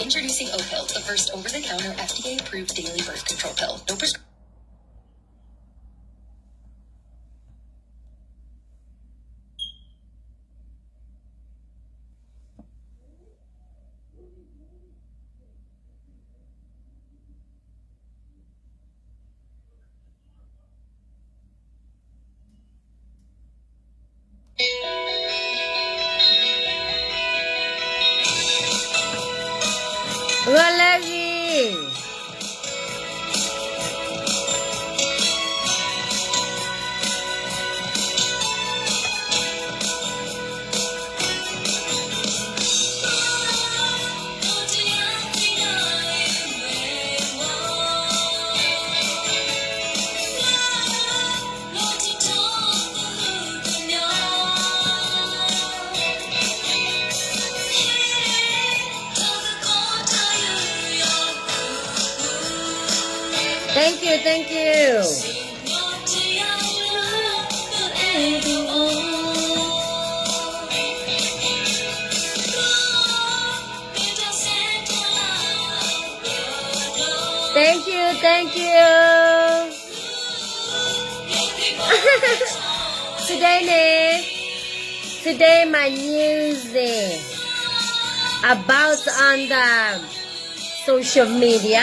Introducing Opill, the first over-the-counter F D A-approved daily birth control pill. No prescription. Galaxy. Thank you, thank you. Thank you, thank you. Today န့ၣ် today my music about on the social media.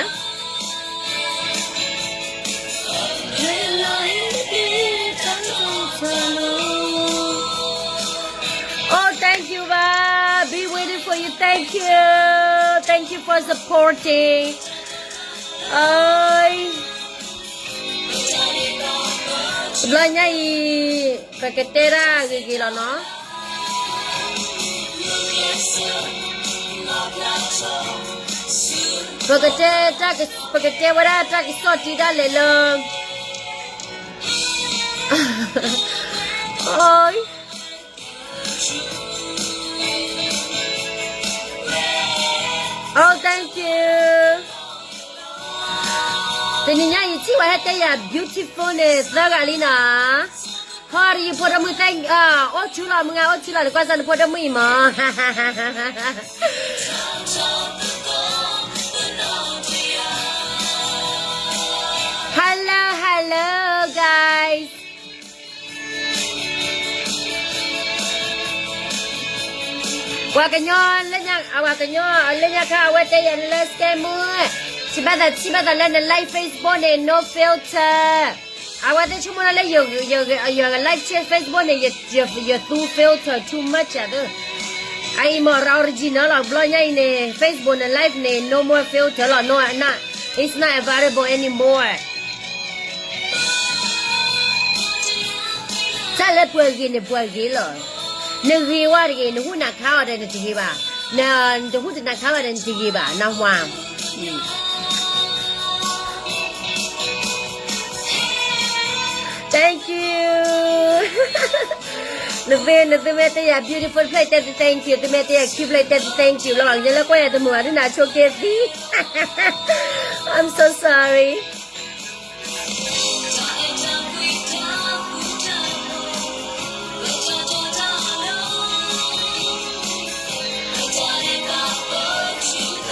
Oh, thank you, Ba. Be waiting for you. Thank you. Thank you for supporting. Oi. တဘျီညါအံၤ ပကတဲဒၣ်ဂ့ၤဂ့ၤလီၤနီၤ. ပကတဲတၢ်က ပကတဲဝဲဒၣ်တၢ်ကစီၣ်တံၢ်ဒၣ်လဲာ်လၢ အိ Oh, thank you. တနံၤညါအံၤ ထံၣ်ဝဲဟဲတဲယၤ beautiful န့ၣ် သၢဂၤလံနီၤ. ဟီၣ် ယဖိဒိၣ်မုၣ် thank, အိၣ်ဆူၣ်လီၤ မုၢ်ဂၤအိၣ်ဆူၣ်လီၤ နကွၢ်စၢ်နဖိဒိၣ်မုၣ်အံၤမး. Hello, hello, guys. ပှၤကညီလၢညါ အဝဲကညီလၢညါခါ အဝဲတဲယၤလၢ scammer, ထံၣ်ဘၣ်သး ထံၣ်ဘၣ်သးလၢန live Facebook န့ၣ် no filter. အဝဲသ့ၣ်ဆိကမိၣ်လၢ ယ ယ ယ live ဆ့ Facebook န့ၣ် ယ ယ ယသူ filter too much အသ့ၣ်. အအံၤမ့ၢ် original လီၤ ဘျီညါအံၤန့ၣ် Facebook န့ၣ် live န့ၣ် no more filter လီၤ no, not, it's not available anymore. တၢ်လၢပှၤဂ့ၤန့ၣ်ပှၤဂ့ၤလီၤ. နဂ့ၤဝဲတဂ့ၤ နဟူးနၤခါအီၤဒီးနတဂ့ၤဘၣ်, နတဟူးတနၤခါဘၣ်ဒီးနတဂ့ၤဘၣ် နဟါ. Thank you. နသု နသုမ့ၢ်တဲယၤ beautiful ဖျၢၣ် တဲသု thank you, သုမ့ၢ်တဲယၤ cute ဖျၢၣ် တဲသု thank you လီၤ. ယလၢကွၢ်ယၤတမုာ်ဘၣ် ဒ်နၤဆိးက့သံ. I'm so sorry.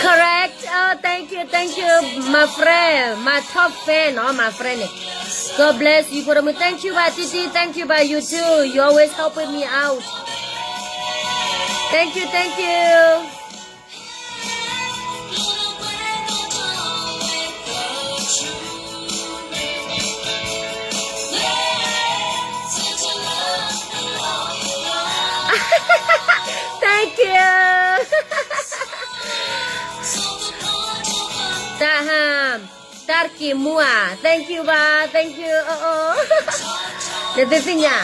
Correct. Oh, thank you, thank you, my friend, my top fan, oh, my friend န့ၣ်. God bless you, ဖိဒိၣ်မုၣ်. Thank you ဘၣ် တံတံ, thank you ဘၣ် you too, you always helping me out. Thank you, thank you. Thank you. တၢ်ဟါ တၢ်က့ၤမူဧါ, thank you ဘၣ်, thank you, အိၣ်အိၣ်, နသုသ့ၣ်ညါ,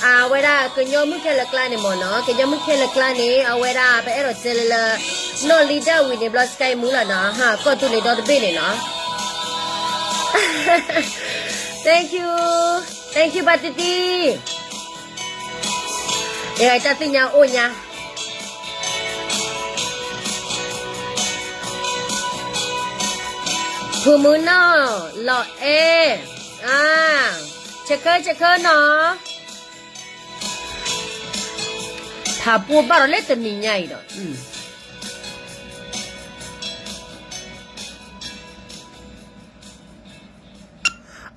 အဝဲဒၣ်ကညီမုၣ်ခဲလၢာ်ကျါန့ၣ်မ့ၢ်နီၤ, ကညီမုၣ်ခဲလၢာ်ကျါန့ၣ် အဝဲဒၣ်ပအဲၣ်ဒိးတဲလၢလၢ နီၢ်လံဒၣ်ဝံၤန့ၣ်ဘျီ စကဲမူလီၤနီၤ, ဟါ ကီၢ်သူလ့ၤဒီတဘ့ၣ်န့ၣ်နီၤ, thank you, thank you ဘၣ်တံတံ, တၢ်သ့ၣ်ညါအိၣ်ညါ ဖုမုၢ်နီၢ်လီၤအဲၣ်, ဆၢခၢဆၢခၢနီၤ, ဖးပူဘၣ်ဒီးလၢတနံၤညါအံၤဒီး, တၢ်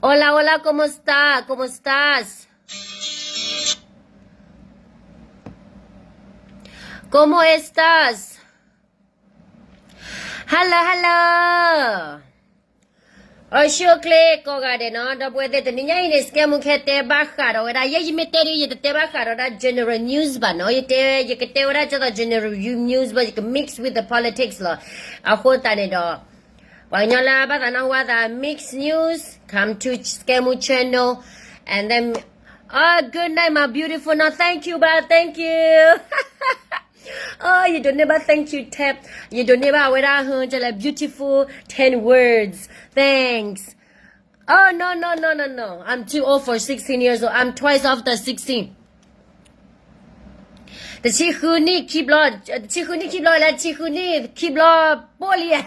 Hola, hola, ¿cómo está? ¿Cómo estás? ¿Cómo estás? Hello, hello. အိၣ်ဆူၣ်အိၣ်ချ့ကိးဂၤဒဲးနီၤ, ဒီပုၢ်ဝဲၢ်သ့ၣ် တနံၤညါအံၤန့ၣ် စကဲမူခဲတဲဘၣ်ဃးဒီးဝဲဒၣ်, ယဲယမ့ၢ်တဲဒ် ယတတဲဘၣ်ဃးဒီးဒၣ် general news ဘၣ်နီၤ, ယတဲ, ယကတဲဝဲဒၣ်ကၢ်သိး general news ဘၣ်, ယက mix with the politics လီၤ. အဃိသတးန့ၣ်ဒီး ပှၤကညီလၢဘၣ်သးနၢ်ဟူအသး mix news come to Scammo channel and then, oh, good night, my beautiful, no, thank you ဘၣ်, thank you. Oh, you don't need ဘၣ် thank you, tap, you don't need ဘၣ် အဝဲဒၣ်ဟၢ ကလဲၣ် beautiful ten words, thanks. Oh, no, no, no, no, no, I'm too old for sixteen years old, I'm twice after sixteen. တဆံဃုနံၣ်ခံဘျီ, တဆံဃုနံၣ်ခံဘျီလၢ တဆံဃုနံၣ်ခံဘျီပိၢ်လံ.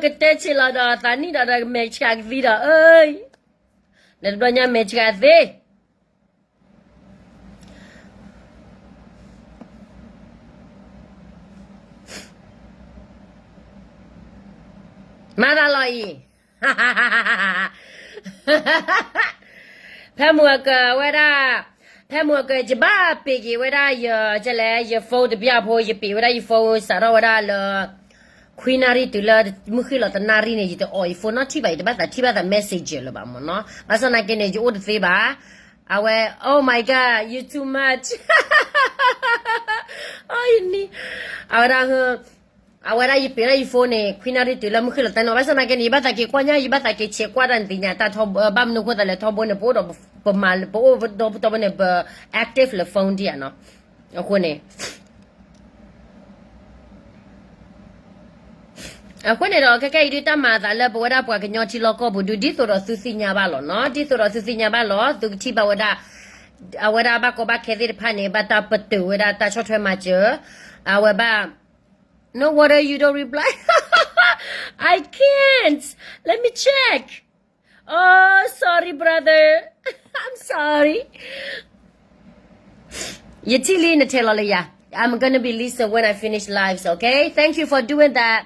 ကတဲဆံးလီၤဒီး သးနံၣ်ဒီး ဒီးမဲာ်ဆှးကသံဒီး, ဒီးတဘျီညါမဲာ်ဆှးသ့ မၤသးလီၤအံၤ, ဖဲမုၢ်အကဝဲဒၣ်, ဖဲမုၢ်အကယဘၣ်ပ့ၤက့ၤဝဲဒၣ်ယ, ကလဲၣ် ယ phone တဘျီဖိ ယပ့ၤဝဲဒၣ်ယ phone စးထီၣ်ဝဲဒၣ်လၢ ခွံနၣ်ရံၣ်တုၤလၢမုၢ်ဃ့ၢ်လီၤတနၣ်ရံၣ်န့ၣ် ယတအီၣ်ယ phone နီတထံၣ်ဘၣ်, ယတဘၣ်သးထံၣ်ဘၣ်သး messenger လၢၤဘၣ်မ့ၢ်နီၤ, ဘၣ်ဆၣ်သနာ်က့န့ၣ် ယအိၣ်တသ့ဘၣ်. အဝဲ oh my god, you too much. အီ ယနံၤ, အဝဲဒၣ်ဟၢ အဝဲဒၣ်ယပ့ၤဒၣ်ယ phone န့ၣ် ခွံနၣ်ရံၣ်တုၤလၢမုၢ်ဃ့ၢ်လီၤတနၣ်ရံၣ်, ဘၣ်ဆၣ်သနာ်က့န့ၣ် ယဘၣ်သးက့ၤကွၢ်ညါ, ယဘၣ်သးက့ၤဆဲးကွၢ်တၢ်န့ၣ်သ့ၣ်ညါတၢ်ထီဘိ, ဘၣ်မနုၤအဃိသတးလဲၣ် ထီဘိန့ၣ် ပအိၣ်ဒီးပ, ပမၤ, ပအိၣ်ဒီးပတီၢ်ဘိန့ၣ် ပ active လၢ phone ဒံးဧါနီၤ, အဃိန့ၣ် အဃိန့ၣ်ဒီး ခဲကဲအံၤဒုး တၢ်မၤအသးလၢပဝဲဒၣ်ပှၤကညီထံလီၢ်ကီၢ်ပူၤဒုး ဒ်သိးဒီးသုသ့ၣ်ညါဘၣ်လီၤနီၤ, ဒ်သိးဒီးသုသ့ၣ်ညါဘၣ်လီၤ, သုကထံၣ်ဘၣ်ဝဲဒၣ်, အဝဲဒၣ်ဘၣ်ကီဘၣ်ခဲသ့ၣ်တဖၣ်န့ၣ် ဘၣ်တၢ်ပတုာ်ဝဲဒၣ်တၢ်ဆီၣ်ထွဲမၤစၢၤ, အဝဲဘၣ်, no wonder you don't reply. I can't. Let me check. Oh, sorry, brother. I'm sorry. ယထံၣ်လံနထဲးလီၤလၢယၤ, I'm gonna be listen when I finish lives, okay? Thank you for doing that.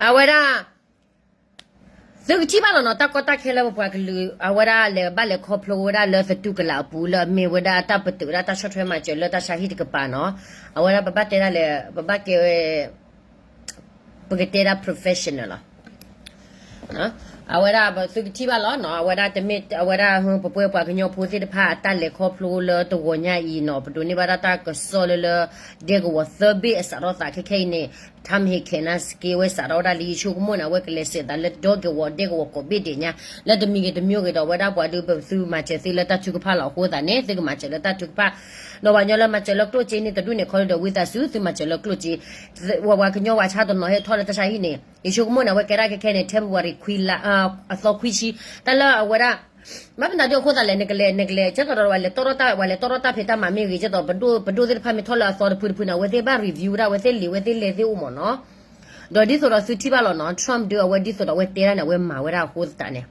အဝဲဒၣ်, သုကထံၣ်ဘၣ်လီၤနီၤ, တၢ်ကီတၢ်ခဲလၢပပှၤကလုာ် အဝဲဒၣ်လဲၤဘၣ်လဲၤခီဖျိဝဲဒၣ်လၢသတူၢ်ကလာ်အပူၤ လၢအမ့ၢ်ဝဲဒၣ်တၢ်ပတုာ်ဝဲဒၣ်တၢ်ဆီၣ်ထွဲမၤစၢၤလၢတၢ်ဆါဟံၣ်တကပၤနီၤ, အဝဲဒၣ်ပဘၣ်တဲဒၣ်လဲာ်, ပဘၣ်ကဲဝဲ ပကတဲဒၣ် professional လီၤ. အဝဲဒၣ်သုကထံၣ်ဘၣ်လီၤနီၤ, အဝဲဒၣ်တမ့ၢ်အဝဲဒၣ်ဟၢ ပပှဲပှၤကညီဖိသ့ၣ်တဖၣ်အတၢ်လဲၤခီဖျိလၢတဂီၤညါအံၤနီၤ, ပဒိးန့ၢ်ဘၣ်ဒၣ်တၢ်ကစီၣ်လၢလၢ ဒဲကဝီၤသၢဘ့ၣ်အစးထီၣ်သးခဲခဲအံၤန့ၣ်, ထၢမဟ့ၣ်ခဲနါစက့ဝဲစးထီၣ်ဝဲဒၣ်လံ, ယဆိကမိၣ်န့ၣ် အဝဲကလဲၤစဲးသးလၢဒီကဝီၤဒဲကဝီၤကိးဘ့ၣ်ဒဲးညါ, လၢတမံၤဂ့ၤတမံၤဂ့ၤဒီး အဝဲဒၣ်ပှၤဒုးပသုမၤစၢၤသုလၢတၢ်ထုကဖၣ်လီၤ. အဃိသတးန့ၣ် သုကမၤစၢၤလၢတၢ်ထုကဖၣ်, ဒီးပှၤကညီလၢမၤစၢၤလၢကျိၣ်စ့န့ၣ် တဒူၣ်န့ၣ်ခီဒုးဒီးဝံသးစူၤ သုမၤစၢၤလၢကျိၣ်စ့, ဝဲပှၤကညီဝဲဆါတနီၤဟဲထီၣ်လၢတၢ်ဆါဟံၣ်န့ၣ် ယဆိကမိၣ်န့ၣ် အဝဲကဲဒၣ်ခဲခဲန့ၣ် February ခွံလါ, အသီခွံဆံ, တၢ်လၢအဝဲဒၣ် ဘၣ်မနုၤဒ်အဃိသတးလဲၣ် နကလဲၤ နကလဲၤ ကဲသိးဒီးဝဲလဲၤတီၣ်ထီၣ်တၢ် ဝဲလဲၤတီၣ်ထီၣ်တၢ်ဖံးတၢ်မၤမ့ၢ်ဂ့ၤ ကဲသိး ပဒိၣ်သ့ၣ်တဖၣ်မ့ၢ်ထီၣ်လၢအသီတဖုတဖုန့ၣ် အဝဲသ့ၣ်ဘၣ် review ဒၣ် အဝဲသ့ၣ်လံာ်ဝဲသ့ၣ်လဲၤသ့ၣ်အိၣ်မ့ၢ်နီၤ, ဒီးဒ်သိးဒီးသုထံၣ်ဘၣ်လီၤနီၤ Trump ဒုးအဝဲဒ်သိးဒီးအဝဲတဲဒၣ်န့ၣ် အဝဲမၤဝဲဒၣ်အဃိသတးန့ၣ်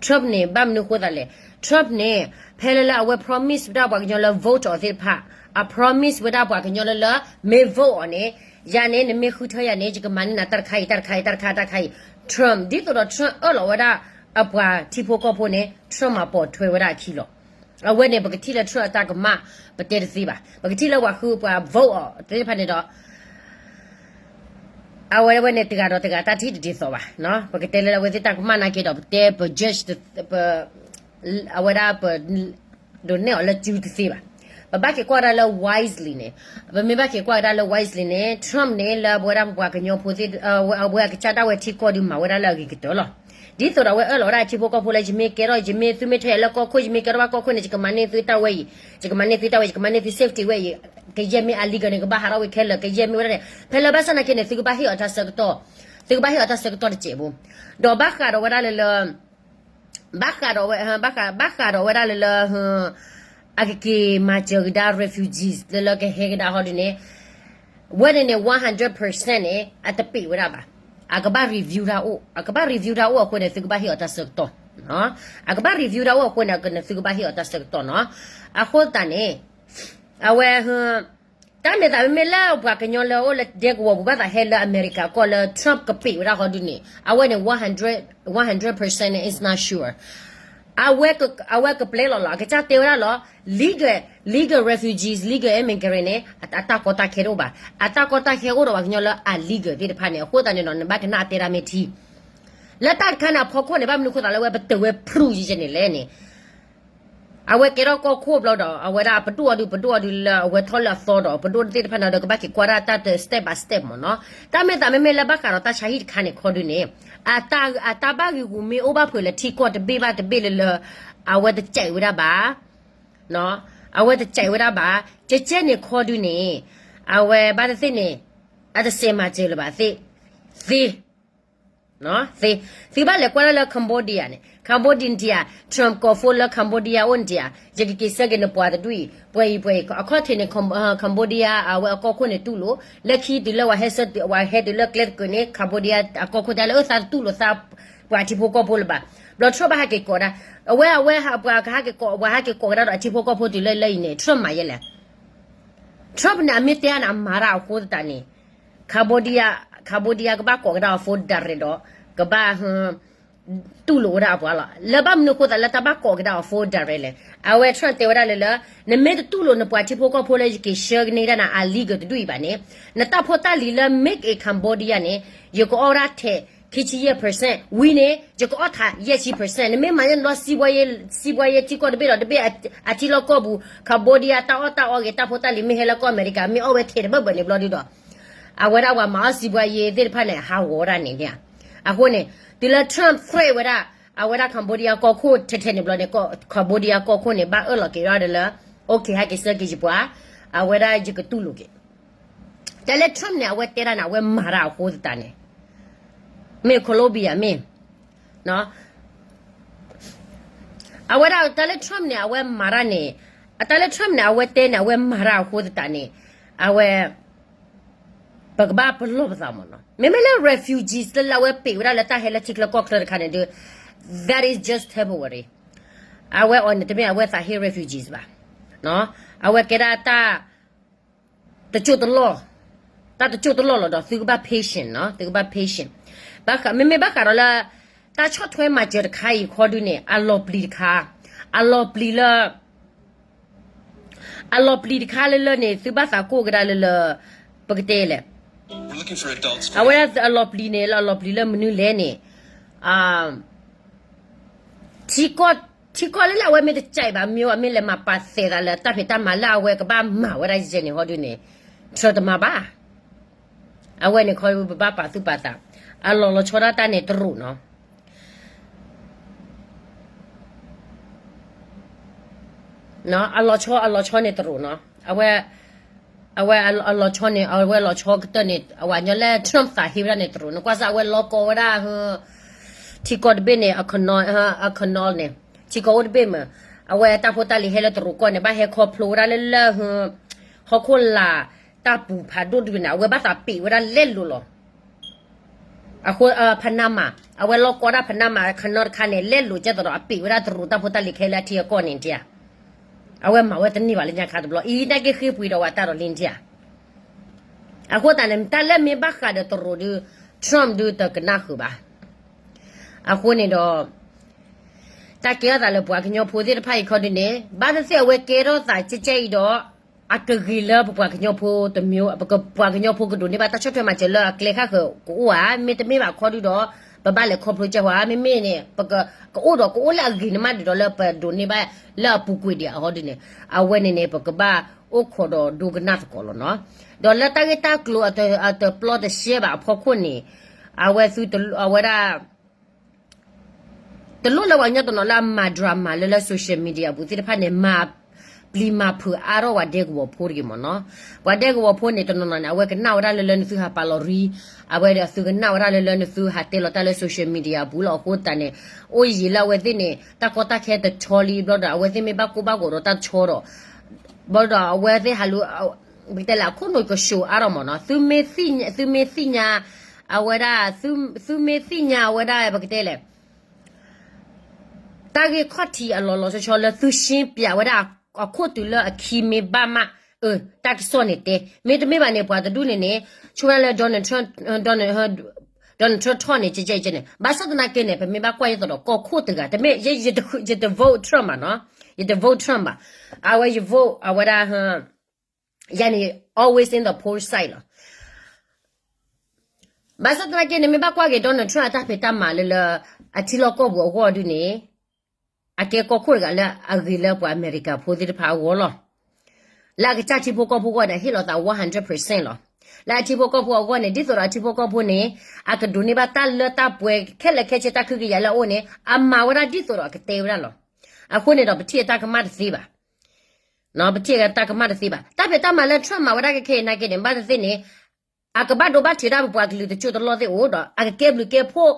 Trump န့ၣ် ဘၣ်မနုၤအဃိသတးလဲၣ် Trump န့ၣ် ဖဲလၢလၢအဝဲ promise ဝဲဒၣ်ပှၤကညီလၢ vote အီၤသ့ၣ်တဖၣ် အ promise ဝဲဒၣ်ပှၤကညီလၢလၢ မ့ၢ် vote အီၤန့ၣ် ယၤန့ၣ် နမ့ၢ်ဃုထၢယၤန့ၣ် ယကမၤန့ၢ်နၤတၢ်တခါအံၤ တၢ်တခါအံၤ တၢ်တခါ တၢ်တခါအံၤ Trump ဒ်သိးဒီး Trump အၢၣ်လီၤဝဲဒၣ် အပှၤထံဖိကီၢ်ဖိန့ၣ် Trump မၤပိာ်ထွဲဝဲဒၣ်အခံလီၤ. အဝဲန့ၣ် ပကထံၣ်လၢ Trump အတၢ်ကမၣ် ပတဲတသ့ဘၣ် ပကထံၣ်လၢပှၤဃုပှၤ vote အီၤသ့ၣ်တဖၣ်န့ၣ်ဒီး အဝဲဝဲန့ၣ် တဂၤဒီးတဂၤတၢ်ထံၣ်တဒ်သိးဘၣ်, ပကတဲလၢအဝဲသ့ၣ်တၢ်ကမၣ်နာ်က့ဒီး ပတဲပ judge ပ အဝဲဒၣ်ပ ဒိးနဲၣ်အီၤလၢစုတသ့ဘၣ်. ပဘၣ်က့ၤကွၢ်ဝဲဒၣ်လၢ wisely န့ၣ်, ပမ့ၢ်ဘၣ်က့ၤကွၢ်ဝဲဒၣ်လၢ wisely န့ၣ် Trump န့ၣ် လၢပဝဲဒၣ်ပပှၤကညီဖိသ့ၣ် အဝဲအကစၢ်ဒၣ်ဝဲထံကီၢ်ဒုးမၤဝဲဒၣ်လၢအဂ့ၤကတၢၢ်လီၤ. ဒ်သိးဒီးအဝဲအၢၣ်လီၤဝဲဒၣ်ထံဖိကီၢ်ဖိလၢ ယမ့ၢ်ကဲထီၣ် ယမ့ၢ်သုမ့ၢ်ထွဲယၤလၢကီၢ်ခိၣ် ယမ့ၢ်ကဲထီၣ်ဘၣ်ကီၢ်ခိၣ်န့ၣ် ယကမၤန့ၢ်သုတၢ်ဝဲအံၤ, ယကမၤန့ၢ်သုတၢ်ဝဲ ယကမၤန့ၢ်သု safety ဝဲအံၤ, ကယဲၢ်မ့ၢ် illegal န့ၣ် ကဘၣ်ဟးထီၣ်ဝဲခဲလၢာ် ကယဲၢ်မ့ၢ်ဝဲဒၣ်န့ၣ် ဖဲလၢဘၣ်ဆၣ်နာ်က့န့ၣ် သုကဘၣ်ဟ့ၣ်အီၤတၢ်ဆၢကတီၢ်, သုကဘၣ်ဟ့ၣ်အီၤတၢ်ဆၢကတီၢ်တစဲးဖိ, ဒီးဘၣ်ဃးဒီးဝဲဒၣ်လၢလၢ ဘၣ်ဃးဒီးဝဲ, ဘၣ်ဃး, ဘၣ်ဃးဒီးဝဲဒၣ်လၢလၢ, အကက့ၤမၤစၢၤကဒါ refugees လၢလၢကဟဲကဒါဟီဒုန့ၣ်, ဝဲန့ၣ်န့ၣ် one hundred percent န့ၣ် အတပ့ၤဝဲဒၣ်ဘၣ်. အကဘၣ် review တၢ်အိၣ်, အကဘၣ် review တၢ်အိၣ်အဃိန့ၣ် သုကဘၣ်ဟ့ၣ်အီၤတၢ်ဆၢကတီၢ်, အကဘၣ် review တၢ်အိၣ်အဃိန့ၣ် သုကဘၣ်ဟ့ၣ်အီၤတၢ်ဆၢကတီၢ်နီၤ. အဃိသတးန့ၣ်, အဝဲ တၢ်မ့ၢ်သးမ့မ့ၢ်လၢပှၤကညီလၢအအိၣ်လၢဒဲကဝီၤပူၤ ဘၣ်သးဟဲလၢအမဲရကၤကီၢ်လၢ Trump ကပ့းဝဲဒၣ်ဟီဒုန့ၣ် အဝဲန့ၣ် one hundred, one hundred percent is not sure. အဝဲကပျဲလီၤလီၤ အကစၢ်တဲဝဲဒၣ်လီၤ legal, legal refugees, legal immigrant န့ၣ် အတၢ်ကီတၢ်ခဲတအိၣ်ဘၣ်. အတၢ်ကီတၢ်ခဲအိၣ်ဒီးပှၤကညီလၢ illegal သ့ၣ်တဖၣ်န့ၣ် အဃိသတးန့ၣ်ဒီး နဘၣ်ကနၣ်တဲဒၣ်မ့ၢ်ထံ လၢတၢ်တခါန့ၣ်အဖီခိၣ်န့ၣ် ဘၣ်မနုၤအဃိသးလၢအဝဲပတုာ်ဝဲ proof ယဲန့ၣ်လဲၣ်န့ၣ် အဝဲကဲထီၣ်ကီၢ်ခိၣ်ဘျီဒီး အဝဲဒၣ်ပဒိၣ်အီၤဒုး ပဒိၣ်အီၤဒုးလၢအဝဲထီၣ်လၢအသီဒီး ပဒိၣ်သ့ၣ်တဖၣ်န့ၣ်ဒီး ကဘၣ်က့ၤကွၢ်ဒၣ်တၢ် step by step မ့ၢ်နီၤ. တၢ်မ့ၢ်သးမ့မ့ၢ်လၢဘၣ်ဃးဒီးတၢ်ဆါဟံၣ်တခါန့ၣ်ခီဒုန့ၣ် အတၢ်ဘၣ်ဂံာ်ဂူာ်မ့ၢ်အိၣ်ဘၣ်ဖုးလၢထံကီၢ်တဘ့ၣ်ဘၣ်တဘ့ၣ်လၢလၢ အဝဲတစဲးဝဲဒၣ်ဘၣ် အဝဲတစဲးဝဲဒၣ်ဘၣ်. ကဲကဲန့ၣ်ခီဒုန့ၣ် အဝဲဘၣ်တသ့ၣ်န့ၣ် အတစဲးမၤစၢၤလၢၤဘၣ်သ့ၣ် သ့ သ့ သုဘၣ်လဲၤကွၢ်ဒၣ်လၢ Cambodia န့ၣ် Cambodia န့ၣ်တယၤ Trump ကိးဖိလၢ Cambodia အိၣ်န့ၣ်တယၤ ယကက့ၤဆှၢက့ၤနပှၤတဒူၣ်အံၤ ပှဲၤအံၤပှဲၤအံၤ အခီၣ်ထံးန့ၣ် Cambodia အဝဲအကီၢ်ခိၣ်န့ၣ်တူၢ်လိာ် လၢခံတုၤလၢဝဲဟဲဆၢ ဝဲဟဲတုၤလၢကျဲတကၢၢ်န့ၣ် Cambodia အကီၢ်ခိၣ်တဲလၢအသးတတူၢ်လိာ်သး ပှၤထံဖိကီၢ်ဖိလၢၤဘၣ်. ဘျီ Trump ဘၣ်ဟဲက့ၤကိးဒၣ် အဝဲ အဝဲပှၤကဟဲက့ၤကိး ပှၤဟဲက့ၤကိးကဒါဒီးအထံဖိကီၢ်ဖိတုၤလၢလၢအံၤန့ၣ် Trump မၤယဲလဲၣ် Trump န့ၣ် အမ့ၢ်တဲန့ၣ် အမၤတၢ်အဃိသတးန့ၣ် Cambodia, Cambodia ကဘၣ်ကိးကဒါအီၤ phone direct ဒီး ကဘၣ် တူၢ်လိာ်ဝဲဒၣ်အပှၤလီၤ. လၢဘၣ်မနုၤအဃိသးလၢတၢ်ဘၣ်ကိးကဒါအီၤ phone direct လဲၣ်. အဝဲ Trump တဲဝဲဒၣ်လၢလၢ နမ့ၢ်တတူၢ်လိာ်နပှၤထံဖိကီၢ်ဖိလၢ ယက့ၤဆှၢကန့ၢ်ဒၣ်နၤ illegal တဒူၣ်အံၤဘၣ်န့ၣ် နတၢ်ဖိတၢ်လံၤလၢ made in Cambodia န့ၣ် ယကအီၣ်ဒၣ်ထဲး ခံဆံယဲၢ် percent ဝံၤန့ၣ် ယကအီၣ်ထးယဲၢ်ဆံ percent နမ့ၢ်မၤန့ၣ်လီၤ စံးဘှါယဲၢ်ထံကီၢ်တဘ့ၣ်ဒီးတဘ့ၣ် အထံလီၢ်ကီၢ်ပူၤ Cambodia တၢ်အီၣ်တၢ်အီဂ့ၤ တၢ်ဖိတၢ်လံၤမ့ၢ်ဟဲလၢကီၢ်အမဲရကၤ မ့ၢ်အီၣ်ဝဲထဲးတဘၢၣ်ဘၢၣ်န့ၣ်ဘျီဒုဒီး အဝဲဒၣ်ပှၤမၤအီၣ်စံးဘှါယဲၢ်သ့ၣ်တဖၣ်န့ၣ် ဟးဂီၤဒၣ်န့ၣ် အဃိန့ၣ် တုၤလၢ Trump threat ဝဲဒၣ် အဝဲဒၣ် Cambodia ကီၢ်ခိၣ်ထဲထဲန့ၣ်ဘျီန့ၣ် Cambodia ကီၢ်ခိၣ်န့ၣ် ဘၣ်အၢၣ်လီၤက့ၤဒၣ်ဒီးလၢ okay ဟဲက့ၤဆှၢက့ၤယပှၤ အဝဲဒၣ်ယကတူၢ်လိာ်က့ၤ တၢ်လၢ Trump န့ၣ် အဝဲတဲဒၣ်န့ၣ် အဝဲမၤတၢ်အဃိသတးန့ၣ် မ့ၢ် Colombia မ့ၢ် အဝဲဒၣ်တၢ်လၢ Trump န့ၣ် အဝဲမၤတၢ်န့ၣ် အတၢ်လၢ Trump န့ၣ် အဝဲတဲန့ၣ် အဝဲမၤတၢ်အဃိသတးန့ၣ် အဝဲ ပကဘၣ်ပလီၢ်ပသးမ့ၢ်နီၤ မ့မ့ၢ်လၢ refugees လၢလၢအဝဲပ့းဝဲဒၣ်လၢတၢ်ဟဲလၢထံချၢကီၢ်ချၢတခါန့ၣ်ဒီး that is just temporary အဝဲအီၤန့ၣ် တမ့ၢ်အဝဲသးဟ့ refugees ဘၣ် အဝဲကဲဒၣ်တၢ် တကၠိၣ်တလီၢ် တၢ်တကၠိၣ်တလီၢ်လီၤဒီး သုကဘၣ် patient နီၤ သုကဘၣ် patient မ့မ့ၢ်ဘၣ်ဃးဒီးလၢ တၢ်ဆီၣ်ထွဲမၤစၢၤတခါအံၤခီဒုန့ၣ် အလီၤပျံၤတခါ အလီၤပျံၤလၢ အလီၤပျံၤတခါလၢလၢန့ၣ် သုဘၣ်သးကိၢ်ကဒါလၢလၢ ပကတဲလဲၣ် အဝဲဒၣ်အလီၤပျံၤန့ၣ် လၢအလီၤပျံၤလၢမနုၤလဲၣ်န့ၣ် ထံကီၢ် ထံကီၢ်လၢလၢအဝဲမ့ၢ်တကးဘၣ် မ့ၢ်အမ့ၢ်လဲၤမၤပာ်သဲးသးလၢတၢ်ဖံးတၢ်မၤလၢအဝဲကဘၣ်မၤဝဲဒၣ်ယဲန့ၣ် ဟီဒုန့ၣ် Trump တမၤဘၣ် အဝဲန့ၣ်ခီဒု ပဘၣ်ပာ်သူၣ်ပာ်သး အလီၤလီၤဆီဒၣ်တၢ်န့ၣ်တရူးနီၤ အလီၤဆီ အလီၤဆီန့ၣ်တရူးနီၤ အဝဲ အဝဲအလီၤဆီန့ၣ် အဝဲလီၤဆီကတၢၢ်န့ၣ် အဝဲညီလၢ Trump သးဟ့ဝဲဒၣ်န့ၣ်တရူး နကွၢ်စၢ်အဝဲလီၤကီဝဲဒၣ် ထံကီၢ်တဘ့ၣ်န့ၣ် အ canal န့ၣ် ထံကီၢ်အိၣ်တဘ့ၣ်မ့ၢ် အဝဲတၢ်ဖိတၢ်လံၤဟဲလၢတရူးကီၢ်န့ၣ် ဘၣ်ဟဲခီဖျိဝဲဒၣ်လၢလၢ ဟီၣ်ခိၣ်လာ် တၢ်ပူၤဖးဒိၣ်တဘ့ၣ်န့ၣ် အဝဲဘၣ်သးပ့းဝဲဒၣ်လဲလိာ်လီၤ အဃိ Panama အဝဲလီၤကီဒၣ် Panama Canal တခါန့ၣ် လဲလိာ်ကဲသိးဒီး အပ့းဝဲဒၣ်တရူးတၢ်ဖိတၢ်လံၤခဲလၢာ်အထံအကီၢ်န့ၣ်ဧါ အဝဲမၤဝဲတန့ၢ်ဘၣ်လၢညါခါတဘျီ အံၤနာ်က့ဃ့ပှ့ၤဒီးဝဲတၢ်ဒီးလံတဧါ အဃိသတးန့ၣ် တၢ်လၢမ့ၢ်ဘၣ်ဃးဒီးတရူးဒု Trump ဒုတကနၣ်ဃုာ်ဘၣ် အဃိန့ၣ်ဒီး တၢ်ကဲထီၣ်သးလၢပှၤကညီဖိသ့ၣ်တဖၣ်အံၤခီဒုန့ၣ် ဘၣ်သ့ၣ်သ့ၣ်အဝဲကဲထီၣ်သးကဲကဲအံၤဒီး အကဂ့ၤလၢပပှၤကညီဖိတမံၤ ပပှၤကညီဖိကဒိးန့ၢ်ဘၣ်တၢ်ဆီၣ်ထွဲမၤစၢၤလၢအကျဲခါဃၢၤကအိၣ်ဧါ မ့တမ့ၢ်ဘၣ်ခီဒုဒီး ပဘၣ်လဲၤခီဖျိကဲဟီဧါ မ့မ့ၢ်န့ၣ် ပကအိၣ်ဒီးကအိၣ်လၢအဂ့ၤန့ၣ်မးဒ်ဒီးလၢပဒိးန့ၢ်ဘၣ်လၢအပူၤကွံာ်ဒံးအဟီဒုန့ၣ် အဝဲန့ၣ်န့ၣ် ပကဘၣ်အိၣ်ခိးဒီးဒိကနၣ်သကိးလီၤနီၤ ဒီးလၢတၢ်ဂ့ၢ်တၢ်ကျိၤအတပျီတရှဲဘၣ်အဖီခိၣ်န့ၣ် အဝဲသုတလ အဝဲဒၣ် တလိၣ်လၢပှၤကညီတနီၤလၢအမၤ drama လၢလၢ social media အပူၤသ့ၣ်တဖၣ်န့ၣ် မၤပျံၤမၤဖုးအါထီၣ်ပှၤဒဲကဝီၤဖိတဂ့ၤမ့ၢ်နီၤ. ပှၤဒဲကဝီၤဖိန့ၣ် တနီၤနီၤန့ၣ် အဝဲကနၣ်ဝဲဒၣ်လၢလၢနသုဟးပာ်လီၤရံ အဝဲဒီးသုကနၣ်ဝဲဒၣ်လၢလၢနသုဟးတဲလီၤတၢ်လၢ social media အပူၤလီၤ. အဃိသတးန့ၣ် အိၣ်ယံာ်လၢအဝဲသ့ၣ်န့ၣ် တၢ်ကီတၢ်ခဲတဆီလံ ဘျီဒီး အဝဲသ့ၣ်မ့ၢ်ဘၣ်ကိၢ်ဘၣ်ဂီၤဒီးတၢ်တဆီဒီး ဘျီဒီးအဝဲသ့ၣ်ဟးလူၤ ပကတဲလၢအခိၣ်နူာ်ကဆူးအါထီၣ်မ့ၢ်နီၤ. သုမ့ၢ်သ့ၣ်ညါ အဝဲဒၣ် သုမ့ၢ်သ့ၣ်ညါအဝဲဒၣ် ပကတဲလဲၣ် တၢ်ဂ့ၢ်ခီၣ်ထံးအလီၤလီၤဆီဆီလၢသုရှင်းပြဝဲဒၣ် အခိၣ်တုၤလၢအခံမ့ၢ်ဘၣ်မး တၢ်ကစီၣ်န့ၣ်တဲ, မ့တမ့ၢ်ဘၣ်န့ၣ် ပှၤတဒူၣ်န့ၣ်န့ၣ် ဆိဝဲဒၣ်လၢ Donald Trump, Donald Trump ထီၣ်န့ၣ် ကဲကဲကဲန့ၣ် ဘၣ်ဆၣ်သနာ်က့န့ၣ် ပမ့ၢ်ဘၣ်ကွၢ်ဒ်သိးဒီးကီၢ်ခိၣ်တဂၤ တမ့ၢ် ယတ vote Trump ဘၣ်နီၤ, ယတ vote Trump ဘၣ်, အဝဲယ vote အဝဲဒၣ် ယၤန့ၣ် always in the poor side လီၤ. ဘၣ်ဆၣ်သနာ်က့န့ၣ် မ့ၢ်ဘၣ်ကွၢ်က့ၤ Donald Trump အတၢ်ဖံးတၢ်မၤလၢလၢ အထံလီၢ်ကီၢ်ပူၤအဂီၢ်ဒုန့ၣ် အကဲကီၢ်ခိၣ်တဂၤလၢအဂ့ၤလၢပှၤအမဲရကၤဖိသ့ၣ်တဖၣ်အဂီၢ်လီၤ. လၢအကစၢ်ထံဖိကီၢ်ဖိအဂီၢ်န့ၣ် ဟ့ၣ်လီၤသး one hundred percent လီၤ. လၢအထံဖိကီၢ်ဖိအဂီၢ်န့ၣ် ဒ်သိးဒီးအထံဖိကီၢ်ဖိန့ၣ် အကဒိးန့ၢ်ဘၣ်တၢ်လၢတၢ်ပှဲၤခဲလၢာ်ခဲဆ့တၢ်ခုကယာ်လၢအအိၣ်န့ၣ် အမၤဝဲဒၣ်ဒ်သိးဒီးအကတဲဝဲဒၣ်လီၤ. အဃိန့ၣ်ဒီးပထံၣ်အတၢ်ကမၣ်တသ့ဘၣ် ပထံၣ်အတၢ်ကမၣ်တသ့ဘၣ်. တၢ်ဖံးတၢ်မၤလၢ Trump မၤဝဲဒၣ်ခဲခဲအံၤနာ်က့န့ၣ် ဘၣ်သ့ၣ်သ့ၣ်န့ၣ် အကဘၣ်ဒိဘၣ်ထံးတၢ်ပပှၤကလုာ်တစိၢ်တလီၢ်သ့ၣ်အိၣ်ဒီး အကကဲဘျုးကဲဖှိၣ်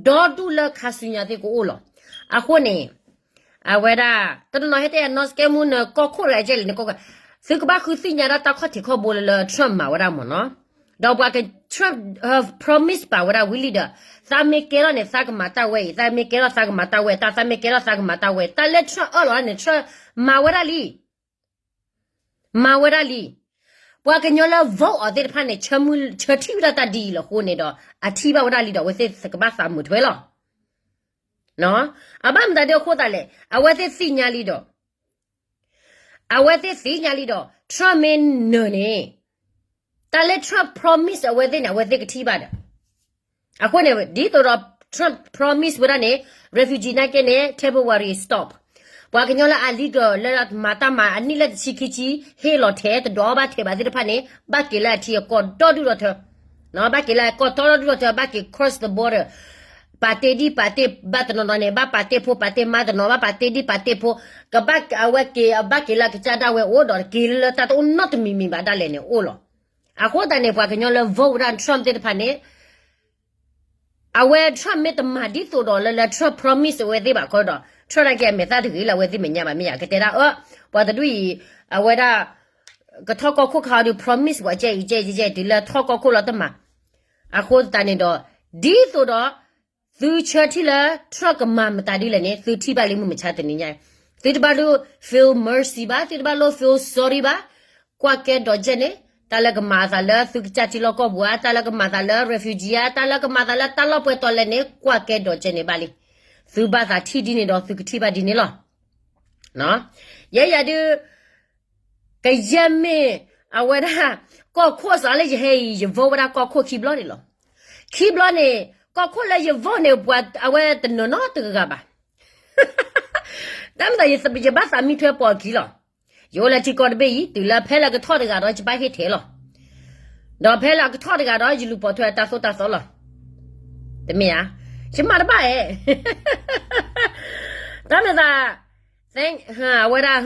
ဒီဒူၣ်လၢခါဆူညါသ့ၣ်ကအိၣ်လီၤ. အဃိန့ၣ် အဝဲဒၣ် တနီၤနီၤဟဲတဲအနီၢ်စကဲမူနကီၢ်ခိၣ်တဂၤကဲလံန့ၣ် ကီၢ် သုကဘၣ်ဃုသ့ၣ်ညါဒၣ်တၢ်ခီၣ်ထံးခီၣ်ဘိလၢလၢ Trump မၤဝဲဒၣ်မ့ၢ်နီၤ. ဒီးပှၤက Trump promise ပာ်ဝဲဒၣ်ဝံၤလံဒီး သးမ့ၢ်ကဲထီၣ်န့ၣ် သးကမၤတၢ်ဝဲအံၤ, သးမ့ၢ်ကဲထီၣ်သးကမၤတၢ်ဝဲ, သးမ့ၢ်ကဲထီၣ်သးကမၤတၢ်ဝဲ, တၢ်လၢ Trump အၢၣ်လီၤန့ၣ် Trump မၤဝဲဒၣ်လံ မၤဝဲဒၣ်လံ. ပှၤကညီလၢ vote အီၤသ့ၣ်တဖၣ်န့ၣ် ဆၢထံၣ်ဝဲဒၣ်တၢ်ဒ်အံၤလီၤအဃိန့ၣ်ဒီး အထံၣ်ဘၣ်ဝဲဒၣ်လံဒီး အဝဲသ့ၣ်ကဘၣ်သးမုာ်ထွဲလီၤ. အဘၣ်မတၤဒ်အဃိသတးလဲၣ်, အဝဲသ့ၣ်သ့ၣ်ညါလံဒီး အဝဲသ့ၣ်သ့ၣ်ညါလံဒီး Trump မ့ၢ်နၢၤန့ၣ် တၢ်လၢ Trump promise အဝဲသ့ၣ်န့ၣ် အဝဲသ့ၣ်ကထံၣ်ဘၣ်ဒီး အဃိန့ၣ် ဒ်သိးဒီး Trump promise ဝဲဒၣ်န့ၣ် refugee နာ်က့န့ၣ် temporary stop ပှၤကညီလၢ illegal လၢမၤတၢ်မၤအနံၣ်လၢတဆံခံဆံ ဟ့ၣ်လီၤထဲတဒိးဘၣ်ထဲဘၣ်သ့ၣ်တဖၣ်န့ၣ် ဘၣ်က့ၤလၢအထံအကီၢ်ဒီဒူၣ်ဒီထၢ ဘၣ်က့ၤလၢအကီၢ်ဒီဒူၣ်ဒီထၢ ဘၣ်က့ၤ cross the border ပာ်တ့ၢ်ဒံၣ်ပာ်တ့ၢ်ဘၣ်တနီၤနီၤန့ၣ် ဘၣ်ပာ်တ့ၢ်ဖိပာ်တ့ၢ်မါတနီၤ ဘၣ်ပာ်တ့ၢ်ဒံၣ်ပာ်တ့ၢ်ဖိ ကဘၣ်အဝဲက့ၤ ဘၣ်က့ၤလၢအကစၢ်ဒၣ်ဝဲအိၣ်ဒီးက့ၤလၢတၢ်တအိၣ်နီတမံၤမံၤဘၣ်ဒၣ်လဲာ်န့ၣ်အိၣ်လီၤ. အဃိသတးန့ၣ် ပှၤကညီလၢ vote ဝဲဒၣ် Trump သ့ၣ်တဖၣ်န့ၣ် အဝဲ Trump မ့ၢ်တမၤဒ်သိးဒီးလၢလၢ Trump promise အဝဲသ့ၣ်ဘၣ်ခီဒီး Trump နာ်က့အမဲာ်သၣ်တဂ့ၤလၢအဝဲသ့ၣ်မဲာ်ညါဘၣ်မ့ၢ်ယါ ကတဲဒၣ်အၢ ပှၤတဒူၣ်အံၤ အဝဲဒၣ် ကထီၣ်ကီၢ်ခိၣ်ခါအီၤဒုး promise ပှၤကဲအံၤကဲအံၤကဲအံၤတုၤလၢထီၣ်ကီၢ်ခိၣ်လီၤတမၤ အဃိသတးန့ၣ်ဒီး ဒ်သိးဒီး သုဆၢထံၣ်လၢ Trump ကမၤမတၤဒ်လဲၣ်န့ၣ် သုထံၣ်ဘၣ်လံမုၢ်မဆါတနံၤညါ သုတဘၣ်လိၣ် feel mercy ဘၣ် သုတဘၣ်လိၣ် feel sorry ဘၣ် ကွၢ်ကဲဒီးကဲန့ၣ် တၢ်လၢကမၤအသးလၢသုကစၢ်ထံလီၢ်ကီၢ်ပူၤဧါ တၢ်လၢကမၤသးလၢ refugee ဧါ တၢ်လၢကမၤသးလၢတၢ်လီၢ်ပှဲၤတီၤလဲၣ်န့ၣ် ကွၢ်ကဲဒီးကဲန့ၣ်ဘၣ်လံ သုဘၣ်သးထံၣ်ဒ်န့ၣ်ဒီးသုကထံၣ်ဘၣ်ဒ်န့ၣ်လီၤ. ယဲယၤဒုး ကယဲၢ်မ့ၢ် အဝဲဒၣ် ကီၢ်ခိၣ်စးလၢယဟဲအံၤ ယ vote ဝဲဒၣ်ကီၢ်ခိၣ်ခံဘျီန့ၣ်လီၤ. ခံဘျီန့ၣ် ကီၢ်ခိၣ်လၢယ vote န့ၣ် ပှၤအဝဲတနီၤနီတဂၤဘၣ် တၢ်မ့ၢ်သးယဘၣ်သးမံထွဲပိာ်အခံလီၤ. ယအိၣ်လၢထံကီၢ်တဘ့ၣ်အံၤ တုၤလၢဖဲလၢကထီၣ်တဂၤဒီး ယဘၣ်ဟ့ၣ်ထဲလီၤ. ဒီးဖဲလၢအကထီၣ်တဂၤဒီး ယလူၤပိာ်ထွဲအတၢ်သိၣ်တၢ်သီလီၤ. တမ့ၢ်ဧါ. ယမၤတဘၣ်ဧါ. တၢ်မ့ၢ်သး အဝဲဒၣ်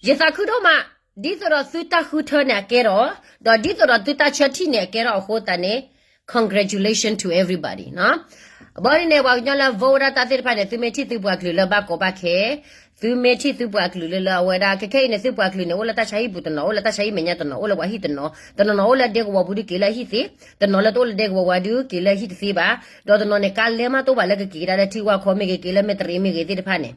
ယသးခုဒိၣ်မး, ဒ်သိးဒီးသုတၢ်ဃုထၢန့ၣ်အကဲထီၣ်, ဒီးဒ်သိးဒီးသုတၢ်ဆၢထံၣ်န့ၣ်အကဲထီၣ်အဃိသတးန့ၣ် congratulation to everybody ဘၣ်န့ၣ်န့ၣ် ပှၤကညီလၢ vote ဝဲဒၣ်တၢ်သ့ၣ်တဖၣ်န့ၣ် သုမ့ၢ်ထံၣ်သုပှၤကလုာ်လၢဘၣ်ကီဘၣ်ခဲ, သုမ့ၢ်ထံၣ်သုပှၤကလုာ်လၢလၢအဝဲဒၣ် ခဲခဲအံၤန့ၣ် သုပှၤကလုာ်န့ၣ် အိၣ်လၢတၢ်ဆါဟံၣ်ပူၤတနီၤ, အိၣ်လၢတၢ်ဆါဟံၣ်မဲာ်ညါတနီၤ, အိၣ်လၢပှၤဟံၣ်တနီၤ, တနီၤနီၤအိၣ်လၢဒဲကဝီၤပူၤဒုးက့ၤလၢဟံၣ်သ့, တနီၤလၢတအိၣ်လၢဒဲကဝီၤဝဲဒုးက့ၤလၢဟံၣ်တသ့ဘၣ်, ဒီးတနီၤန့ၣ် ကါလဲမးတအိၣ်ဘၣ်လၢကက့ၤကဒါလၢထံဝါခီမ့ၢ်ဂ့ၤ က့ၤလၢမဲၢ်တရံးမ့ၢ်ဂ့ၤသ့ၣ်တဖၣ်န့ၣ်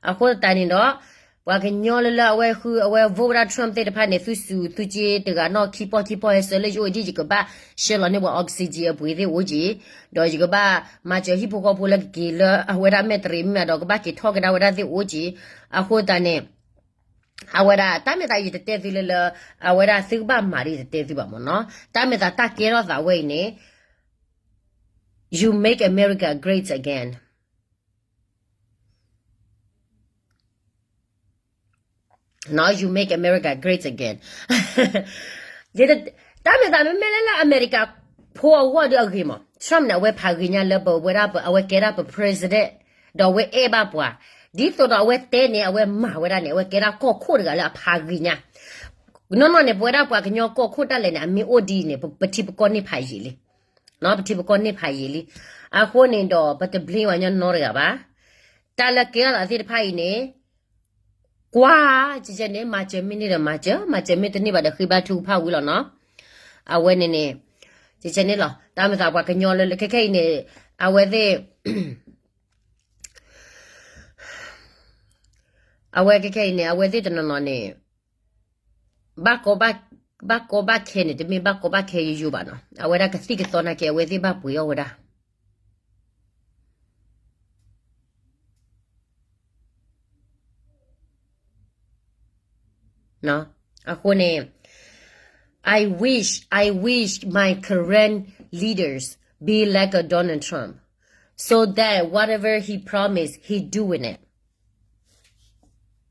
အဃိသတးန့ၣ်ဒီး ပှၤကညီလၢလၢအဝဲဃု အဝဲ vote ဝဲဒၣ် Trump သ့ၣ်တဖၣ်န့ၣ် သုစူၤသုစ့တဂၤနီၢ်ခံပီၢ်ခံပီၢ်ဟဲစၢၤလၢ ယအိၣ်ဒ်ယကဘၣ်ဆှၢလီၤန့ၢ်ပှၤ oxygen အပှ့ၤသ့ၣ်အိၣ်က့ၤ, ဒီးယကဘၣ်မၤစၢၤဟံၣ်ဖိဃီဖိလၢကက့ၤလၢအဝဲဒၣ်မဲၢ်တရံးမ့ၢ်ဒီး ကဘၣ်က့ၤထီၣ်ကဒါဝဲဒၣ်သ့ၣ်အိၣ်က့ၤ, အဃိသတးန့ၣ် အဝဲဒၣ် တၢ်မ့ၢ်သးယတတဲသုလၢလၢ အဝဲဒၣ်သုကဘၣ်မၤဒ်ယတတဲသုဘၣ်မ့ၢ်နီၤ, တၢ်မ့ၢ်သးတၢ်ကဲထီၣ်သးဝဲအံၤန့ၣ် you make America great again. you make America great again. တၢ်မ့ၢ်သးမ့မ့ၢ်လၢလၢအမဲရကၤဖိအဂီၢ်ဒီးအဂ့ၤမး, Trump န့ၣ် အဝဲဖးဂ့ၤညါလၢပဝဲဒၣ်အဝဲကဲဒၣ်ပ president, ဒီးအဝဲအဲၣ်ဘၣ်ပှၤ, ဒ်သိးဒီးအဝဲတဲန့ၣ် အဝဲမၤဝဲဒၣ်န့ၣ် အဝဲကဲဒၣ်ကီၢ်ခိၣ်တဂၤလၢအဖးဂ့ၤညါ, နီၢ်နီၢ်န့ၣ် ပဝဲဒၣ်ပှၤကညီကီၢ်ခိၣ်ဒၣ်လဲာ်န့ၣ် အမ့ၢ်အိၣ်ဒ်အံၤန့ၣ် ပထံပကီၢ်န့ၢ်ဖးယံာ်လံ ပထံပကီၢ်န့ၢ်ဖးယံာ်လံ, အဃိန့ၣ်ဒီး ပတဘျ့ဝဲညီနီတဂၤဘၣ်, တၢ်လၢကဲထီၣ်သးသ့ၣ်တဖၣ်အံၤန့ၣ် ကွၢ် ကဲကဲန့ၣ် မၤစၢၤမ့ၢ်န့ၢ်ဒီးမၤစၢၤ, မၤစၢၤမ့ၢ်တန့ၢ်ဘၣ်ဒီးဃ့ဘါထုကဖၣ်ဝံၤလီၤနီၤ, အဝဲန့ၣ်န့ၣ် ကဲကဲန့ၣ်လီၤ, တၢ်မ့ၢ်သးပှၤကညီလၢလၢခဲခဲအံၤန့ၣ် အဝဲသ့ၣ် အဝဲခဲခဲအံၤန့ၣ် အဝဲသ့ၣ်တနီၤနီၤန့ၣ် ဘၣ်ကီဘၣ်ခဲန့ၣ် တမ့ၢ်ဘၣ်ကီဘၣ်ခဲယိယိဘၣ်နီၤ. အဝဲဒၣ်ကသံၣ်ကသီနာ်က့ အဝဲသ့ၣ်ဘၣ်ပှ့ၤအီၣ်ဝဲဒၣ် အဃိန့ၣ် I wish, I wish my current leaders be like a Donald Trump, so that whatever he promise, he doing it.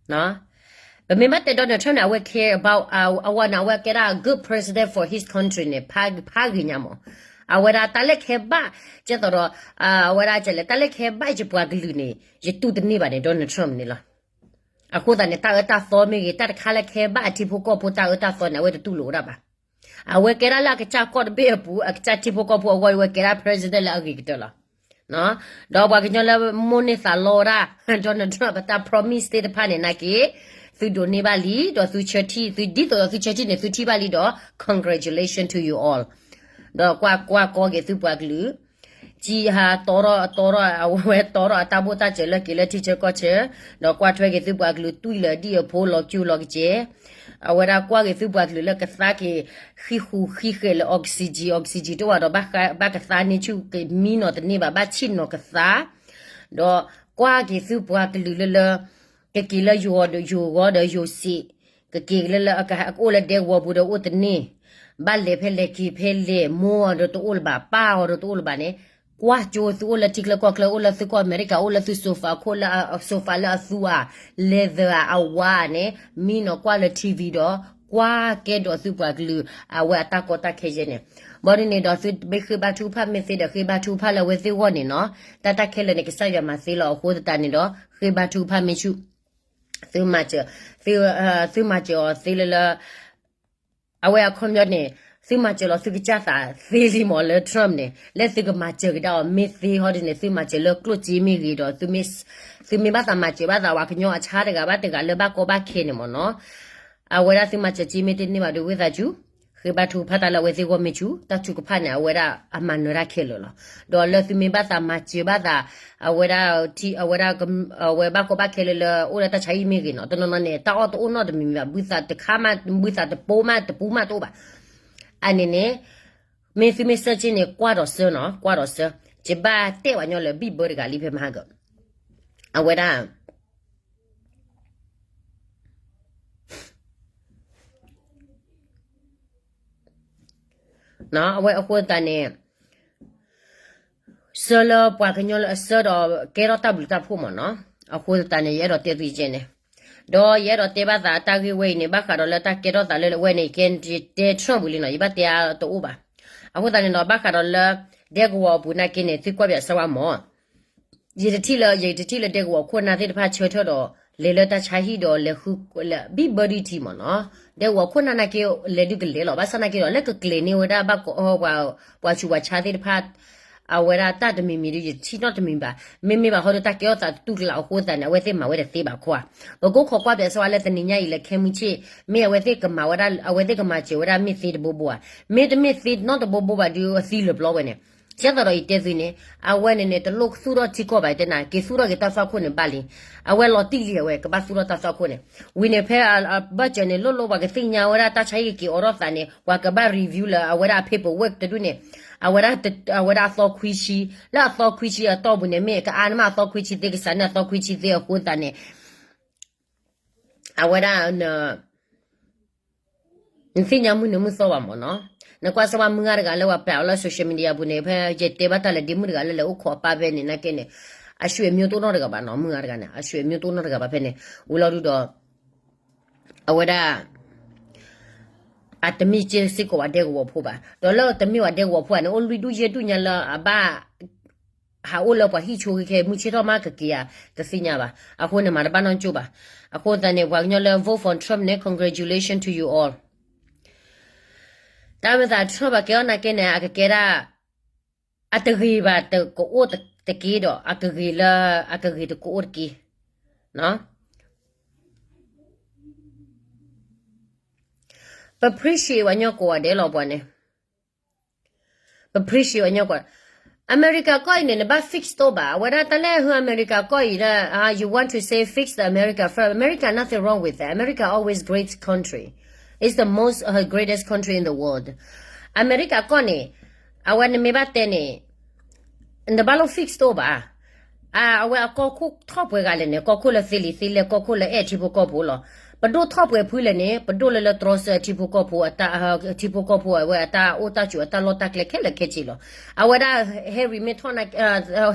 ပမ့ၢ်ဘၣ်တဲ Donald Trump န့ၣ် အဝဲ care about အဝဲန့ၣ် အဝဲကဲဒၣ် good president for his country န့ၣ် ဖးဂ့ၤညါမး. အဝဲဒၣ်တၢ်လၢခဲဘၣ် ကဲသိးဒီး အဝဲဒၣ်ကလဲၣ် တၢ်လၢခဲဘၣ်ယပှၤကလုာ်န့ၣ် ယတူၢ်တန့ၢ်ဘၣ်န့ၣ် Donald Trump န့ၣ်လီၤ. အဃိသတးန့ၣ် တၢ်အၢတၢ်သီမ့ၢ်ဂ့ၤ တၢ်တခါလၢခဲဘၣ်အထံဖိကီၢ်ဖိတၢ်အၢတၢ်သီန့ၣ် အဝဲတတူၢ်လိာ်ဝဲဒၣ်ဘၣ်. အဝဲကဲဒၣ်လၢအကစၢ်ကီၢ်တဘ့ၣ်အပူၤ အကစၢ်ထံဖိကီၢ်ဖိအဂီၢ် အဝဲကဲဒၣ် president လၢအဂ့ၤကတၢၢ်လီၤ. ဒီးပှၤကညီလၢမိၣ်န့ၢ်သးလီဝဲဒၣ် Donald Trump အတၢ် promise သ့ၣ်တဖၣ်န့ၣ်နာ်က့ သုဒိးန့ၢ်ဘၣ်လံ ဒီးသုဆၢထံၣ် သုဒ်သိးဒီးသုဆၢထံၣ်န့ၣ် သုထံၣ်ဘၣ်လံဒီး congratulation to you all. ဒီးကွၢ်ကွၢ်ကီက့ၤသုပှၤကလုာ် စံးဟးတီထီၣ်တီထီၣ် အဝဲတီထီၣ်အတၢ်ဘိၣ်တၢ်စၢၤလၢက့ၤလၢထံဆၢကီၢ်ဆၢ, ဒီးကွၢ်ထွဲက့ၤသုပှၤကလုာ် တွံၢ်လၢဒံၣ်အဖိ လီၤကၠူလီၤကစဲး, အဝဲဒၣ်ကွၢ်က့ၤသုပှၤကလုာ်လၢကသါက့ၤ ဃံဃူဃံဃဲးလၢ oxygen, oxygen တအိၣ်ဘၣ်ဒီး ဘၣ်ကသါန့ၢ်ဆူၣ် မံနီၤတန့ၢ်ဘၣ် ဘၣ်ဆံၣ်နီၤကသါ, ဒီးကွၢ်က့ၤသုပှၤကလုာ်လၢလၢ ကက့ၤလၢယိၤဂီၤဒီးယိၤစ့း, ကက့ၤလၢလၢ ကအိၣ်လၢဒဲကဝီၤပူၤဒီးအိၣ်တန့ၢ်, ဘၣ်လဲၤဖဲလဲၣ်က့ၤဖဲလဲၣ်, မိၢ်အီၤဒီးတအိၣ်လၢၤဘၣ်, ပၢ်အီၤဒီးတအိၣ်လၢၤဘၣ်န့ၣ်, ကွၢ်ကၠိသုအိၣ်လၢထံချၢကီၢ်ချၢ, အိၣ်လၢသုကီၢ်အမဲရကၤ, အိၣ်လၢသု sofa ခိၣ်လၢ sofa လၢအသူဧါ, leather ဧါ, အဝါဧါန့ၣ်, မံနီၤကွၢ်လၢ T V ဒီး ကွၢ်ကဲဒီးသုပှၤကလုာ် အဝဲအတၢ်ကီတၢ်ခဲယဲန့ၣ်, ဘၣ်ဒ်န့ၣ်ဒီးသုမ့ၢ်ဃ့ဘါထုကဖၣ်မ့ၢ်သ့ဒီး ဃ့ဘါထုကဖၣ်လၢအဝဲသ့ၣ်အဂီၢ်န့ၣ်နီၤ, တၢ်တၢ်ခဲလၢာ်န့ၣ် ကစၢ်ယွၤမၤသ့လီၤ. အဃိသတးန့ၣ်ဒီး ဃ့ဘါထုကဖၣ်မ့ၢ်ဆူၣ် သုမၤစၢၤ, သုမၤစၢၤအီၤသ့လၢလၢ အဝဲအခီပညီန့ၣ်, သုမၤစၢၤလီၤသုကစၢ်သးသ့လံမးလၢ Trump န့ၣ်, လၢသုကမၤစၢၤကဒါအီၤမ့ၢ်သ့ဟီဒ်န့ၣ် သုမၤစၢၤလၢကျိၣ်စ့မ့ၢ်ဂ့ၤဒီး သုမ့ၢ်ဘၣ်သးမၤစၢၤဘၣ်သးပှၤကညီအဆါတဂၤဘၣ်တဂၤလၢဘၣ်ကီဘၣ်ခဲန့ၣ်မ့ၢ်နီၤ, အဝဲဒၣ်သုမၤစၢၤစ့မ့ၢ်တန့ၢ်ဘၣ်ဒီး ဝံသးစူၤ ဃ့ဘါထုကဖၣ်တၢ်လၢအဝဲသ့ၣ်ဂီၢ်မ့ၢ်ဆူၣ်, တၢ်ထုကဖၣ်န့ၣ် အဝဲဒၣ်အမၤနၢၤတၢ်ခဲလၢာ်လီၤ. ဒီးလၢသုမ့ၢ်ဘၣ်သးမၤစၢၤဘၣ်သး အဝဲဒၣ် အဝဲဘၣ်ကီဘၣ်ခဲလၢာ်လၢ အိၣ်လၢတၢ်ဆါဟံၣ်မ့ၢ်ဂ့ၤနီၤ, တနီၤနီၤန့ၣ် တၢ်အီၣ်တအိၣ်နီတမံၤမံၤဘၣ်, ဘုသးတခါမး ဘုသးတပိမးတပူမးတအိၣ်ဘၣ်. အန့ၣ်န့ၣ် မ့ၢ်သုမ့ၢ် search န့ၣ် ကွၢ်ဒီးစၢနီၤ, ကွၢ်ဒီးစၢ, ယဘၣ်တဲပှၤကညီလၢ ဘံၣ်ဘၢတဂၤလံဖဲမဟါကၢ, အဝဲဒၣ် အဝဲအဃိသတးန့ၣ် စၢလၢပှၤကညီလၢအစၢဒီးကဲထီၣ်တၢ်ဘျုးတၢ်ဖှိၣ်မ့ၢ်နီၤ, အဃိသတးန့ၣ် ယအဲၣ်ဒိးတဲသုကဲန့ၣ်, ဒီးယအဲၣ်ဒိးတဲဘၣ်သးတၢ်ဂ့ၢ်ဝဲအံၤန့ၣ် ဘၣ်ဃးဒီးလၢတၢ်ကဲထီၣ်သးလၢဝဲန့ၣ် ယကဲတဲ Trump ဝံၤလံနီၤ, ယဘၣ်တဲအါတအိၣ်ဘၣ်. အဃိသတးန့ၣ်ဒီး ဘၣ်ဃးဒီးလၢ ဒဲကဝီၤအပူၤနာ်က့န့ၣ် သုကွၢ်ဘၣ်စၢဝါမ့ၢ် ယတထံၣ်လၢ ယတထံၣ်လၢဒဲကဝီၤခိၣ်နၢ်သ့ၣ်တဖၣ်ဆၢထၢၣ်ဒီး လဲၤလၢတၢ်ဆါဟံၣ်ဒီးလဲၤဃု ဘံၣ်ဘၢဒံးထံမ့ၢ်နီၤ, ဒဲကဝီၤခိၣ်နၢ်နာ်က့လဲၤဒုးကလဲၤလီၤ. ဘၣ်ဆၣ်နာ်က့ဒီး လၢကကျဲၤန့ၢ်ဝဲဒၣ်ဘၣ်ကီ ပှၤဆူးပှၤဆါသ့ၣ်တဖၣ် အဝဲဒၣ်တၢ်တမံၤမံၤဒီး ယတထံၣ်နီတမံၤဘၣ်. မ့မ့ၢ်ဘၣ်ဃီဒီးတၢ်ကဲထီၣ်သးတတူၢ်ကလာ်အဃိသတးန့ၣ် အဝဲသ့ၣ်မၤဝဲတသ့ဘၣ်ခွါ. ပကအိၣ်ခိးကွၢ်ဘၣ်စၢဝါလၢတနံၤညါအံၤလၢခဲမုၢ်ဆ့ၣ် မ့ၢ်အဝဲသ့ၣ်ကမၤဝဲဒၣ် အဝဲသ့ၣ်ကမၤစၢၤဝဲဒၣ်မ့ၢ်သ့တဘိဘိဧါ, မ့တမ့ၢ်သ့နီတဘိဘိဘၣ်ဒီးအသံလၢာ်ပျီဝဲန့ၣ် ကဲသိးဒီးယတဲသုန့ၣ် အဝဲန့ၣ်န့ၣ် တလိၣ်သူၣ်ထီၣ်ထံကီၢ်ဘၣ်တဲနၤ က့ၤသူၣ်ထီၣ်က့ၤတၢ်သွၣ်ခိၣ်န့ၣ်ဘၣ်လံ. အဝဲလီၤတံၢ်လံအဝဲ ကဘၣ်သူၣ်ထီၣ်တၢ်သွၣ်ခိၣ်န့ၣ် ဝံၤန့ၣ်ဖဲအဘၢၣ်စၢၤန့ၣ် လိၣ်လိၣ်ပှၤကသ့ၣ်ညါဝဲဒၣ်တၢ်ဆါဟံၣ်ကက့ၤအိးထီၣ်သးန့ၣ် ပှၤကဘၣ် review လၢအဝဲဒၣ်အ paperwork တဒူၣ်န့ၣ် အဝဲဒၣ် အဝဲဒၣ်အသီခွံဆံ လၢအသီခွံဆံအတီၢ်ပူၤန့ၣ် မ့ၢ်ကအါန့ၢ်မးအသီခွံဆံသ့ ကစးန့ၢ်အသီခွံဆံသ့အဃိသတးန့ၣ် အဝဲဒၣ် နသ့ၣ်ညါမုၢ်နံၤမုၢ်သီဘၣ်မ့ၢ်နီၤ. နကွၢ်စၢ်ဝဲမုၢ်ဂၤတဂၤလၢပှၤပာ်အီၤလၢ social media ပူၤန့ၣ် ဖဲယတဲဘၣ်တၢ်လၢဒ့မုၣ်တဂၤလၢလဲၤအိၣ်ခိးအပၢ်ဖဲန့ၣ် နာ်က့န့ၣ် အဆွေမျိုးတအိၣ်နီတဂၤဘၣ်နီၤ. မုၢ်ဂၤတဂၤန့ၣ် အဆွေမျိုးတအိၣ်နီတဂၤဘၣ်ဖဲန့ၣ် ဝံၤလီၤဒုဒီး အဝဲဒၣ် အတမ့ၢ်စ့ၢ်ကီးဝဲဒဲကဝီၤဖိဘၣ်. ဒီးလၢတမ့ၢ်ဝဲဒဲကဝီၤဖိဘၣ်န့ၣ် အိၣ်လွံၢ်ဒူၣ်ယဲၢ်ဒူၣ်ညါလၢအဘၣ် ဟးအိၣ်လၢပှၤဟံၣ်ဆိခဲခဲ မုၢ်ဆ့ၣ်ထီၣ်မးကက့ၤဧါ တသ့ၣ်ညါဘၣ်. အဃိန့ၣ်မၤတဘၣ်နီတကၠိၣ်ဘၣ်. အဃိသတးန့ၣ် ပှၤကညီလၢ vote for Trump န့ၣ် congratulation to you all. တၢ်မ့ၢ်သး Trump ဘၣ်ကဲထီၣ်နာ်က့န့ၣ် အကကဲဒၣ် အတဂ့ၤဘၣ်တကအိၣ်တက့ၢ်ဒီး အကဂ့ၤလၢ အကဂ့ၤတကအိၣ်တက့ၢ်. ပ appreciate ပှၤကညီကိးဂၤဒဲးလီၤပှၤန့ၣ်. ပ appreciate ပှၤကညီကိးဂၤဒဲး. အမဲရကၤကီၢ်အံၤန့ၣ် နဘၣ် fix တအိၣ်ဘၣ်. အဝဲဒၣ်တၢ်လၢဟုအမဲရကၤကီၢ်အံၤဒၣ် you want to say fix the America first. America, nothing wrong with that. America always great country. It's the most uh, greatest country in the world. အမဲရကၤကီၢ်န့ၣ် အဝဲနမ့ၢ်ဘၣ်တဲန့ၣ် နဘၣ်လိၣ် fix တအိၣ်ဘၣ်. အဝဲအကီၢ်ခိၣ်ထီၣ်ပှဲၤဂၤလဲၣ်န့ၣ် ကီၢ်ခိၣ်လၢသ့လံာ်သ့လဲၢ် ကီၢ်ခိၣ်လၢအဲၣ်ထံဖိကီၢ်ဖိလီၤ. ပဒိၣ်ထီၣ်ပှဲၤဖုလဲၣ်န့ၣ် ပဒိၣ်လၢလၢတြီဆၢထံဖိကီၢ်ဖိ ထံဖိကီၢ်ဖိအဝဲအတၢ်အိၣ်တၢ်ဆိးအတၢ်လီၢ်တၢ်ကျဲခဲလၢာ်ခဲဆ့လီၤ. အဝဲဒၣ် Harry မ့ၢ်ထီၣ်နာ်က့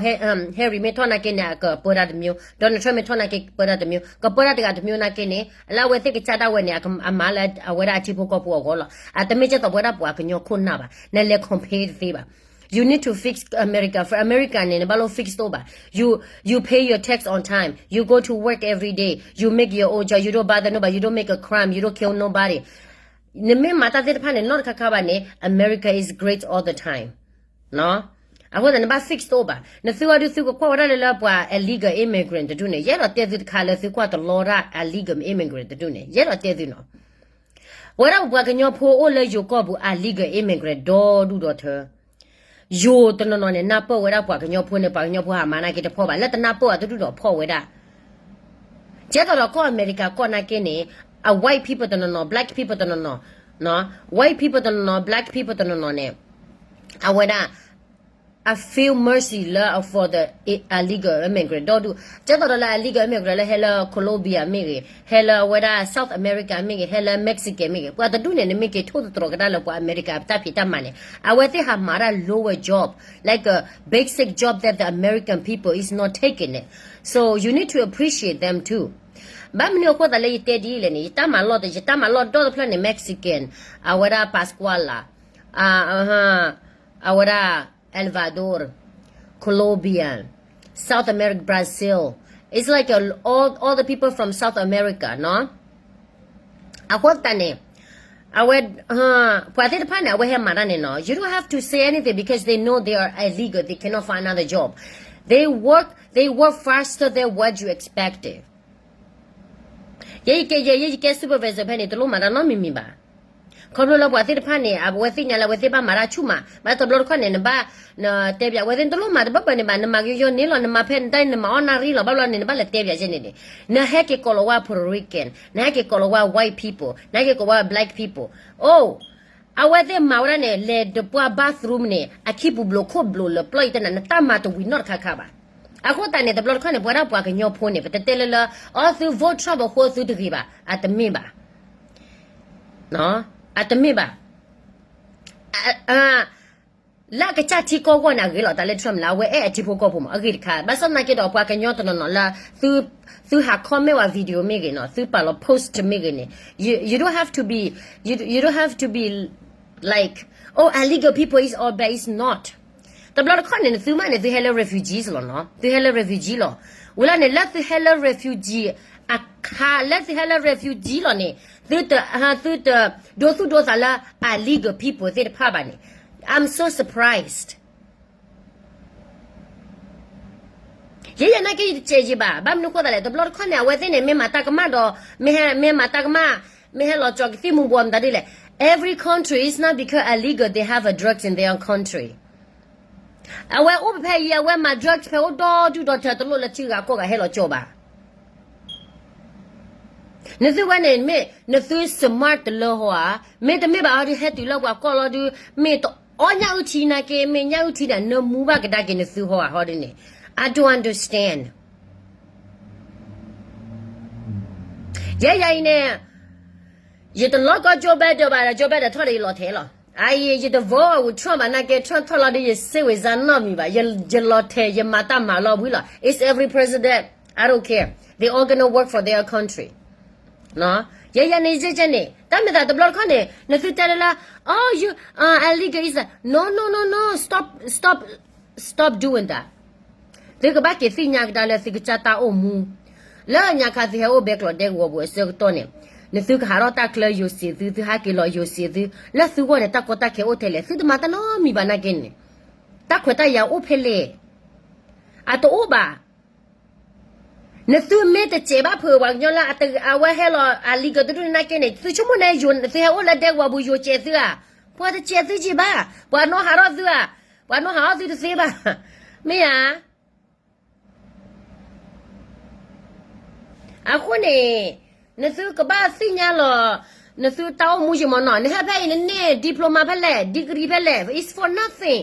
Harry မ့ၢ်ထီၣ်နာ်က့န့ၣ် အကပၢတၢ်တမျိုး, Donald Trump မ့ၢ်ထီၣ်နာ်က့ကပၢတၢ်တမျိုး, ကပၢတၢ်တဂၤတမျိုးနာ်က့န့ၣ် လၢအဝဲသ့ၣ်ကစၢ်ဒၣ်ဝဲန့ၣ် အမၤလၢအဝဲဒၣ်အထံဖိကီၢ်ဖိအဂီၢ်လီၤ. အတမ့ၢ်ကဲသိးပဝဲဒၣ်ပှၤကညီခိၣ်နၢ်ဘၣ်. နလဲၤ compare တသ့ဘၣ်. You need to fix America first. America န့ၣ် နဘၣ်လိၣ် fix တအိၣ်ဘၣ်. You you pay your tax on time. You go to work every day. You make your own job. You don't bother nobody. You don't make a crime. You don't kill nobody. နမ့ၢ်မၤတၢ်သ့ၣ်တဖၣ်န့ၣ် နီတခါခါဘၣ်န့ၣ် America is great all the time. အဃိသတးနဘၣ် fix တအိၣ်ဘၣ်. နသုဝဲဒုးသုကကွၢ်ဝဲဒၣ်လၢလၢပှၤ illegal immigrant တဒူၣ်န့ၣ် ယအဲၣ်ဒိးတဲသုတခါလၢသုကွၢ်တလီတၢ် illegal immigrant တဒူၣ်န့ၣ် ယအဲၣ်ဒိးတဲသုနီၤ. ပဝဲဒၣ်ပပှၤကညီဖိအိၣ်လၢယိၤကီၢ်ပူၤ illegal immigrant ဒီဒူၣ်ဒီထၢ ယိၤတနီၤနီၤန့ၣ် နၢ်ပၢၢ်ဝဲဒၣ်ပှၤကညီဖိန့ၣ် ပှၤကညီဖိဟးမၤနာ်က့တဖီၣ်ဘၣ် လၢတနၢ်ပၢၢ်အတဒူၣ်ဒီးဖီၣ်ဝဲဒၣ်. ကဲသိးဒီးကီၢ်အမဲရကၤကီၢ်နာ်က့န့ၣ် အ white people တနီၤနီၤ black people တနီၤနီၤ, white people တနီၤနီၤ black people တနီၤနီၤန့ၣ် အဝဲဒၣ် I feel mercy လၢ for the illegal immigrant ဒီဒူၣ် ကဲသိးဒီးလၢ illegal immigrant လၢဟဲလၢ Colombia မ့ၢ်ဂ့ၤ ဟဲလၢအဝဲဒၣ် South America မ့ၢ်ဂ့ၤ ဟဲလၢ Mexican မ့ၢ်ဂ့ၤ ပှၤတဒူၣ်န့ၣ် နမ့ၢ်က့ၤထိၣ်သတြီၤကဒါလၢပှၤအမဲရကၤတၢ်ဖံးတၢ်မၤန့ၣ် အဝဲသ့ၣ်ဟးမၤတၢ် lower job, like a basic job that the American people is not taking it. So you need to appreciate them too. ဘၣ်မနုၤအဃိသတးလၢယတဲဒ်လဲၣ်န့ၣ် ယတၢ်မၤလီၢ် ယတၢ်မၤလီၢ်ဒီတဖျၢၣ်န့ၣ် Mexican, အဝဲဒၣ် Pascuala, အဝဲဒၣ် El Salvador, Colombia, South America, Brazil. It's like a, all, all the people from South America, no? အဃိသတးန့ၣ် အဝဲ ပှၤသ့ၣ်တဖၣ်န့ၣ် အဝဲဟဲမၤတၢ်န့ၣ်နီၤ you don't have to say anything because they know they are illegal, they cannot find another job. They work, they work faster than what you expected. ယဲယကဲ ယဲ ယဲယကဲ supervisor ဖဲန့ၣ် တလိၣ်မၤတၢ်နီတမံၤမံၤဘၣ်. ခီဖျိလၢပှၤသ့ၣ်တဖၣ်န့ၣ် အဝဲသ့ၣ်ညါလၢအဝဲသ့ၣ်ဘၣ်မၤတၢ်ဆူၣ်မး ဘၣ်တဘျီတခီၣ်န့ၣ် နဘၣ် တဲဘၣ် အဝဲသ့ၣ်တလိၣ်မၤတဘၣ်ဘၣ်န့ၣ်ဘၣ် နမၤကယီယီန့ၣ်လီၤ နမၤဖဲနတၢ်နမၤအီၣ်နၣ်ရံၣ်လီၤ ဘၣ်ဘျီန့ၣ် နဘၣ်လဲၤတဲဘၣ်ယဲန့ၣ်န့ၣ် နဟဲက့ၤကိးလီၤဝဲ Puerto Rican, နဟဲက့ၤကိးလီၤဝဲ white people, နဟဲက့ၤကိးဝဲ black people. အိၣ် အဝဲသ့ၣ်မၤဝဲဒၣ်န့ၣ် လဲၤတပှၢ် bathroom န့ၣ် အခံပူၤဘျိးခိၣ်ဘျိးလၢပျီၢ်အံၤတနၤ နတၢ်မၤတဝံၤနီတခါခါဘၣ်. အဃိသတးန့ၣ် တဘျီတခီၣ်န့ၣ် ပဝဲဒၣ်ပှၤကညီဖိန့ၣ် ပတတဲလၢလၢ အီသု vote Trump အဃိသုတဂ့ၤဘၣ် အတမ့ၢ်ဘၣ်. အတမ့ၢ်ဘၣ်. လၢအကစၢ်ထံကီၢ်ဂီၢ်န့ၣ် အဂ့ၤလီၤ တၢ်လၢ Trump လၢအဝဲအဲၣ်အထံဖိကီၢ်ဖိမး အဂ့ၤတခါ ဘၣ်ဆၣ်သနာ်က့ဒီး ပှၤကညီတနီၤနီၤလၢ သုဟး comment ဝဲ video မ့ၢ်ဂ့ၤနီၤ သုပာ်လီၤ post မ့ၢ်ဂ့ၤန့ၣ် you, you don't have to be, you, you don't have to be like, oh, illegal people is all bad, it's not. တဘျီတခီၣ်န့ၣ် နသုမးန့ၣ် သုဟဲလၢ refugees လီၤနီၤ သုဟဲလၢ refugee လီၤ. ဝံၤလီၤန့ၣ် လၢသုဟဲလၢ refugee အခါ လၢသုဟဲလၢ refugee လီၤန့ၣ် သုတ သုတ ဒိသူၣ်ဒိသးလၢ illegal people သ့ၣ်တဖၣ်ဘၣ်န့ၣ် I'm so surprised. ယဲယၤနာ်က့ယတစဲးယံၤဘၣ် ဘၣ်မနုၤဃိသတးလဲၣ် တဘျီတခီၣ်န့ၣ် အဝဲသ့ၣ်န့ၣ် မ့ၢ်မၤတၢ်ကမၣ်ဒီး မ့ၢ်ဟဲ မ့ၢ်မၤတၢ်ကမၣ် မ့ၢ်ဟဲလီၤကၠီၤကသံၣ်မူၤဘှီးမတၤဒ်လဲၣ် every country is not because illegal they have a drugs in their country. အဝဲအိၣ်ဖဲအံၤ အဝဲမၤ drugs ဖဲအိၣ်ဒီဒူၣ်ဒီထၢ တလိၣ်လၢထံဂၤကီၢ်ဂၤဟဲလီၤကၠီၤဘၣ်. နသုဝဲန့ၣ် မ့ၢ်နသု smart တလၢဟီဧါ, မ့တမ့ၢ်ဘၣ်ဟီဒုး ဟဲတုၤလၢပှၤကီၢ်လီၤဒုး မ့ၢ်တအီၣ်ညၣ်အုၣ်ထံနာ်က့ မ့ၢ်ညၣ်အုၣ်ထံန့ၣ် နၢမူဘၣ်ကဒါက့ၤနသုဟီဧါဟီဒုးန့ၣ် I don't understand. ယဲယၤအံၤန့ၣ် ယတလီၤကီ Joe Biden ဘၣ်ဒီး Joe Biden ထီၣ်ဒီးယလီၤထဲးလီၤ. အအံၤ ယတ vote ဝဲ Trump ဘၣ်နာ်က့ Trump ထီၣ်လီၤဒုး ယစိတ်ဝင်စားနီတမံၤဘၣ်. ယလီၤထဲး ယမၤတၢ်မၤလီၤဝံၤလီၤ. It's every president. I don't care. They all gonna work for their country. ယဲယၤန့ၣ် ယဲယၤန့ၣ် တၢ်မ့ၢ်သးတဘျီတခီၣ်န့ၣ် နသုတဲလၢလၢ oh you illegal is no no no no stop stop stop doing that. သုကဘၣ်က့ၤသ့ၣ်ညါကဒါလၢသုကစၢ်တၢ်အိၣ်မူ လၢညါခါသုဟဲအိၣ်ဘဲကျိးဒဲကဝီၤပူၤအဆၢကတီၢ်န့ၣ် နသုကဟးထီၣ်တၢ်ချၢယိၤစံးသု သုဟးက့ၤလီၤယိၤစံးသု လၢသုဂီၢ်န့ၣ် တၢ်ကီတၢ်ခဲအိၣ်ထဲလဲၣ် သုတမၤတၢ်နီတမံၤဘၣ်နာ်က့န့ၣ် တၢ်ခွဲးတၢ်ယာ်အိၣ်ဖဲလဲၣ် အတအိၣ်ဘၣ်. နသုမ့ၢ်တစဲးဘၣ်ဖုးပှၤကညီလၢအဝဲဟဲလီၤ illegal တဒူၣ်န့ၣ်နာ်က့န့ၣ် သုဆိကမိၣ်န့ၣ် သုဟဲအိၣ်လၢဒဲကဝီၤပူၤယိၤစံးသုဧါ, ပှၤတစဲးသုက့ဘၣ်, ပှၤနီၢ်ဟးထီၣ်သုဧါ. ပှၤနီၣ်ဟးအီၣ်သုတသ့ဘၣ်, မ့ၢ်ဧါ. အဃိန့ၣ် နသုကဘၣ်သ့ၣ်ညါလီၤ, နသုတၢ်အိၣ်မူယံာ်မးနီၤ, နဟဲဖဲအံၤနန့ၢ် diploma ဖဲလဲၣ်, degree ဖဲလဲၣ်, it's for nothing.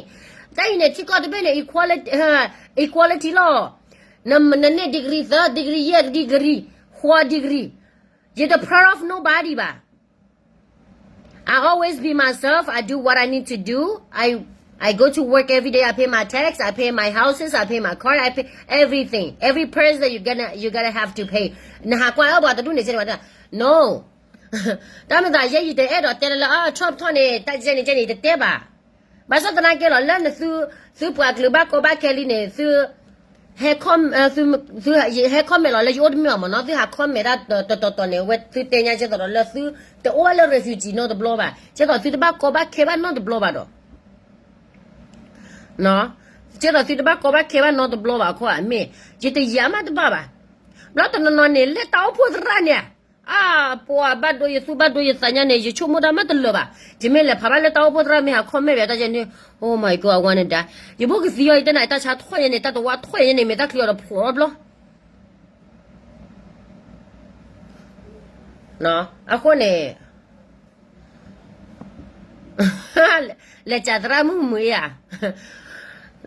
တၢ်အံၤန့ၣ် ထံကီၢ်တဘ့ၣ်န့ၣ် equality လီၤ. နန့ၢ် degree သၢ degree ယဲၢ် degree ဃိး degree, ယတ proud of nobody ဘၣ်. I always be myself. I do what I need to do. I I go to work every day. I pay my tax. I pay my houses. I pay my car. I pay everything. Every person that you gonna you gonna have to pay. နဟးကွၢ်အၢပှၤတဒူၣ်န့ၣ် စဲဝဲဒၣ် no. တၢ်မ့ၢ်သးယဲယတအဲၣ်ဒိးတဲလၢလၢ အ Trump ထီၣ်န့ၣ် တၢ်ကဲန့ၣ်ကဲန့ၣ် ယတတဲဘၣ်. ဘၣ်ဆၣ်သနာ်က့လီၤ လၢနသု သုပှၤကလုာ်ဘၣ်ကီဘၣ်ခဲလံန့ၣ် သု ဟဲ ဟဲ comment လီၤလၢယအိၣ်တမ့ၢ်ဘၣ်မ့ၢ်နီၤ, သုဟး comment ဒၣ်တတီၤတီၤန့ၣ် အဝဲသုတဲညါကဲသိးဒီးလၢသုတအိၣ်ဘၣ်လၢ refugee နီတဘျီဘၣ်, ကဲသိးသုတဘၣ်ကီဘၣ်ခဲဘၣ်နီတဘျီဘၣ်ဒီး ကဲသိးသုတဘၣ်ကီဘၣ်ခဲဘၣ်နီတဘျီဘၣ်အခိၣ်အမ့ၢ်, ယတယာ်မးတဘၣ်ဘၣ်. ဘျီတနီၤနီၤန့ၣ် လၢတၢ်အိၣ်ဖှိၣ်သရၣ်န့ၣ်, အါ, ပှၤဘၣ်ဒိယသူဘၣ်ဒိယသးညါန့ၣ် ယဆိကမိၣ်တၢ်မးတလၢာ်ဘၣ်. ယမ့ၢ်လဲၤဖးဘၣ်လၢတၢ်အိၣ်ဖှိၣ်သရၣ်မ့ၢ်ဟး comment ဘၣ်တၢ်ယဲန့ၣ်, Oh my God, I wanna die. ယဘိကသံအီၤ ယတဲနၤတၢ်ဆါထီၣ်ယဲန့ၣ် တၢ်တဝါထီၣ်ယဲန့ၣ် မ့ၢ်တၢ်ချံအီၤတဖျိးဘျီ အဃိန့ၣ် လဲၤစံးသရၣ်မုၣ်မုၢ်အ့ဧါ,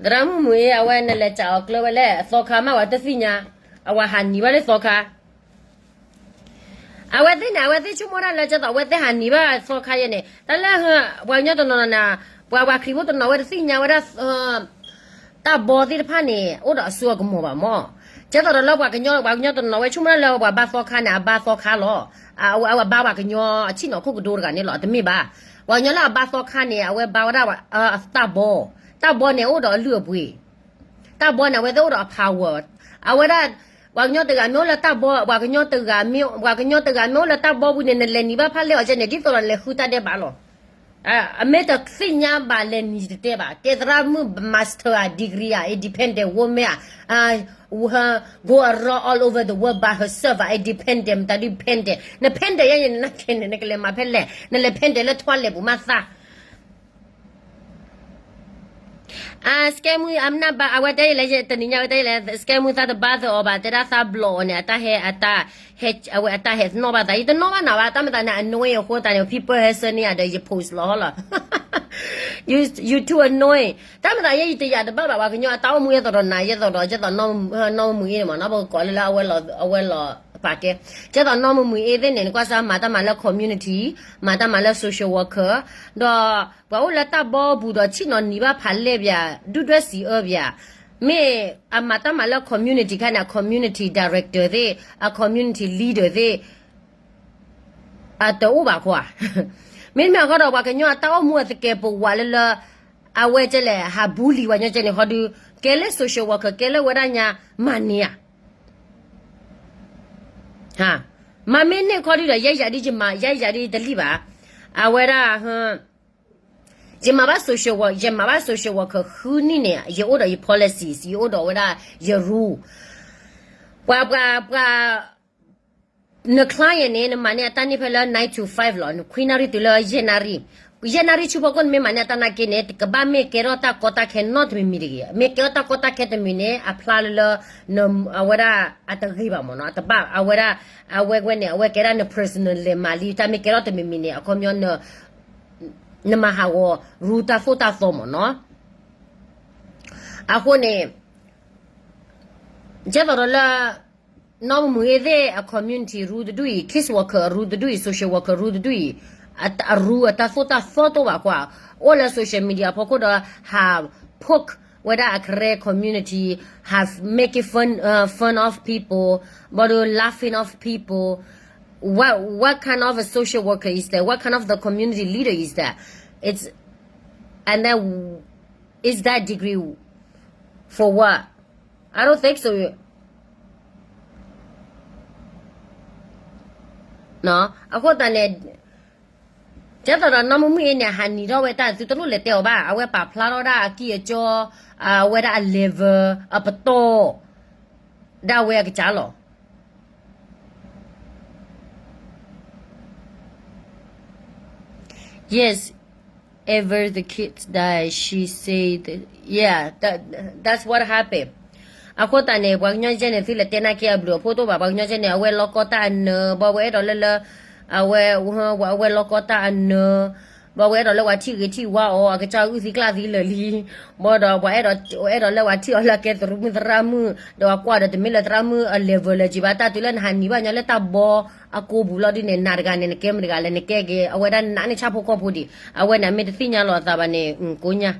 သရၣ်မုၣ်မုၢ်အ့ အဝဲနလဲၤစံးအီၤကျၢၤဝဲလဲၣ်, သီခါမးဝဲတသ့ၣ်ညါ, အဝဲဟးနံၤဘၣ်လၢသီခါ အဝဲသ့ၣ်န့ၣ် အဝဲသ့ၣ်ဆိကမိၣ်ဒၣ်လၢကဲသိးအဝဲသ့ၣ်ဟးနံၤဘၣ်သီခါယဲန့ၣ် တၢ်လၢ ပှၤကညီတနီၤနီၤန့ၣ်, ပှၤပှၤခရံာ်ဖိတနီၤဝဲတသ့ၣ်ညါဝဲဒၣ် တၢ်ဘီသ့ၣ်တဖၣ်န့ၣ် အိၣ်ဒီးအစိအကမီၤဘၣ်မး. ကဲသိးဒီးလၢပှၤကညီ ပှၤကညီတနီၤဝဲဆိကမိၣ်ဒၣ်လၢပှၤဘါသီခါန့ၣ် အဘါသီခါလီၤ. အဝဲဘါပှၤကညီအဆ့ၣ်နီၤခိၣ်ကဒိတဂၤန့ၣ်လီၤ, တမ့ၢ်ဘၣ်. ပှၤကညီလၢအဘါသီခါန့ၣ် အဝဲဘါဝဲဒၣ်တၢ်ဘီ, တၢ်ဘီန့ၣ်အိၣ်ဒီးအလုၢ်အပှ့ၤ တၢ်ဘီန့ၣ် အဝဲသ့ၣ်အိၣ်ဒီးအ power. အဝဲဒၣ် ပှၤကညီတဂၤမ့ၢ်အိၣ်လၢတၢ်ဘီ, ပှၤကညီတဂၤမ့ၢ်, ပှၤကညီတဂၤမ့ၢ်အိၣ်လၢတၢ်ဘီပူၤန့ၣ် နလဲၤနံၤဘၣ်ဖးလဲၢ်အီၤကဲန့ၣ် ဒ်သိးဒီးလဲၤဃုတၢ်ဒဲးဘးလီၤ. အမ့ၢ်တသ့ၣ်ညါဘၣ်လဲၤနံၤတတဲဘၣ်. ကဲသရၣ်မုၣ် master အ degree အ independent woman အ go around all over the world by herself အ independent မတၤဒု pendant န pendant ယဲန့ၣ် နနၢ်ကဲန့ၣ် နကလဲၤမၤဖဲလဲၣ်, နလဲၤ pendant လၢထွဲလဲၤပူၤမးသး အ scam မုၣ် အမနၢ်ဘၣ် အဝဲတဲယလဲၣ် တနံၤညါဝဲတဲယလဲၣ် scam မုၣ်သးတဘါသးအီၤဘၣ် တဲဒၣ်သးဘျီအီၤန့ၣ် အတၢ်ဟဲ အတၢ်ဟဲ အဝဲအတၢ်ဟဲနီၣ်ဘၣ်သး ယတနီၣ်ဘၣ်နၤဘၣ် တၢ်မ့ၢ်သးန့ၣ် annoying အဃိသတးန့ၣ် people ဟဲဆၢန့ၢ်ယၤဒီး ယ post လီၤလီၤ you too annoying တၢ်မ့ၢ်သးယဲ ယတယာ်တဘၣ်ဘၣ် ပှၤကညီအတၢ်အိၣ်မူယဲသိးဒီးနၤ ယဲသိးဒီး ယဲသိးနီၢ်မုၢ်အ့န့ၣ်မး နီၢ်ပကကိးလၢလၢအဝဲလီၤ အဝဲလီၤပာ်ကဲ ယဲသိးနီၢ်မုၢ်မုၢ်အ့သ့ၣ်န့ၣ် နကွၢ်စၢ်မၤတၢ်မၤလၢ community မၤတၢ်မၤလၢ social worker ဒီး ပှၤအိၣ်လၢတၢ်ဘီပူၤဒီးဆ့ၣ်နီၤနံၤဘၣ်ဖးလဲၢ်ဘၣ် ဒုၣ်ဒွဲၣ်စံးအၢဘၣ် မ့ၢ်အမၤတၢ်မၤလၢ community ခါန့ၣ် အ community director သ့ၣ် အ community leader သ့ၣ် အတအိၣ်ဘၣ်ခီဧါ မ့တမ့ၢ်အဃိဒီး ပှၤကညီအတၢ်အိၣ်မူအသကဲးပဝးလၢလၢ အဝဲကဲလဲၣ် ဟး bully ပှၤကညီကဲန့ၣ် ဟီဒုး ကဲလၢ social worker ကဲလၢဝဲဒၣ်ညါ မၤန့ၢ်ဧါ မၤမ့ၢ်န့ၢ်ခီဒုးဒီး ယဲယၤဒ်ယမၤ ယဲယၤဒ်တလံၣ်ဘၣ် အဝဲဒၣ် ယမၤဘၣ် social work ယမၤဘၣ် social worker ဃုနံၣ်န့ၣ် ယအိၣ်ဒီးယ policies ယအိၣ်ဒီးဝဲဒၣ်ယ rule ပှၤ ပှၤ ပှၤ န client န့ၣ် နမၤန့ၢ်အတၢ်န့ၢ်ဖဲလၢ nine to five လီၤ နခွံနၣ်ရံၣ်တုၤလၢယဲၢ်နၣ်ရံၣ် ယဲၢ်နၣ်ရံၣ်ဆူဖီခိၣ် နမ့ၢ်မၤန့ၢ်အတၢ်နာ်က့န့ၣ် တကဘၣ်မ့ၢ်ကဲထီၣ်တၢ်ကီတၢ်ခဲနီတမံၤမံၤတဂ့ၤ မ့ၢ်ကဲထီၣ်တၢ်ကီတၢ်ခဲတမံၤန့ၣ် အဖျါလၢလၢ အဝဲဒၣ်အတဂ့ၤဘၣ်မ့ၢ်နီၤ အတဘၣ် အဝဲဒၣ် အဝဲဝဲန့ၣ် အဝဲကဲဒၣ်န personal လဲၤမၤလံ တၢ်မ့ၢ်ကဲထီၣ်တမံၤမံၤန့ၣ် အခီပညီ နမၤဟးဂီၤ rule တၢ်သိၣ်တၢ်သီမ့ၢ်နီၤ အဃိန့ၣ် ကဲသိးဒီးလၢ နီၢ်မုၢ်မုၢ်အ့သ့ၣ်အ community rule တဒူၣ်အံၤ case worker rule တဒူၣ်အံၤ social worker rule တဒူၣ်အံၤ အ rule အတၢ်သိၣ်တၢ်သီတအိၣ်ဘၣ်ကွၢ် အိၣ်လၢ social media အဖီခိၣ်ဒီး ဟး poke ဝဲဒၣ်အကရၢ community ဟး making fun, uh, fun of people ဘၣ်ဒီး laughing of people what, what kind of a social worker is that? What kind of the community leader is that? It's, and then is that degree for what? I don't think so. အဃိသတးန့ၣ် ကဲသိးဒီးနီၢ်မုၢ်မုၢ်အ့န့ၣ် ဟးနံၤထီၣ်ဝဲတၢ် သုတလိၣ်လဲၤတဲအီၤဘၣ် အဝဲပာ်ဖျါထီၣ်ဒၣ်အကံၢ်အစီ အဝဲဒၣ်အ level အပတီၢ် ဒၣ်ဝဲအကစၢ်လီၤ. Yes. ever the kids die, she said, yeah, that, that's what happened. အဃိသတးန့ၣ် ပှၤကညီကဲန့ၣ် သုလဲၤတဲနာ်က့အဘျုးအဖှိၣ်တအိၣ်ဘၣ်, ပှၤကညီကဲန့ၣ် အဝဲလီၤကီတၢ်အနၢၤ, ဘၣ်ဝဲအဲၣ်ဒိးလၢလၢ, အဝဲ, အဝဲလီၤကီတၢ်အနၢၤ, ဘၣ်ဝဲအဲၣ်ဒိးလၢပှၤထံၣ်ဂ့ၤထံၣ်ဝါအီၤ, အကစၢ်အုၣ်သံကျၣ်သံလၢာ်လံ, ဘၣ်ဒီးပှၤအဲၣ်ဒိး, အဲၣ်ဒိးလၢပှၤထံၣ်အီၤလၢအကဲသရူးမုၢ်သရၣ်မုၣ်, ဒီးပှၤကွၢ်ဒီးတမ့ၢ်လၢသရၣ်မုၣ်အ level လၢၤက့ၤဘၣ်, တၢ်တုၤလၢနဟးနံၤဘၣ်ညီလၢတၢ်ဘီအကိပူၤလီၤဒုန့ၣ် နၤတဂၤန့ၣ် နကဲမတၤတဂၤလဲၣ်, နကဲက့ၤ အဝဲဒၣ်နးန့ၢ်ဆၣ်ဖိကီၢ်ဖိဒံး, အဝဲန့ၣ် မ့ၢ်တသ့ၣ်ညါလီၤအသးဘၣ်န့ၣ် ကိးညါ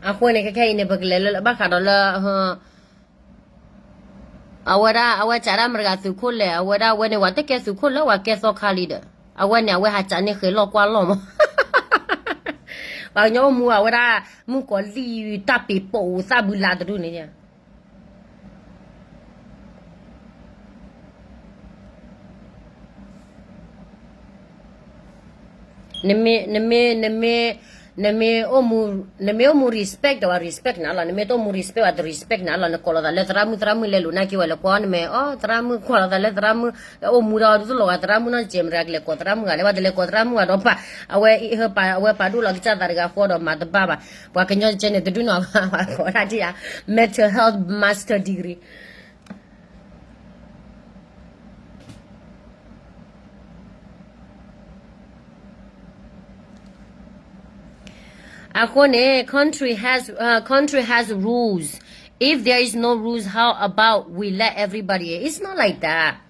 အဃိန့ၣ် ခဲခဲအံၤန့ၣ် ပကလဲၤလၢဘၣ်ဃးဒီးလၢ အဝဲဒၣ် အဝဲစးဒၣ်မတၤတဂၤသုးခိၣ်လဲၣ်, အဝဲဒၣ်အဝဲန့ၣ် ပှၤတကဲသုးခိၣ်လၢပှၤကဲသီခါလံဒီး အဝဲန့ၣ် အဝဲဟးစးန့ၢ်ဃဲၤလီၢ်ကွၢ်လီၢ်မး, ပှၤကညီအိၣ်မူအဝဲဒၣ် မုၣ်ကီၤလံၢ်တၢ်ပ့ၤပိာ်သၣ်ဘုလးတဒူၣ်န့ၣ် နမ့ၢ်, နမ့ၢ်, နမ့ၢ်, နမ့ၢ်အိၣ်မူ respect ဒီးပှၤ respect နၤလီၤ, နမ့ၢ်တအိၣ်မူ respect ပှၤတ respect နၤလီၤ, နကိးလီၤသးလၢသရၣ်မုၣ် သရၣ်မုၣ်လဲၤလိာ်နာ်က့ဝဲလဲၤကွၢ်နမဲာ်, အိ သရၣ်မုၣ်ကွၢ်လီၤသးလၢသရၣ်မုၣ်, အိၣ်မူဒီးဒူသလိာ်ဂၤသရၣ်မုၣ်နီတစဲး မတၤကလဲၤကိးသရၣ်မုၣ်ဂၤလဲၣ်, ပှၤတလဲၤကိးသရၣ်မုၣ်ဂၤဒီးပၢ်, အဝဲ, အဝဲပာ်ဒိၣ်လီၤကစၢ်သးတဂၤဃီဒီးမၤတဘၣ်ဘၣ်, ပှၤကညီကဲန့ၣ် တဒုနီၢ်ဂၤဘၣ်ကိးဒၣ်ထံၣ်ဧါ, mental health master degree. Akhone, country has, uh, country has rules. If there is no rules, how about we let everybody in? It's not like that.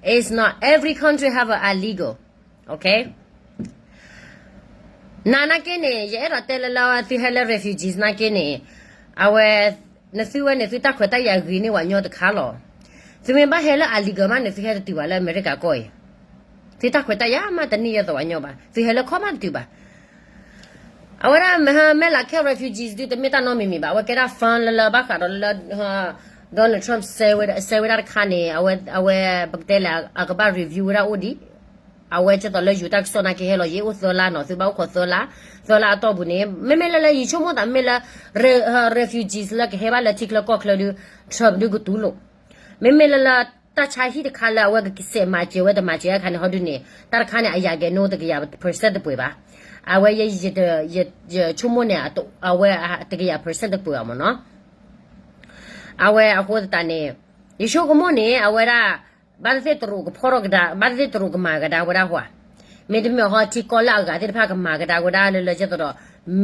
It's not every country have a illegal. Okay? နနာ်က့န့ၣ် ယအဲၣ်ဒိးတဲလၢလၢသုဟဲလၢ refugees နာ်က့န့ၣ် အဝဲ နသုဝဲန့ၣ် သုတၢ်ခွဲးတၢ်ယာ်ဂ့ၤန့ၢ်ဝဲညီတခါလီၤ. သုမ့ၢ်ဘၣ်ဟဲလၢ illegal မးန့ၣ် သုဟဲတတုၤဘၣ်လၢအမဲရကၤကီၢ်အံၤ, သုတၢ်ခွဲးတၢ်ယာ်မးတန့ၢ်ယဲသိးဝဲညီဘၣ်, သုဟဲလၢခီမးတတုၤဘၣ်. အဝဲဒၣ် မဲၢ်လးခဲ refugees ဒုး တမ့ၢ်တၢ်နီတမံၤမံၤဘၣ်, အဝဲကဲဒၣ် fund လၢလၢဘၣ်ဃးဒီးလၢ Donald Trump စဲဝဲဒၣ်တခါန့ၣ် အဝဲ, အဝဲပကတဲလဲၣ် အကဘၣ် review ဝဲဒၣ်အိၣ်ဒံး, အဝဲကဲသိးလၢယိၤတၢ်ကစီၣ်နာ်က့ဟဲလီၤ ယအိၣ်သၢလါနီၤ, သုဘၣ်အိၣ်ခိးသၢလါ, သၢလါအတီၢ်ပူၤန့ၣ် မ့မ့ၢ်လၢလၢယဆိကမိၣ်သးမ့ၢ်လၢ refugees လၢကဟဲဘၣ်လၢထံချၢကီၢ်ချၢဒုး Trump ဒုးကတူၢ်လိာ်, မ့မ့ၢ်လၢလၢ တၢ်ဆါဟံၣ်တခါလၢအဝဲကစဲးမၤစၢၤဝဲတမၤစၢၤအခါန့ၣ် ဟီဒုန့ၣ် တၢ်တခါန့ၣ် အယၤကဲၤနိတကယၤ percent တပှဲၤဘၣ်. အဝဲ ယဆိကမိၣ်န့ၣ် အဝဲတကယၤ percent တပှဲၤအီၤမ့ၢ်နီၤ. အဝဲအဃိသတးန့ၣ် ယဆိကမိၣ်န့ၣ် အဝဲဒၣ် ဘၣ်သ့ၣ်တရူးကဖီၣ်ထီၣ်ကဒါ, ဘၣ်သ့ၣ်တရူးကမၤကဒါဝဲဒၣ်ဟီ, မ့တမ့ၢ်ဟီထံကီၢ်လၢအဂၤသ့ၣ်တဖၣ်ကမၤကဒါဝဲဒၣ်လၢလၢကဲသိးဒီး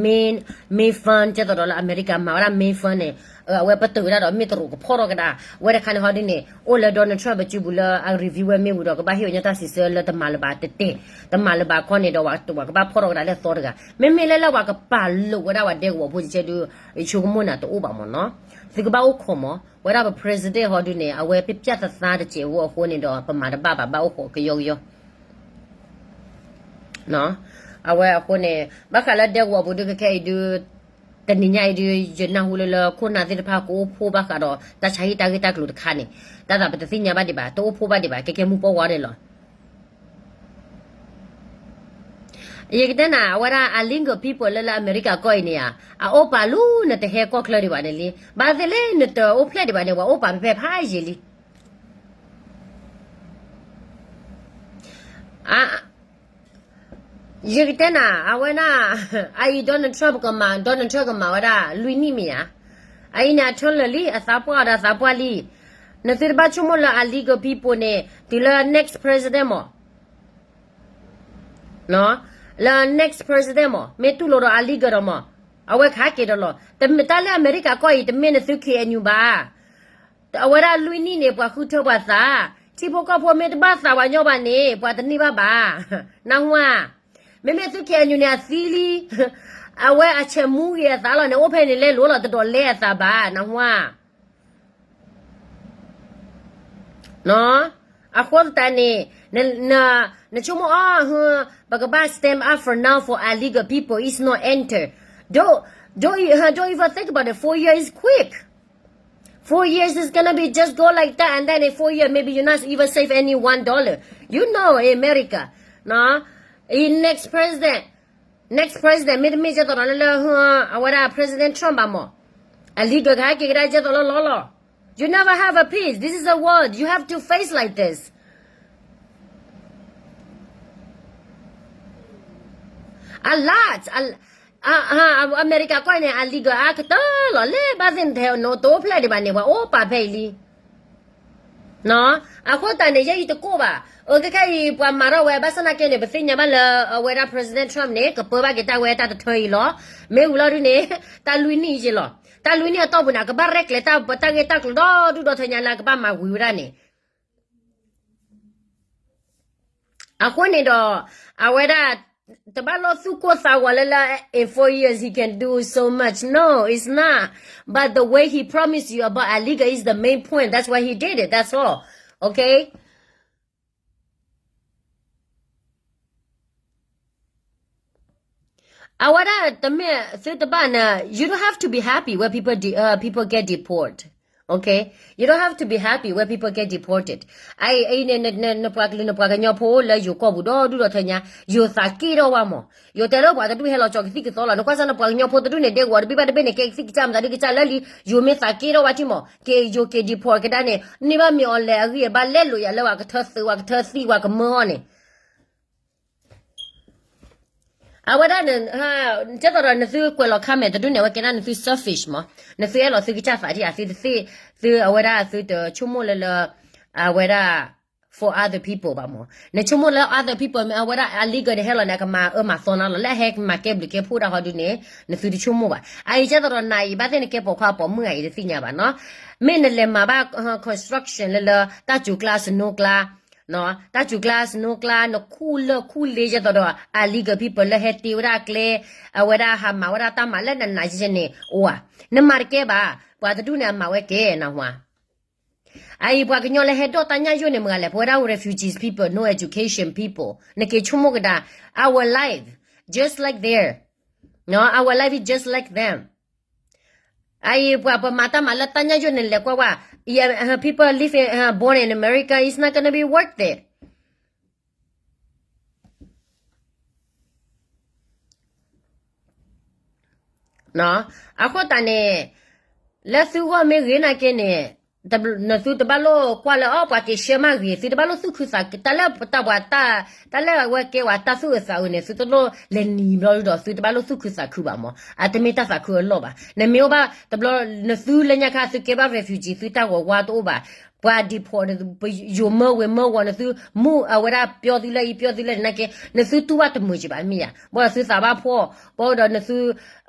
main, main fund ကဲသိးဒီးလၢအမဲရကၤမၤဝဲဒၣ် main fund န့ၣ်, အဝဲပတုာ်ဝဲဒၣ်ဒီးမ့ၢ်တရူးကဖီၣ်ထီၣ်ကဒါ, ဝဲတခါန့ၣ်ဟီဒုန့ၣ် အိၣ်လၢ Donald Trump ပစုပူၤလၢအ review ဝဲမ့ၢ်ဝံၤဒီး ကဘၣ်ဟ့ၣ်ဝဲညီတၢ်စံးဆၢလၢတမၤလၢၤဘၣ်တတဲာ်, တမၤလၢၤဘၣ်ခီန့ၣ်ဒီး ပှၤကဘၣ်ဖီၣ်ထီၣ်ကဒါလၢအသီတဂၤ, မ့မ့ၢ်လၢလၢပှၤကပာ်လိာ်ဝဲဒၣ်ပှၤဒဲကဝီၤဖိကဲဒုး ယဆိကမိၣ်န့ၣ်တအိၣ်ဘၣ်မ့ၢ်နီၤ. သုကဘၣ်အိၣ်ခိးမး, ဝဲဒၣ်ပ president ဟီဒုန့ၣ် အဝဲပျၢ်သးသါတစဲးဖိအဃိန့ၣ်ဒီး ပမၤတဘၣ်ဘၣ် ဘၣ်အိၣ်ခိးကယီကယီ အဝဲအဃိန့ၣ် ဘၣ်ဃးလၢဒဲကဝီၤပူၤဒုး ခဲခဲအံၤဒုး တနံၤညါအံၤဒုး ယနၢ်ဟူလၢလၢခိၣ်နၢ်သ့ၣ်တဖၣ်ကအိၣ်ဖှိၣ်ဘၣ်ဃးဒီး တၢ်ဆါဟံၣ်တၢ်ဂ့ၢ်တၢ်ကျိၤတခါန့ၣ် တၢ်သးပတသ့ၣ်ညါဘၣ်ဒံးဘၣ်, တအိၣ်ဖှိၣ်ဘၣ်ဒံးဘၣ်, ကဲကဲမုၢ်ပှၢ်ဝါဒဲးလီၤ. ယကတဲနၤ အဝဲဒၣ် illegal people လၢလၢအမဲရကၤကီၢ်အံၤန့ၣ်ဧါ, အအိၣ်ပာ်လၢနတဟဲကီၢ်ချၢဒံးဘၣ်န့ၣ်လံ, ဘၣ်သ့ၣ်လၢနတအိၣ်ဖျဲၣ်ဒံးဘၣ်န့ၣ် ပှၤအိၣ်ပာ်ဖဲဖဲဖးယံာ်လံ. ယကတဲနၤ အဝဲဒၣ် အအံၤ Donald Trump ကမၤ, Donald Trump ကမၤဝဲဒၣ် လွံၢ်နံၣ်မ့ၢ်ဧါ, အအံၤန့ၣ် အထၢလၢာ်လံ, အသးပှၢ်ဒီးအသးပှၢ်လံ. နသုတဘၣ်ဆိကမိၣ်လၢ illegal people န့ၣ် တုၤလၢ next president မး လၢ next president မး မ့ၢ်တူၢ်လိာ်ဒီး illegal ဒီးမး အဝဲခးက့ၤဒီးလီၤ. တမ့ၢ်တၢ်လၢအမဲရကၤကီၢ်အံၤ တမ့ၢ်နသု K N U ဘၣ်. အဝဲဒၣ်လွံၢ်နံၣ်န့ၣ် ပှၤဃုထၢပှၤသး, ထံဖိကီၢ်ဖိမ့ၢ်တဘၣ်သးပှၤညီဘၣ်န့ၣ် ပှၤတန့ၢ်ဘၣ်ဘၣ်. နၢ်ဟူဧါ. မ့မ့ၢ်သု K N U န့ၣ် အသံလံ, အဝဲအဆဲးမူဂ့ၤအသးလီၤန့ၣ် အိၣ်ဖဲန့ၣ်လဲလိၤလီၤ တဒိးလဲအသးဘၣ်, နၢ်ဟူဧါ. အဃိသတးန့ၣ် န န နဆိကမိၣ်အီၤ ပကဘၣ် stand up for now for illegal people is not enter. Don't, don't, e- don't even think about it. Four years is quick. Four years is gonna be just go like that, and then in four years, maybe you not even save any one dollar. You know, in America, no? In next president, next president မ့တမ့ၢ်ကဲသိးဒီးလၢလၢ အဝဲဒၣ် President Trump ဘၣ်မး, illegal ကဟဲက့ၤကဒါကဲသိးလီၤလီၤလီၤ. You never have a peace. This is a world. You have to face like this. A lot. အ အ အမဲရကၤကီၢ်န့ၣ် အ legal အါကတၢၢ်လီၤ လၢဘၣ်သ့ၣ်နတဲနီတအိၣ်ဖျဲၣ်ဒံးဘၣ်န့ၣ် ပှၤအိၣ်ပာ်ဖဲအံၤလံ. အဃိသတးန့ၣ် ယဲယတကိၢ်ဘၣ်. အခဲခဲအံၤ ပှၤမၤထီၣ်ဝဲ ဘၣ်ဆၣ်သနာ်က့န့ၣ် ပသ့ၣ်ညါဘၣ်လၢ အဝဲဒၣ် President Trump န့ၣ် ကပၢဘၣ်က့ၤတၢ်ဝဲတၢ်တထၢအံၤလီၤ. မ့ၢ်ဝံၤလီၤဒုန့ၣ် တၢ်လွံၢ်နံၣ်ယံာ်လီၤ. တၢ်လွံၢ်နံၣ်အတီၢ်ပူၤန့ၣ် ကဘၣ်ရဲၣ်ကျဲၤတၢ် တၢ်ဂ့ၢ်တၢ်ကျိၤဒီဒူၣ်ဒီထၢညါလၢကဘၣ်မၤဝံၤဝဲဒၣ်န့ၣ် အဃိန့ၣ်ဒီး အဝဲဒၣ် တဘၣ်လိၣ်သူၣ်ကိၢ်သးဂီၤလၢလၢ in four years he can do so much. No, it's not. But the way he promised you about illegal is the main point. That's why he did it. That's all. Okay? အဝဲဒၣ်တမ့ၢ်သုတဘၣ်န့ၣ် you don't have to be happy when people de- uh, people get deport. Okay? You don't have to be happy when people get deported. အအံၤန့ၣ် နပှၤကလုာ်နပှၤကညီဖိလၢယိၤကီၢ်ပူၤဒီဒူၣ်ဒီထၢညါ ယိၤသးက့ၣ်ထီၣ်ဝဲမး. ယိၤတဲလၢပှၤတဒူၣ်ဟဲလီၤကၠီၤကသံၣ်ကသီလီၤ. နကွၢ်စၢ်နပှၤကညီဖိတဒူၣ်န့ၣ် ဒဲကဝီၤတဘ့ၣ်ဘၣ်တဘ့ၣ်န့ၣ် ကဲကသံၣ်ကစၢ်မတၤဒုကစၢ်လၢလံ ယိၤမ့ၢ်သးက့ၣ်ထီၣ်ဝဲထံမး က့ၤယိၤက့ၤ deport ကဒါန့ၣ် န့ၢ်ဘၣ်မ့ၢ်အီၤလဲၣ်အဂံၢ်အဘါလဲလိာ်ယၤလၢပှၤကထၢသုး ပှၤကထၢသံ ပှၤကမၢအီၤန့ၣ် အဝဲဒၣ်န့ၣ် ကဲသိးဒီးနသုကွဲးလီၤ comment တဒူၣ်န့ၣ် အဝဲကဲဒၣ်နသု selfish မး, နသုအဲၣ်လီၤသုကစၢ်သးဒ်အသုတသ့ၣ်, သုအဝဲဒၣ်သုတဆိကမိၣ်လၢလၢ အဝဲဒၣ် for other people ဘၣ်မး, နဆိကမိၣ်လၢ other people မ့ၢ်အဝဲဒၣ် illegal န့ၣ် ဟဲလီၤန့ၣ် အကမၤအၢမၤသီနၤလီၤ လၢအဟဲမၤကဲဘျုးကဲဖှိၣ်တၢ်ဟီဒုန့ၣ် နသုတဆိကမိၣ်ဘၣ်. အအံၤကဲသိးဒီးနၤအံၤ ဘၣ်သ့ၣ်နကဲပိာ်ခွါပိာ်မုၣ်ဂၤအံၤ တသ့ၣ်ညါဘၣ်နီၤ, မ့ၢ်နလဲၤမၤဘၣ် construction လၢလၢ တၢ်စူၤကျါ snow ကျါ တၢ်စူၤကျါ snow ကျါ နခူၣ်လၢၢ်ခူၣ်လ့ ယဲသိးဒီး illegal people လၢဟဲတ့ဝဲဒၣ်ကျဲ အဝဲဒၣ်ဟးမၤဝဲဒၣ်တၢ်မၤလၢနနၤယဲန့ၣ် အိၣ်ဧါ, နမၤတကဲဘၣ်, ပှၤတဒူၣ်န့ၣ် အမၤဝဲကဲနဟါ, အအံၤပှၤကညီလၢဟဲဒိးတၢ်ညၣ်ယိၣ်န့ၣ် မတၤလဲၣ်, ပဝဲဒၣ် refugees people, no education people, နက့ၤဆိကမိၣ်ကဒါ, our life, just like there, our life is just like them. အအံၤ ပှၤပမၤတၢ်မၤလၢတၢ်ညၣ်ယိၣ်န့ၣ် လဲၤကွၢ်ဝဲ, people live in, born in America, it's not gonna be worth it. အဃိသတးန့ၣ် လၢသုဂီၢ်မ့ၢ်ဂ့ၤနာ်က့န့ၣ် နသုတဘၣ်လိၣ်ကွၢ်လၢအီၤ ပှၤက့ၤရှဲမးဂ့ၤ, သုတဘၣ်လိၣ်သူၣ်ခုသးခု, တၢ်လၢတၢ်ပှၤတၢ်, တၢ်လၢအဝဲကဲဝဲတၢ်သူၣ်အုးသးအုးန့ၣ် သုတလိၣ်လဲၤနံၤဘျီဒီး သုတဘၣ်လိၣ်သူၣ်ခုသးခုဘၣ်မး, အတမ့ၢ်တၢ်သးခုအလီၢ်ဘၣ်. နမ့ၢ်အိၣ်ဘၣ်တဘျီ နသုလၢညါခါ သုကဲဘၣ် refugee သုတၢ်ဂီၤဝါတအိၣ်ဘၣ်, ပှၤ deport ယိၤမၢဝဲမၢဂီၤနသု, မူအဝဲဒၣ်ပျီသုလၢအံၤပျီသုလၢန့ၣ်နာ်က့ နသုတူၢ်ဘၣ်တမုာ်က့ဘၣ်မ့ၢ်ယါ, ဘၣ်ဒီးသုသးဘၣ်ဖှီၣ်, ဘၣ်ဒီးနသု,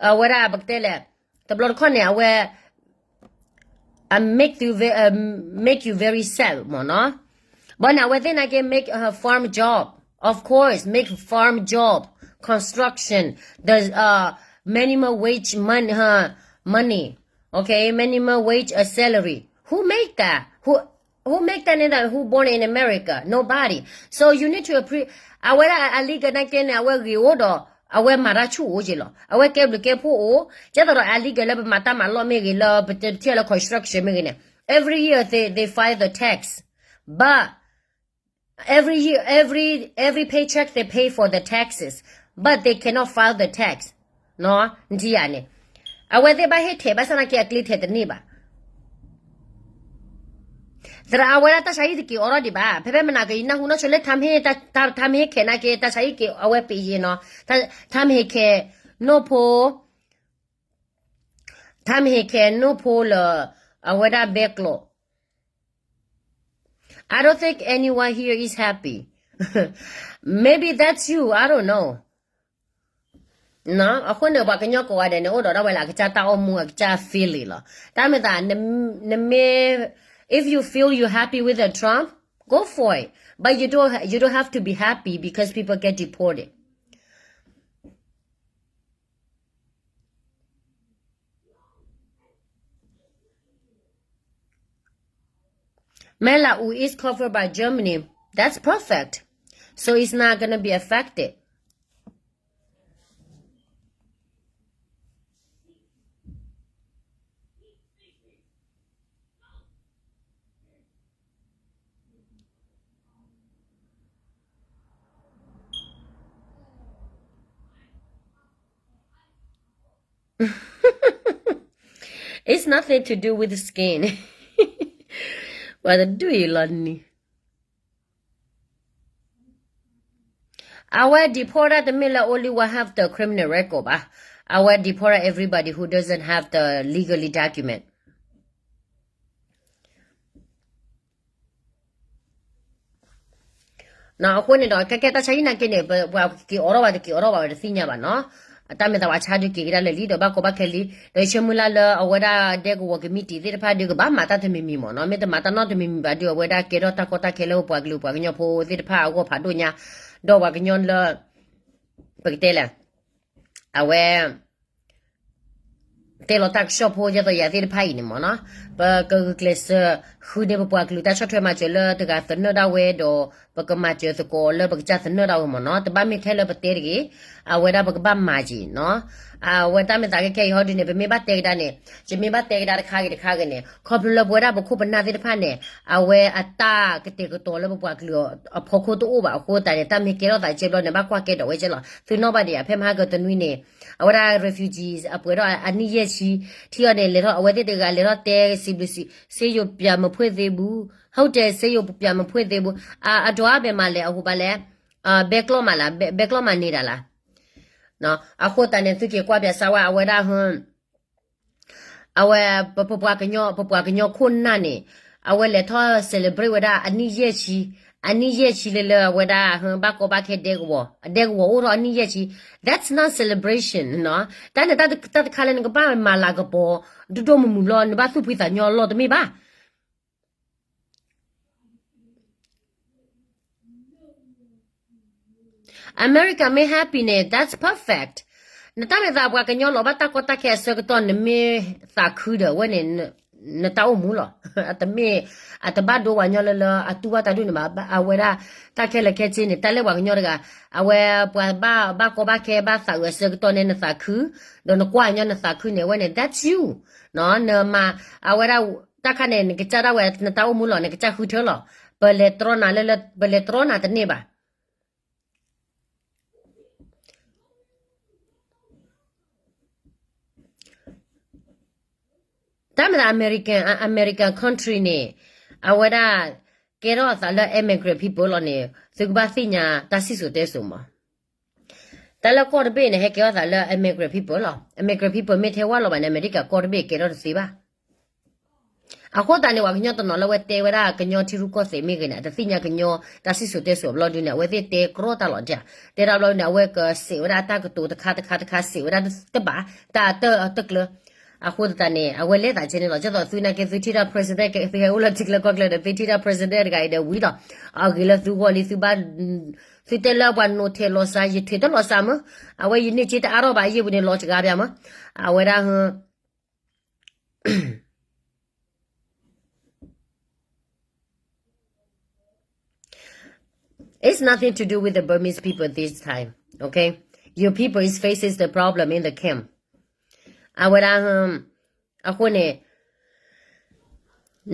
အဝဲဒၣ်ပကတဲလဲၣ်, တဘျီတခီၣ်န့ၣ် အဝဲ make you ve- make you very sad မ့ၢ်နီၤ. ဘၣ်န့ၣ် အဝဲသ့ၣ်နာ်က့ make a farm job, of course, make farm job, construction, the uh, minimum wage money, huh, money, okay, minimum wage, a salary. Who make that? Who who make that in the, who born in America? Nobody. So you need to appre- အဝဲဒၣ် illegal နာ်က့န့ၣ် အဝဲဂ့ၤအိၣ်ဒီး အဝဲမၤတၢ်ဆူၣ်အိၣ်က့လီၤ. အဝဲကဲဘျုးကဲဖှိၣ်အိၣ်, ကဲသိးဒီး illegal လၢပမၤတၢ်မၤလီၢ်မ့ၢ်ဂ့ၤ လၢပထံၣ်လၢ construction မ့ၢ်ဂ့ၤန့ၣ်, every year they, they file the tax, but every year, every, every paycheck they pay for the taxes, but they cannot file the tax. နထံၣ်ယၤန့ၣ်, အဝဲသ့ၣ်ဘၣ်ဟ့ၣ်ထဲး ဘၣ်ဆၣ်နာ်က့အကျ့ထဲးတန့ၢ်ဘၣ်. သရၣ်အဝဲဒၣ်တၢ်ဆါဟံၣ်တက့ၤအိးထီၣ်ဒံးဘၣ်, ဖဲဖဲမနၤက့ၤနၢ်ဟူနီၢ်ဆိလၢ ထါမ့ၢ်ဟ့ၣ်ခဲနာ်က့ တၢ်ဆါဟံၣ်က့ၤအဝဲပ့ၤယ့ၤနီၤ, ထါမ့ၢ်ဟ့ၣ်ခဲ နိၣ်ဖိ, ထါမ့ၢ်ဟ့ၣ်ခဲနိၣ်ဖိလၢ အဝဲဒၣ်ဘဲကျိး I don't think anyone here is happy. Maybe that's you, I don't know. အဃိန့ၣ် ပှၤကညီကိးဂၤဒဲးန့ၣ် အိၣ်ဒီးဒၣ်ဝဲလၢအကစၢ်တၢ်အိၣ်မူ အကစၢ် feeling လီၤ. တၢ်မ့ၢ်သး နမ့ၢ် if you feel you happy with the Trump, go for it. But you don't, you don't have to be happy because people get deported. မဲၢ်လးအူ is covered by Germany. That's perfect. So it's not gonna be affected. It's nothing to do with the skin. What do you, Lonnie? Our deporter တမ့ၢ်လၢ only will have the criminal record ဘၣ်. Our deporter everybody who doesn't have the legally document. အဃိန့ၣ်ဒီး ကဲကဲတၢ်ဆါဟံၣ်နာ်က့န့ၣ် ပှၤက့ၤအိးထီၣ်ဘၣ်တက့ၤအိးထီၣ်ဘၣ်ဝဲ တသ့ၣ်ညါဘၣ်နီၤ. အတၢ်မ့ၢ်သးဝဲဆါဒုးက့ၤကဒါလၢာ်လံ ဒီးဘၣ်ကီဘၣ်ခဲလံ, ဒီးယဆၢမုၢ်လၢ်လၢအဝဲဒၣ်ဒဲကဝီၤကမံးတံာ်သ့ၣ်တဖၣ်ဒုးကဘၣ်မၤတၢ်တမံၤမံၤမ့ၢ်နီၤ. မ့ၢ်တမၤတၢ်နီတမံၤမံၤဘၣ်ဒုး အဝဲဒၣ်ကဲထီၣ်တၢ်ကီတၢ်ခဲလၢပပှၤကလုာ်ပှၤကညီဖိသ့ၣ်တဖၣ်အဂီၢ်ဖးဒိၣ်ညါ, ဒီးပှၤကညီလၢ ပကတဲလဲၣ်, အဝဲ တဲလီၤတၢ်ကစီၣ်ဖိယဲသိးယၤသ့ၣ်တဖၣ်အံၤန့ၣ်မ့ၢ်နီၤ, ပကဂုာ်ကျဲးစၢးဃုန့ၢ်ပပှၤကလုာ်တၢ်ဆီၣ်ထွဲမၤစၢၤလၢတဂၤသနၢၣ်ဒၣ်ဝဲဒီး ပကမၤစၢၤသကိးလၢပကစၢ်သနၢၣ်ဒၣ်ဝဲမ့ၢ်နီၤ. တဘၣ်မ့ၢ်ထဲလၢပတဲတဂ့ၤ, အဝဲဒၣ်ပကဘၣ်မၤက့ၤနီၤ. အဝဲတၢ်မ့ၢ်သးကဲခဲအံၤဟီဒုးန့ၣ် ပမ့ၢ်ဘၣ်တဲကဒါန့ၣ် ယမ့ၢ်ဘၣ်တဲကဒါတခါဂ့ၤတခါဂ့ၤန့ၣ် ခီဖျိလၢပဝဲဒၣ်ပခိၣ်ပနၢ်သ့ၣ်တဖၣ်န့ၣ် အဝဲအတၢ်ကတဲာ်ကတီၤလၢပပှၤကလုာ်အဖီခိၣ်တအိၣ်ဘၣ်အဃိသတးန့ၣ် တၢ်မ့ၢ်ကဲထီၣ်သးကဲဘျီန့ၣ် ဘၣ်ကွၢ်ကဲဒီးဝဲကဲလီၤ. သုနီၣ်ဘၣ်ဒံးဧါ ဖဲမဟါကတနွံန့ၣ် အဝဲဒၣ် refugees အပှဲၤထီၣ်အနံၣ်ယဲၢ်ဆံ, ထံၣ်အီၤန့ၣ် လဲၤထီၣ် အဝဲသ့ၣ်တဂၤလဲၤထီၣ်တဲစံးဘျုးစံး ဆေးရုံပြန်မဖွင့်သေးဘူး, ဟုတ်တယ် ဆေးရုံပြန်မဖွင့်သေးဘူး, အဒိးအါဘဲမၤလဲၣ် အဟိဘၣ်လဲၣ်, ဘဲကျီၢ်မးလၢ ဘဲကျီၢ်မးန့ၣ်ဒၣ်လၢ အဃိသတးန့ၣ် သုက့ၤကွၢ်ပၠးစၢ်ဝဲအဝဲဒၣ် အဝဲ ပပှၤကညီ ပပှၤကညီခိၣ်နၢ်န့ၣ် အဝဲလဲၤထီၣ် celebrate ဝဲဒၣ်အနံၣ်ယဲၢ်ဆံ, အနံၣ်ယဲၢ်ဆံလၢလၢအဝဲဒၣ် ဘၣ်ကီဘၣ်ခဲဒဲကဝီၤ, ဒဲကဝီၤအိၣ်ထီၣ်အနံၣ်ယဲၢ်ဆံ, that's not celebration နီၤ. တၢ်န့ၣ်တၢ်တခါလၢနကဘၣ်မၤလၤကပီၤ ဒိၣ်ဒိၣ်မုၢ်မုၢ်ဘျီ နဘၣ်သူၣ်ဖှံသးညီလီၤတမ့ၢ်ဘၣ်. America မ့ၢ် happy န့ၣ် that's perfect. နတၢ်မ့ၢ်သးပှၤကညီလီၤဘၣ်တၢ်ကီတၢ်ခဲအဆၢကတီၢ် နမ့ၢ်သးခုဒီးဝဲန့ၣ် နတၢ်အိၣ်မူလီၤ. အတမ့ၢ် အတဘၣ်ဒိဝဲညီလၢလၢအတူၢ်ဘၣ်တၢ်ဒိၣ်န့ၣ်ဘၣ်. အဝဲဒၣ် တၢ်ခဲလၢာ်ခဲဆ့န့ၣ် တၢ်လၢပှၤကညီတဂၤ အဝဲပှၤဘၣ်ဘၣ်ကီဘၣ်ခဲဘၣ်သးအုးအဆၢကတီၢ်န့ၣ် နသးခု ဒီးနကွၢ်ညီနသးခုန့ၣ် အဝဲန့ၣ် that's you နီၤ. နမၤ အဝဲဒၣ် တၢ်ခါန့ၣ် နကစၢ်ဒၣ်ဝဲ နတၢ်အိၣ်မူလီၤ နကစၢ်ဃုထၢလီၤ. ပလဲၤတြီနၤလၢလၢ ပလဲၤတြီနၤတန့ၢ်ဘၣ်. တၢ်မ့ၢ်သး American, American country န့ၣ် အဝဲဒၣ် ကဲထီၣ်အသးလၢ immigrant people လီၤန့ၣ် သုကဘၣ်သ့ၣ်ညါတၢ်စံၣ်စိၤတဲစိၤမး. တၢ်လၢကီၢ်တဘ့ၣ်န့ၣ် ဟဲကဲထီၣ်သးလၢ immigrant people လီၤ. Immigrant people မ့ၢ်ထဲဝဲလီၤဘၣ်န့ၣ် အမဲရကၤကီၢ်တဘ့ၣ်ကဲထီၣ်တသ့ဘၣ်. အဃိသတးန့ၣ် ပှၤကညီတနီၤလၢအဝဲတဲဝဲဒၣ်ကညီထံရူၢ်ကီၢ်သဲးမ့ၢ်ဂ့ၤန့ၣ် အတသ့ၣ်ညါကညီတၢ်စံၣ်စိၤတဲစိၤအဘျီဒုန့ၣ် အဝဲသ့ၣ်တဲကြီတၢ်လီၤဒၣ်. တဲတၢ်ဘျီဒုန့ၣ် အဝဲကစံးဝဲဒၣ်တၢ်ကတိၤတခါတခါတခါ စံးဝဲဒၣ်တဘၣ် တၢ်တၢ်တကျၢၤ. အဃိသတးန့ၣ် အဝဲလဲၤသးကဲန့ၣ်လီၤ. ဒ်သိးသုနာ်က့သုထံၣ်တၢ် president ကဲ သုဟဲအိၣ်လၢထံကျါကီၢ်ကျါဒီး သုထံၣ်တၢ် president တဂၤအံၤဒီးဝံၤလီၤ. အဂ့ၤလၢသုဂီၢ်လံ သုဘၣ် သုတဲလၢပှၤနိးထဲးလီၤစၢ် ယထဲးတလီၤစၢ်မး. အဝဲယန့ၢ်က့တအါထီၣ်ဘၣ် ယဲၢ်ပူၤန့ၣ်လီၤစှၤပၠးမး. အဝဲဒၣ် It's nothing to do with the Burmese people this time, okay? Your people is faces the problem in the camp. အဝဲဒၣ် အဃိန့ၣ်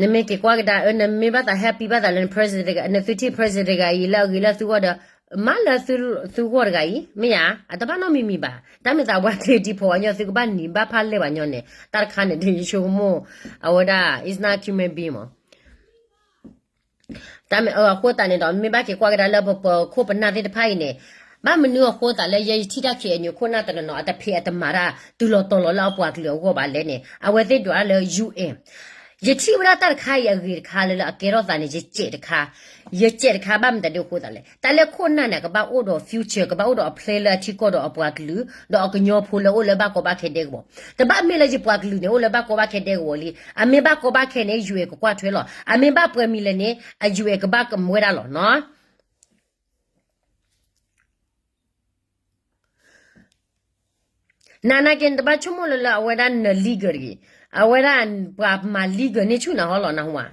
နမ့ၢ်က့ၤကွၢ်ကဒါ နမ့ၢ်ဘၣ်သး happy ဘၣ်သးလၢန president တဂၤ နသုထံၣ် president တဂၤအံၤ လၢအဂ့ၤလၢသုဂီၢ်ဒီး မၤလၢသုဂီၢ်တဂၤအံၤ မ့ၢ်ဧါ, အတဘၣ်နီတမံၤမံၤဘၣ်. တၢ်မ့ၢ်သးပှၤက့ၤဒံးဖီၣ်ပှၤကညီ သုကဘၣ်နံၤဘၣ်ဖးလဲၢ်ပှၤကညီန့ၣ် တၢ်တခါန့ၣ် ဒ်ယဆိကမိၣ် အဝဲဒၣ် is not human being မး. တၢ်မ့ၢ်အဃိသတးန့ၣ်ဒီး မ့ၢ်ဘၣ်က့ၤကွၢ်ကဒါလၢပပခိၣ်ပနၢ်သ့ၣ်တဖၣ်အံၤန့ၣ် ဘၣ်မနုၤအဃိသတးလၢယဲယထံၣ်တၢ် KNU ခိၣ်နၢ်တနီၤနီၤ အတဖံးအတမၤတၢ် တုၤလီၤတီၤလီၤလၢအပှၤကလုာ်အဂီၢ်ဘၣ်လဲၣ်န့ၣ် အဝဲသ့ၣ်ဒွးတၢ်လၢ UN ယထံၣ်ဝဲဒၣ်တၢ်တခါအံၤအဂ့ၤတခါလၢလၢအကဲထီၣ်သးန့ၣ် ယစဲးတခါ, ယစဲးတခါ ဘၣ်မတၤဒ်အဃိသတးလဲၣ်. တၢ်လၢခိၣ်နၢ်န့ၣ် ကဘၣ်အိၣ်ဒီး future ကဘၣ်အိၣ်ဒီးအ plan လၢအထံကီၢ်ဒီးအပှၤကလုာ် ဒီးအကညီဖိလၢအိၣ်လၢဘၣ်ကီဘၣ်ခဲဒဲကဝီၤ. တဘၣ်မ့ၢ်လၢယပှၤကလုာ်န့ၣ် အိၣ်လၢဘၣ်ကီဘၣ်ခဲဒဲကဝီၤလံ. အမ့ၢ်ဘၣ်ကီဘၣ်ခဲန့ၣ် UN ကကွၢ်ထွဲလီၤ. အမ့ၢ်ဘၣ်ပှဲၤမံၤလဲၣ်န့ၣ် အ UN ကဘၣ်ကမၢဝဲဒၣ်လီၤနီၤ. နနာ်က့ နတဘၣ်ဆိကမိၣ်လၢလၢအဝဲဒၣ်န legal တဂ့ၤ. အဝဲဒၣ်ပှၤမၤ legal န့ၣ်ဆူၣ်နၤဟီလီၤနဟူဧါ.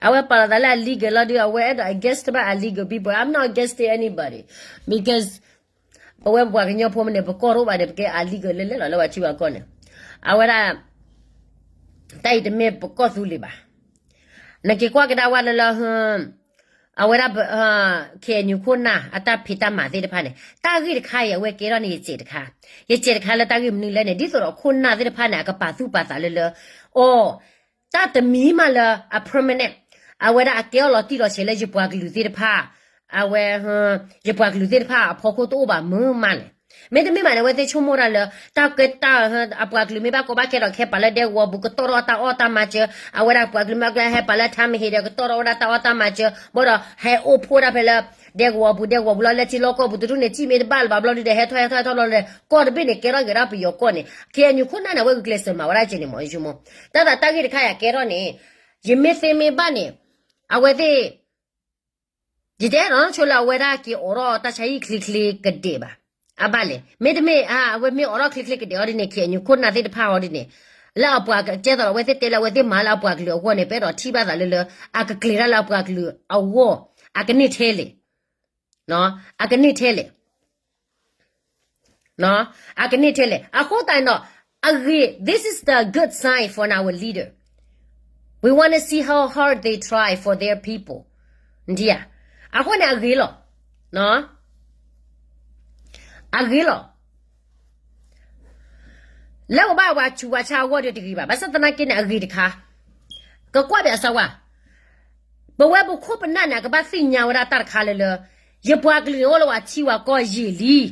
အဝဲပာ်လီၤသးလၢ illegal လီၤဒုး အဝဲအဲၣ်ဒိး against ဘၣ် illegal people. I'm not against anybody because ပဝဲပပှၤကညီဖိမ့ၢ်န့ၣ် ပကီၢ်တအိၣ်ဘၣ်န့ၣ် ပကဲ illegal လၢလဲၣ်လီၤလၢပှၤထံပှၤကီၢ်န့ၣ်. အဝဲဒၣ် တၢ်အံၤတမ့ၢ်ပကီၢ်သူလ့ၤဘၣ်. နက့ၤကွၢ်ကဒါဝဲလၢလၢ အဝဲဒၣ် KNU ခိၣ်နၢ်အတၢ်ဖံးတၢ်မၤသ့ၣ်တဖၣ်န့ၣ် တၢ်ဂ့ၢ်တခါအံၤ အဝဲကဲထီၣ်န့ၣ်ယစဲးတခါ, ယစဲးတခါလၢတၢ်ဂ့ၢ်မနုၤလဲၣ်န့ၣ် ဒ်သိးဒီးခိၣ်နၢ်သ့ၣ်တဖၣ်န့ၣ် အကပာ်သူၣ်ပာ်သးလၢလၢ အီၤ တၢ်တမံၤမးလၢအ permanent အဝဲဒၣ်အကဲအီၤလီၤတံၢ်လီၤဆဲးလၢယပှၤကလုာ်သ့ၣ်တဖၣ်, အဝဲ ယပှၤကလုာ်သ့ၣ်တဖၣ်အဖီခိၣ်တအိၣ်ဘၣ်မုာ်မးလဲၣ်. မ့တမ့ၢ်ဘၣ်န့ၣ် အဝဲသ့ၣ်ဆိကမိၣ်တၢ်လၢ တၢ်ကဲတၢ် အပှၤကလုာ်မ့ၢ်ဘၣ်ကီဘၣ်ခဲဒီး ကဟဲပာ်လၢဒဲကဝီၤပူၤ ကတီၢ်ထီၣ်တၢ်အီၣ်တၢ်မၤစၢၤ, အဝဲဒၣ်ပှၤကလုာ်မ့ၢ်ကဟဲပာ်လၢထါမ့ၢ်ဟ့ၣ်ဒီး ကတီၢ်ထီၣ်ဝဲဒၣ်တၢ်အီၣ်တၢ်မၤစၢၤ, ဘၣ်ဒီးဟဲအိၣ်ဖှိၣ်ဒၣ်ဖဲလၢ ဒဲကဝီၤပူၤ ဒဲကဝီၤပူၤလီၤ လၢထံလီၢ်ကီၢ်ပူၤတဒူၣ်န့ၣ် စံၣ်မ့ၢ်တဘၣ်လၢၤဘၣ်ဘျီဒုဒီး ဟဲထီၣ်ဟဲထီၣ်ဟဲထီၣ်လီၤဒီး ကီၢ်တဘ့ၣ်န့ၣ် ကဲထီၣ်က့ၤဒၣ်ပယီၤကီၢ်န့ၣ် KNU ခိၣ်နၢ်န့ၣ် အဝဲဂုာ်ကျဲးစၢးမၤဝဲဒၣ်ကဲန့ၣ်မ့ၢ် ယဆိကမိၣ် တၢ်သးတၢ်ဂ့ၢ်တခါယၤကဲထီၣ်န့ၣ် ယမ့ၢ်သ့မ့ၢ်ဘၣ်န့ၣ် အဝဲသ့ၣ် ယတဲနီၢ်ဆိလၢအဝဲဒၣ်က့ၤအိးထီၣ်တၢ်ဆါဟံၣ်ချ့ချ့ကဒဲးဘၣ်. အဘၣ်လဲၣ် မ့တမ့ၢ် အဝဲမ့ၢ်အိးထီၣ်ချ့ချ့ကဒဲးအီၤဒ်န့ၣ် KNU ခိၣ်နၢ်သ့ၣ်တဖၣ်အီၤဒ်န့ၣ် လၢအပှၤကဲသိးဒီး အဝဲသ့ၣ်တဲလၢအဝဲသ့ၣ်မၤလၢအပှၤကလုာ်အဂီၢ်န့ၣ် ပအဲၣ်ဒိးထံၣ်ဘၣ်သးလၢလၢ အကကျဲၤတၢ်လၢအပှၤကလုာ်အဂီၢ် အကန့ၢ်ထဲလဲၣ် အကန့ၢ်ထဲလဲၣ် အကန့ၢ်ထဲလဲၣ်. အဃိသတးန့ၣ်ဒီး အဂ့ၤ this is the good sign for our leader. We want to see how hard they try for their people. နထံၣ်ဧါ. အဃိန့ၣ်အဂ့ၤလီၤ. အဂ့ၤလီၤ. လၢပဘၣ်ပှၤဆူးပှၤဆါအဂီၢ်ဒီးတဂ့ၤဘၣ်. ဘၣ်ဆၣ်သနာ်က့န့ၣ် အဂ့ၤတခါ ကကွၢ်ဘၣ်အစၢၤဝဲ ပဝဲပခိၣ်ပနၢ်န့ၣ် အကဘၣ်သ့ၣ်ညါဝဲဒၣ်တၢ်တခါလၢလၢ ယပှၤကလုာ်န့ၣ်အိၣ်လၢပှၤထံပှၤကီၢ်ယံာ်လံ.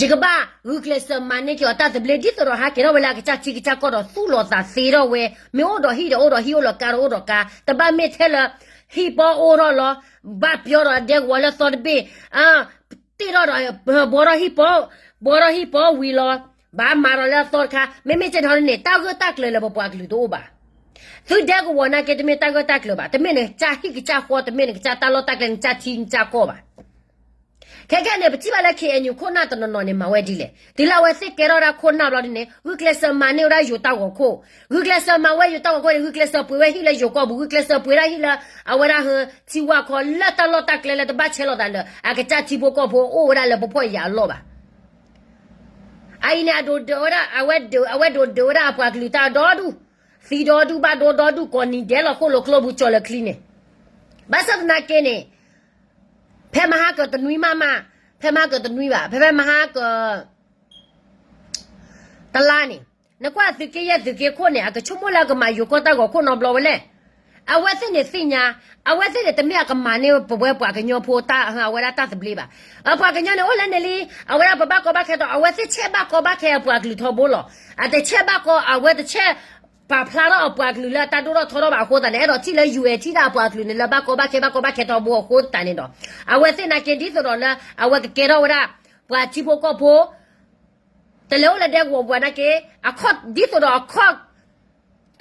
ယကဘၣ်ဂုာ်ကျဲးစၢးမၤန့ၢ်က့ၤအီၤတၢ်သဘျ့ ဒ်သိးဒီးဟဲက့ၤထီၣ်ဝဲလၢအကစၢ်ထံကစၢ်ကီၢ်ဒီးသူၣ်လီၤသးသ့ထီၣ်ဝဲ, မ့ၢ်အိၣ်ဒီးဟံၣ်ဒီးအိၣ်ဒီးဟံၣ် အိၣ်လီၤကါဒီးအိၣ်ဒီးကါ, တဘၣ်မ့ၢ်ထဲလၢ ဟံၣ်ပီအိၣ်ထီၣ်လီၤ, ဘၣ်ပျီဒီးဒဲကဝီၤလၢသီတဘ့ၣ်, တ့ၢ်ထီၣ်ဒီး ဘှီထီၣ်ဟံၣ်ပီ, ဘှီထီၣ်ဟံၣ်ပီဝံၤလီၤ, ဘၣ်မၤဒီးလၢအသီတခါ, မ့မ့ၢ်ကဲထီၣ်န့ၣ် တၢ်ဂၢၢ်တၢ်ကျၢၤလၢပပှၤကလုာ်တအိၣ်ဘၣ်. သုဒဲကဝီၤနာ်က့တမ့ၢ်တၢ်ဂၢၢ်တၢ်ကျၢၤဘၣ်, တမ့ၢ်နကစၢ်ဟံၣ်ကစၢ်ဃီ, တမ့ၢ်နကစၢ်တၢ်လီၢ်တၢ်ကျဲ နကစၢ်ထံနကစၢ်ကီၢ်ဘၣ်. ခဲခဲန့ၣ် ပထံၣ်ဘၣ်လၢ KNU ခိၣ်နၢ်တနီၤနီၤန့ၣ် မၤဝဲဒ်လဲၣ်. တုၤလၢအဝဲသ့ၣ်ကဲထီၣ်ဝဲဒၣ်ခိၣ်နၢ်ဘျီဒ်န့ၣ် ဂုာ်ကျဲးစၢးမၤန့ၢ်ဝဲဒၣ်ယိၤတၢ်ဂီၤခိၣ်, ဂုာ်ကျဲးစၢးမၤဝဲယိၤတၢ်ဂီၤခိၣ်န့ၣ် ဂုာ်ကျဲးစၢးပှ့ၤဝဲဟံၣ်လၢယိၤကီၢ်ပူၤ, ဂုာ်ကျဲးစၢးပှ့ၤဒၣ်ဟံၣ်လၢ အဝဲဒၣ်ဟၢ ထံဝါခီလၢတၢ်လီၢ်တၢ်ကျဲလၢတဘၣ်ဆဲးလီၤသးလၢ အကစၢ်ထံဖိကီၢ်ဖိအိၣ်ဝဲဒၣ်လၢပဖှီၣ်ယာ်အလီၢ်ဘၣ်. အအံၤန့ၣ် အဒိးဒုးဝဲဒၣ် အဝဲဒၣ် အဝဲဒိးဒုးဝဲဒၣ်အပှၤကလုာ်တၢ်ဒီဒူၣ်, သံဒီဒူၣ်ဘၣ်ဒိဒီဒူၣ် ကိးနံၤဒဲးလီၤဃိၣ်လိာ်ကျိပူၤကၠီၤလၢချံန့ၣ်, ဘၣ်ဆၣ်သနာ်က့န့ၣ် ဖဲမဟါကတနွံမးမး, ဖဲမဟါကတနွံဘၣ်, ဖဲဖဲမဟါက တလါန့ၣ်, နကွၢ်သုးက့ယဲၢ်သုးက့ခိၣ်န့ၣ် အကဆိကမိၣ်လၢအကမၤယိၤကီၢ်တၢ်ဂီၤခိၣ်နီတဘျီဝဲလဲၣ်. အဝဲသ့ၣ်န့ၣ်သ့ၣ်ညါ, အဝဲသ့ၣ်န့ၣ်တမ့ၢ်အကမၤန့ၢ်ပဝဲပှၤကညီဖိတၢ် အဝဲဒၣ်တၢ်သဘျ့ဘၣ်. အပှၤကညီန့ၣ်အိၣ်လဲၣ်န့ၣ်လံ, အဝဲဒၣ်ပဘၣ်ကီဘၣ်ခဲဒီး အဝဲသ့ၣ်ဆဲးဘၣ်ကီဘၣ်ခဲအပှၤကလုာ်ထီဘိလီၤ. အတဆဲးဘၣ်ကီ အဝဲတဆဲး ပာ်ဖျါထီၣ်အပှၤကလုာ်လၢအတၢ်ဒိၣ်ထီၣ်ထီထီၣ်ဘၣ်အဃိသတးန့ၣ် အဲၣ်ဒိးထံၣ်လၢ ယူၢ်အဲၣ် ထံၣ်ဒၣ်အပှၤကလုာ်န့ၣ်လၢဘၣ်ကီဘၣ်ခဲ ဘၣ်ကီဘၣ်ခဲထီဘိအဃိသတးန့ၣ်ဒီး အဝဲသ့ၣ်နာ်က့ဒ်သိးဒီးလၢ အဝဲကကဲထီၣ်ဝဲဒၣ် ပှၤထံဖိကီၢ်ဖိ တလဲၤအိၣ်လၢဒဲကဝီၤပူၤနာ်က့ အခီၣ်ဒ်သိးဒီးအခီၣ်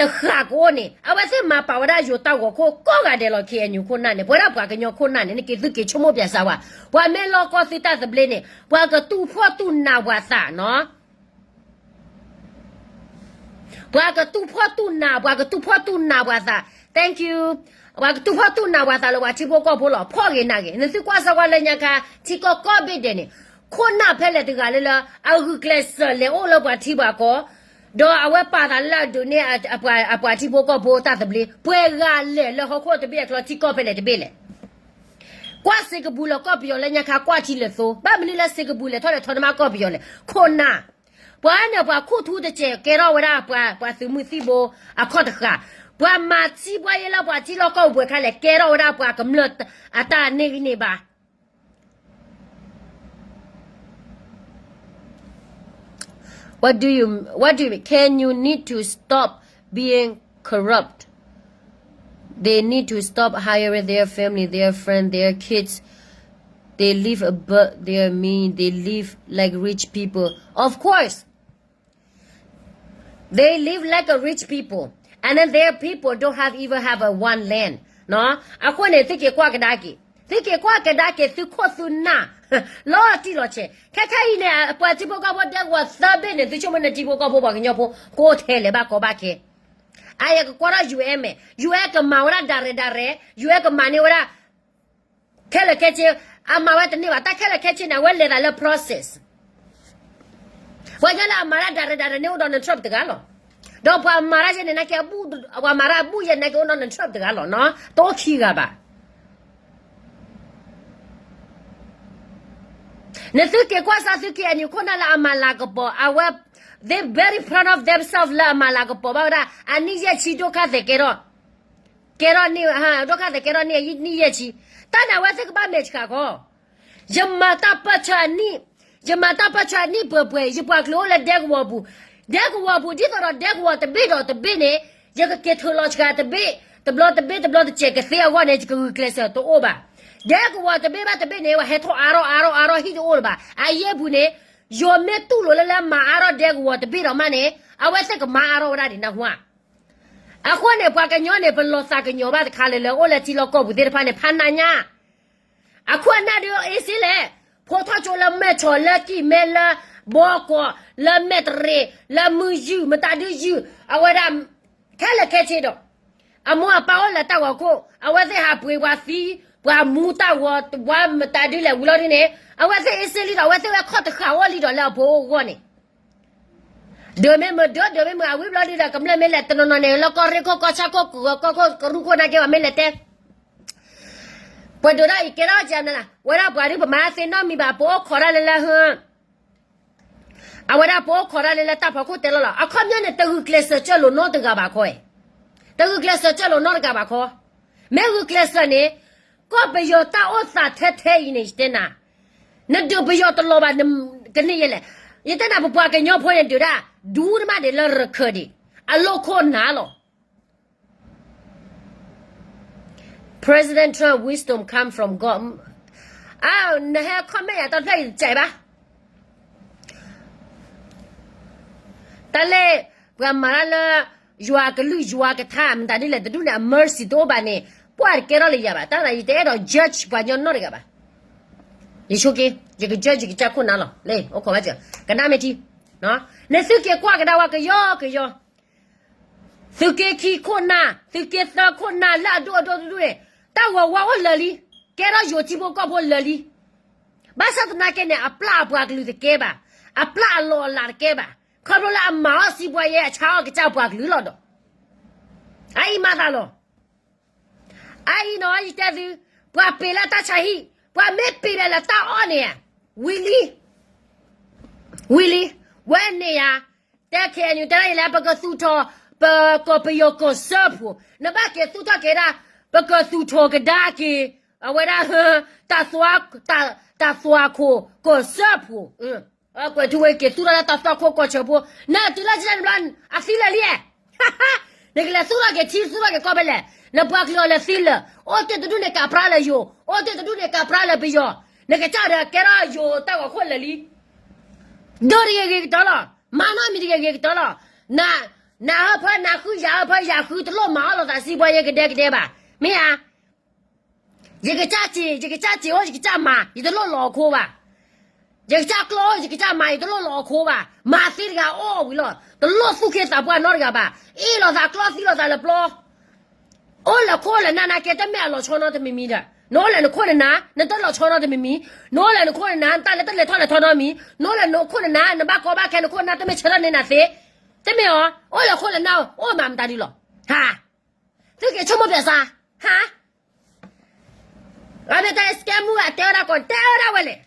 တဃာ်ကအိၣ်န့ၣ် အဝဲသ့ၣ်မၤပာ်ဝဲဒၣ်ယိၤတၢ်ဂီၤခိၣ်ကိးဂၤဒဲးလီၤ. KNU ခိၣ်နၢ်န့ၣ် ပဝဲဒၣ်ပှၤကညီခိၣ်နၢ်န့ၣ် နက့ၤသုက့ၤဆိကမိၣ်ပၠးစၢၤဝဲ, ပှၤမ့ၢ်လီၢ်ကီၢ်သုတၢ်သဘျ့န့ၣ် ပှၤကတူၢ်ဖှီၣ်တူၢ်နးပှၤသးနီၤ ပှၤကတူၢ်ဖှီၣ်တူၢ်နး, ပှၤကတူၢ်ဖှီၣ်တူၢ်နးပှၤသး, thank you, ပှၤကတူၢ်ဖှီၣ်တူၢ်နးပှၤသးလၢပှၤထံဖိကီၢ်ဖိလီၤ. ဖှီၣ်ဂ့ၤနးဂ့ၤ နသုကွၢ်စၢၤကွၢ်လၢညါခါ ထံကီၢ်ကိးဘ့ၣ်ဒဲးန့ၣ် ခိၣ်နၢ်ဖဲလဲၣ်တဂၤလၢလၢ အဂုာ်ကျဲးစၢးလဲၤအိၣ်လၢပှၤထံပှၤကီၢ် ဒီးအဝဲပာ်သးလၢအဒုးန့ၢ် အပှၤထံဖိကီၢ်ဖိတၢ်သဘျ့ ပှဲၤဂၤလဲၣ်လၢဟီၣ်ခိၣ်တဘ့ၣ်အကျါ ထံကီၢ်ဖဲလဲၣ်တဘ့ၣ်လဲၣ်. ကွၢ်စ့ကပူၤလၢကီၢ်ပယီၤလၢညါခါ ကွၢ်ထံလၢသိ, ဘၣ်မနုၤလၢစ့ကပူၤလဲၤထီၣ်လဲၤထီနမးကီၢ်ပယီၤလဲၣ်. ခိၣ်နၢ်, ပှၤန့ၣ်ပှၤခူၣ်ထူတစဲး ကဲထီၣ်ဝဲဒၣ်ပှၤသုးမုၢ်သံၣ်ဘိအခီၣ်တဃာ်, ပှၤမၤသံပှၤယဲလၢပှၤထံလီၢ်ကီၢ်ပူၤပှဲၤခါလဲၣ် ကဲထီၣ်ဝဲဒၣ်ပှၤကမျၢၢ်အတၢ်န့ၢ်ဂံၢ်န့ၢ်ဘါ What do you, what do you mean? Can you need to stop being corrupt? They need to stop hiring their family, their friend, their kids. They live above their mean. They live like rich people. Of course, they live like a rich people. And then their people don't have even have a one land. အဃိန့ၣ် သုက့ၤကွၢ်ကဒါက့ၤ, သုက့ၤကွၢ်ကဒါက့ၤ သုခိၣ်သုနၢ် လီၤတံၢ်လီၤဆဲး. ခဲခဲအံၤန့ၣ် ပှၤထံဖိကီၢ်ဖိဒဲကဝီၤသၢဘ့ၣ်န့ၣ် သုဆိကမိၣ်န့ၣ် ထံဖိကီၢ်ဖိပှၤကညီဖိ ကိးထဲလဲၣ်ဘၣ်ကီဘၣ်ခဲ. အယကကွၢ်ထီၣ် ယူၢ်အဲၣ် မ့ၢ် ယူၢ်အဲၣ် ကမၤဝဲဒၣ်ဒၣ်ရဲၣ်ဒၣ်ရဲၣ်, ယူၢ်အဲၣ် ကမၤန့ၢ်ဝဲဒၣ် ခဲလၢာ်ခဲဆ့, အမၤဝဲတန့ၢ်ဘၣ်, တၢ်ခဲလၢာ်ခဲဆ့န့ၣ် အဝဲလဲၤသးလၢ process ပှၤကညီလၢအမၤတၢ်ဒၣ်ရဲၣ်ဒၣ်ရဲၣ်န့ၣ် အိၣ်ဒီး Donald Trump တဂၤလီၤ. ဒီးပှၤမၤတၢ်ယဲန့ၣ် နာ်က့ ပှၤမၤတၢ်ဘူၣ်ယဲန့ၣ် နာ်က့ အိၣ်ဒီး Donald Trump တဂၤလီၤနီၤ, တအိၣ်ခံဂၤဘၣ်. နသုက့ၤကွၢ်စၢ်သု K N U ခိၣ်နၢ်လၢအမၤလၤကပီၤ, အဝဲ they very proud of themselves လၢအမၤလၤကပီၤဘၣ်ဝဲဒၣ် အနံၣ်ယဲၢ်ဆံ ဒိၣ်ခါသဲးကဲထီၣ်, ကဲထီၣ်န့ၢ်, ဒိၣ်ခါသဲးကဲထီၣ်န့ၢ် နံၣ်ယဲၢ်ဆံ, တၢ်န့ၣ်အဝဲသ့ၣ်ကဘၣ်မဲာ်ဆှးခီ ယမၤတၢ်ပၢၢ်ဆၢအနံၣ်, ယမၤတၢ်ပၢၢ်ဆၢအနံၣ်ပှဲၤပှဲၤ, ယပှၤကလုာ်အိၣ်လၢဒဲကဝီၤပူၤ, ဒဲကဝီၤပူၤ ဒ်သိးဒီးဒဲကဝီၤတဘ့ၣ်ဒီးတဘ့ၣ်န့ၣ်, ယကက့ၤထုးလီၤဆှးတဘ့ၣ်တဘျီ တဘ့ၣ်တဘျီတစဲးကသ့အဂီၢ်န့ၣ် ယကဂုာ်ကျဲးစၢးတအိၣ်ဘၣ်. ဒဲကဝီၤတဘ့ၣ်ဘၣ်တဘ့ၣ်န့ၣ် ပှၤဟဲထီၣ်အါထီၣ်အါထီၣ်အါထီၣ် ဟံၣ်တအိၣ်လၢၤဘၣ်. အယဲၢ်ပူၤန့ၣ် ယိၤမ့ၢ်တူၢ်လိာ်လၢလၢမၤအါထီၣ်ဒဲကဝီၤတဘ့ၣ်ဒီးမးန့ၣ် အဝဲသ့ၣ်ကမၤအါထီၣ်ဝဲဒၣ်ဒံးနၢ်ဟူဧါ. အဃိန့ၣ် ပှၤကညီန့ၣ် ပလီၤသးကညီၤဘၣ်တခါလၢလၢအိၣ်လၢထံလီၢ်ကီၢ်ပူၤသ့ၣ်တဖၣ်န့ၣ် ဖးနးညါ အခိၣ်အနၢ်ဒ်အ့စ့လဲၣ်, ဖိထီၣ်ကၠိလၢမဲၢ်ဆီၣ်လၢကံၢ်မဲလၢ ဘီကီၢ်လၢမဲၢ်တရ့ၣ် လၢမုၢ်ယုၢ် မတၤဒုယုၢ် အဝဲဒၣ် ခဲလၢာ်ခဲဆ့ဒီး အမိၢ်အပၢ်အိၣ်လၢတၢ်ဂီၤခိၣ် အဝဲသ့ၣ်ဟးပှ့ၤပှၤသံ ပှၤမူတၢ်ဂီၤ ပှၤမတၤဒုလဲၣ်ဝံၤလီၤဒ်န့ၣ် အဝဲသ့ၣ်အ့စ့လံဒီး အဝဲသ့ၣ်ဝဲခီၣ်တဃာ်အိၣ်လံဒီးလၢအဖိအဂီၢ်န့ၣ် ဒုးမ့ၢ်မုာ်ဒုး ဒုးမ့ၢ်မုာ် အဝံၤဘျီဒုဒီး ကမျၢၢ်မ့ၢ်လဲၤတနီၤနီၤန့ၣ် လၢကီၢ်ရ့ၣ်ခိၣ် ကီၢ်ဆၣ်ခိၣ် ကီၢ်ခိၣ်ကရူၢ်ခိၣ်နာ်က့ ပှၤမ့ၢ်လဲၤတဲ ပှၤဒုးဒၣ်အံၤကဲထီၣ်ကနၤ ဝဲဒၣ်ပှၤဒုးပမၤသ့နီတမံၤဘၣ် ပအိၣ်ခိးတၢ်လၢလၢဟၢ အဝဲဒၣ်ပအိၣ်ခိးတၢ်လၢလၢတၢ်ဖီခိၣ်တဲလီၤလီၤ အခီပညီန့ၣ် တဂုာ်ကျဲးစၢးစၢၢ်လိာ်နီတဂၤဘၣ်ခီ, တဂုာ်ကျဲးစၢးစၢၢ်လိာ်နီတဂၤဘၣ်ခီ, မ့ၢ်ဂုာ်ကျဲးစၢးန့ၣ် ကီၢ်ပယီၤတၢ်အိၣ်သးထဲထဲအံၤန့ၣ် ယတဲနၤ နဒုးပယီၤတလီၤဘၣ် ကန့ၢ်ယဲလဲၣ်. ယတဲနၤ ပပှၤကညီဖိန့ၣ်ဒုးဒၣ် ဒူတမးဒံးလၢရခၢၣ်ဒံး အလိၣ်ခိၣ်နၤလီၤ. President Trump wisdom come from God. အ နဟဲ comment ယၤတဖျၢၣ်ယတစဲးဘၣ်. တၢ်လၢ ပှၤမၤတၢ်လၢ ယွၤကလုၢ်ယွၤကထါ မတၤဒ်လဲၣ်တဒူၣ်န့ၣ် အ mercy တအိၣ်ဘၣ်န့ၣ် ပှၤတကဲထီၣ်လၢယၤဘၣ်. တၢ်နၤယတအဲၣ်ဒိး judge ပှၤကညီနီတဂၤဘၣ်. ယဆိက့ ယက judge ယကစၢ်ခိၣ်နၢ်လီၤ. လၢ အိၣ်ခိးဘၣ်စၢၤ ကနၣ်မ့ၢ်ထံ နသုက့ၤကွၢ်ကဒါဝဲကယီကယီ သုးက့ခံခိၣ်နၢ် သုးက့သၢခိၣ်နၢ်လၢအဒိၣ်အဒိၣ်တဒူၣ်န့ၣ် တၢ်ဂီၤဝါအိၣ်လၢာ်လံ, ကဲထီၣ်ယိၤထံဖိကီၢ်ဖိလၢာ်လံ. ဘၣ်ဆၣ်သနာ်က့န့ၣ် အပျၢ်အပှၤကလုာ်တကဲဘၣ်, အပျၢ်အလီၢ်အလၤတကဲဘၣ်, ခီဖျိလၢအမၤအီၣ်စံးပှၤယဲ အဆါအီၣ်ကစၢ်ပှၤကလုာ်လီၤဒီး အအံၤမၤသးလီၤ. အအံၤနီၤ ယတဲသု, ပှၤပ့ၤလၢတၢ်ဆါဟံၣ်, ပှၤမ့ၢ်ပ့ၤဒၣ်လၢတၢ်အီၣ်န့ၣ်, ဝံၤလံ, ဝံၤလံ, ဝဲန့ၣ်ယၤ, တဲ K N U တဲဒၣ်ယလဲၣ် ပကသူၣ်ထီၣ် ပကီၢ်ပယီၤကီၢ်စၢဖှိၣ်, နဘၣ်က့ၤသူၣ်ထီၣ်က့ၤဒၣ်, ပကသူၣ်ထီၣ်ကဒါက့ၤ, အဝဲဒၣ်, တၢ်သွါခိၣ်ကီၢ်စၢဖှိၣ် ကွဲးထူဝဲက့ၤသူၣ်ထီၣ်လၢတၢ်သွါခိၣ်ကီၢ်စၢဖှိၣ်, နတုၤလၢကၠဲန့ၣ်ဘျီ, အသံလၢာ်လံ, နကလဲၤသူၣ်ထီၣ်က့ၤထံ သူၣ်ထီၣ်က့ၤကီၢ်ဖဲလဲၣ်, နပှၤကလုာ်အီၤလဲၤသံလၢာ်, အိၣ်တ့ၢ်တဒူၣ်န့ၣ် ကးပြါလၢယိၤ, အိၣ်တ့ၢ်တဒူၣ်န့ၣ် ကးပြါလၢပယီၤ, နကစၢ်ဒီးကဲထီၣ်ယိၤတၢ်ဂီၤခိၣ်လၢာ်လံ. ဒိၣ်တဂ့ၤဂ့ၤကတၢၢ်လီၤ, မၤနီတမံၤတဂ့ၤဂ့ၤကတၢၢ်လီၤ, န, နဟၢဖၢနၤဃု ယၤဟၢဖၢယၤဃု တလိၣ်မၤအီၣ်လိာ်သးစံးပှၤယဲကဒဲကဒဲဘၣ်, မ့ၢ်ဧါ. ယကစၢ်စ့ၣ်, ယကစၢ်စ့ၣ်အိၣ် ယကစၢ်မၤ, ယတလိၣ်လီၤအခိဘၣ်. ယကစၢ်ကျီအိၣ် ယကစၢ်မၤ ယတလိၣ်လီၤအခိဘၣ်. မၤသ့တဂၤအီၣ်ဝံၤလီၤ. တလိၣ်သူၣ်က့သးပှၢ်နီတဂၤဘၣ်. အ့ၣ်လိာ်သးကျီသံလိာ်သးလၢပျီ. အိၣ်လၢခိၣ်လၢနၢ်နာ်က့ တမ့ၢ်အလီၤဆီနီတမံၤမံၤဒီး နအိၣ်လၢနခိၣ်နနၢ် နတလီၤဆီနီတမံၤမံၤ, နအိၣ်လၢနခိၣ်နနၢ် နတၢ်လၢတလဲၤထီၣ်လဲၤထီနီတမံၤ, နအိၣ်လၢနခိၣ်နနၢ် နဘၣ်ကီဘၣ်ခဲ နခိၣ်နနၢ်တမ့ၢ်ဆၢထၢၣ်န့ၢ်နၤသ့, တမ့ၢ်အီၤ အိၣ်လၢခိၣ်လၢနၢ် အိၣ်မၤမတၤဒုလီၤ. ဟါ, သုက့ၤဆိကမိၣ်ပၠးစါ, ဟါ, အမ့ၢ်တၢ်စကဲမူအတဲဝဲဒၣ်ကီး တဲဝဲဒၣ်ဝဲလဲၣ်.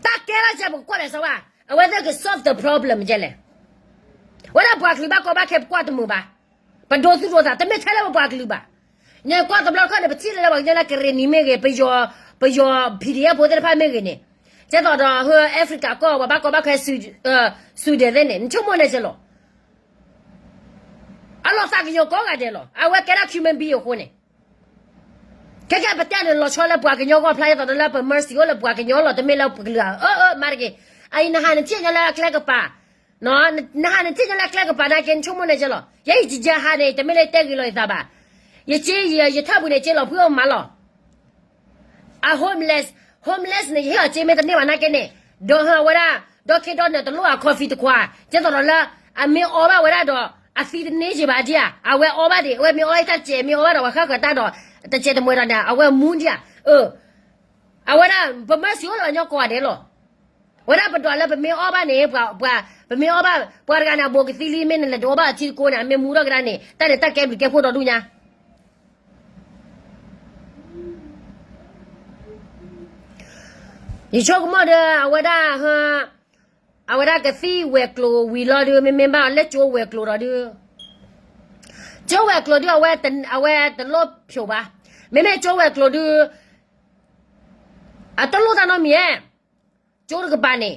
တၢ်ကဲထီၣ်ကဲ ပကကွၢ်လဲၤစါဝဲ, အဝဲသ့ၣ်က solve the problem ကဲလဲၣ်. ဝဲဒၣ်ပှၤကလုာ်ဘၣ်ကီဘၣ်ခဲ ပကွၢ်တမုာ်ဘၣ်. ပဒိသူၣ်ဒိသး တမ့ၢ်ထဲလၢပပှၤကလုာ်ဘၣ်. န့ၣ်ကွၢ်တဘျီတခီၣ်န့ၣ် ပထံၣ်လၢလၢပှၤကညီလၢကရ့ၣ်နံၤမ့ၢ်ဂ့ၤ, ပယီၤ, ပယီၤ P D F ဖိသ့ၣ်တဖၣ်မ့ၢ်ဂ့ၤန့ၣ်, ကဲသိးဒီးဟၢ Africa ကီၢ် ပှၤဘၣ်ကီဘၣ်ခဲ Sudan သ့ၣ်န့ၣ် နဆိကမိၣ်န့ၣ်ကဲလီၤ. အလီၤသးကညီၤကိးဂၤဒဲးလီၤ. အဝဲကဲဒၣ် human being အဃိန့ၣ် ခဲကဲပတဲန့ၣ် လီၤဆီလၢပှၤကညီဂီၢ်ဖျါ ဒ်သိးဒီးလၢပ mercy အိၣ်လၢပှၤကညီလီၤ တမ့ၢ်လၢပကလုာ်ဧါ. အၢ အၢ မၤတက့ၢ်. အအံၤနဟးနထံၣ်ညီလၢအကျဲကပၤ, နဟးနထံၣ်ညီလၢအကျဲကပၤနာ်က့ နဆိကမိၣ်န့ၣ်ကဲလီၤ. ယဲယကယဲဟးန့ၣ် တမ့ၢ်လၢတဲဂ့ၤလီၤယသးဘၣ်. ယစ့ ယထၢၣ်ပူၤန့ၣ် က့လီၤဖုအီၣ်မးလီၤ. အ homeless, homeless န့ၣ် ယဟ့ၣ်အီၤစ့မ့ၢ်တန့ၢ်ဘၣ်နာ်က့န့ၣ်, ဒီးဟၢဝဲဒၣ်, ဒီးခ့ဒီးနၢၤတလိၣ်အ coffee တခွး, ကဲသိးဒီးလၢ အမ့ၢ်အီဘၣ်ဝဲဒၣ်ဒီး အသံတန့ၢ်ယံၤဘၣ်ဒံးဧါ, အဝဲအီၣ်ဘၣ်ဒံး, အဝဲမ့ၢ်အီၣ်တၢ်တစဲး မ့ၢ်အီၣ်ဘၣ်ဒီးပှၤဃၣ်ဃၢၤတၢ်ဒီး တစဲးတမှဲဒီးန့ၣ် အဝဲမူဒံးဧါ, အၢ, အဝဲဒၣ် ပမၢစံးအိၣ်လၢပှၤကညီကိးဂၤဒဲးလီၤ. ဝဲဒၣ်ပဒွးလၢပမ့ၢ်အီၣ်ဘၣ်န့ၣ် ပှၤ, ပမ့ၢ်အီၣ်ဘၣ် ပှၤတဂၤန့ၣ် အဘိးကသံလံ မ့ၢ်နလဲၤတအီၣ်ဘၣ်အထံတကိန့ၣ် အမ့ၢ်မူထီၣ်ကဒါန့ၣ် တၢ်န့ၣ်တၢ်ကဲဘျုးကဲဖှိၣ်ဒီဒူၣ်ညါ ယဆိကမိၣ်ဒီး အဝဲဒၣ်, အဝဲဒၣ်ကသံၣ်ဝဲၤကျိၤဝံၤလီၤဒုး မ့မ့ၢ်ဘၣ်လၢကၠိဝဲၤကျိၤဒီးဒုး, ကၠိဝဲၤကျိၤဒုး အဝဲတလိၣ်ဖျိးဘၣ်, မ့မ့ၢ်ကၠိဝဲၤကျိၤဒုး အတလိၣ်တၢ်နီတမံၤဧါ, ကၠိတကပၤန့ၣ်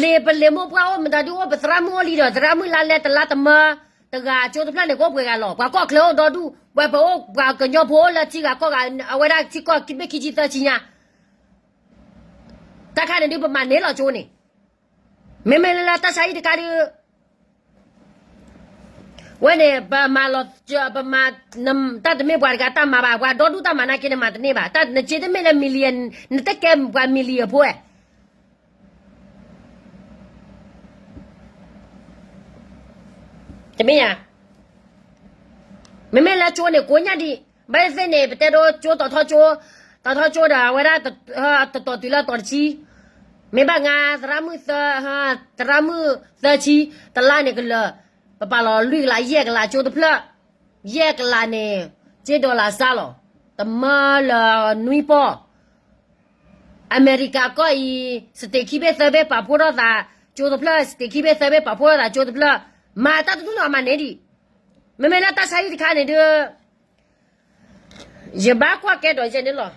လံာ်ပလံာ်မိၢ်ပှၢ်အိၣ်မတၤဒုးအိၣ် ပသရၣ်မုၣ်အိၣ်လံဒီး သရၣ်မုၣ်လါလဲတလါတမၢ တဂၤကၠိတဖျၢၣ်န့ၣ် ကအိၣ်ပှဲၤဂၤလီၤ. ပှၤကီၢ်ချၢအိၣ်ဒီဒူၣ် ပှၤပအိၣ်ပှၤကညီဖိအိၣ်လၢထံဂၤကီၢ်ဂၤ အဝဲဒၣ်ထံကီၢ်ဘ့ၣ်ခံဆံသၢဆံညါ တၢ်ခါန့ၣ်ဒုး ပမၤန့ၢ်လီၤကၠိန့ၣ်, မ့မ့ၢ်လၢတၢ်ဆါဟံၣ်တခါဒုး ဝဲန့ၣ် ပမၤလီၤ, ပမၤ, တၢ်တမ့ၢ်ပှၤတဂၤတၢ်မၤဘၣ်, ပှၤဒီဒူၣ်တၢ်မၤနာ်က့န့ၣ် မၤတန့ၢ်ဘၣ်, တၢ်နစ့တမ့ၢ်လၢ million, နတကဲပှၤ million ဖိဧါ, တမ့ၢ်ဧါ, မ့မ့ၢ်လၢကၠိန့ၣ် ကိးညါဒံး, ဘၣ်သ့ၣ်သ့ၣ်န့ၣ် ပတဲဒိကၠိတီၤထီကၠိ, တီၤထီကၠိဒီး အဝဲဒၣ်တတီၤတုၤလၢတီၤတဆံ, မ့ၢ်ဘၣ်ငါ သရၣ်မုၣ်သၢ, သရၣ်မုၣ်သၢဆံ, တလါန့ၣ်ကလၢာ်, ပပာ်လီၤလွံၢ်ကလး ယဲၢ်ကလးကၠိတဖျၢၣ်, ယဲၢ်ကလးန့ၣ် ကၠ့ဒီလးစါလီၤ, တမၢလၢနွံပီၢ် အမဲရကၤကီၢ်အံၤ state ခံဘ့ၣ်သၢဘ့ၣ်ပာ်ဖှိၣ်ထီၣ်သးကၠိတဖျၢၣ်, state ခံဘ့ၣ်သၢဘ့ၣ်ပာ်ဖှိၣ်ထီၣ်သးကၠိတဖျၢၣ်, မၤတၢ်တဒူၣ်န့ၣ်အမၤန့ၢ်ဒံး, မ့မ့ၢ်လၢတၢ်ဆါဟံၣ်တခါန့ၣ်ဒုး ယဘၣ်ကွၢ်ကဲဒီးယဲန့ၣ်လီၤ.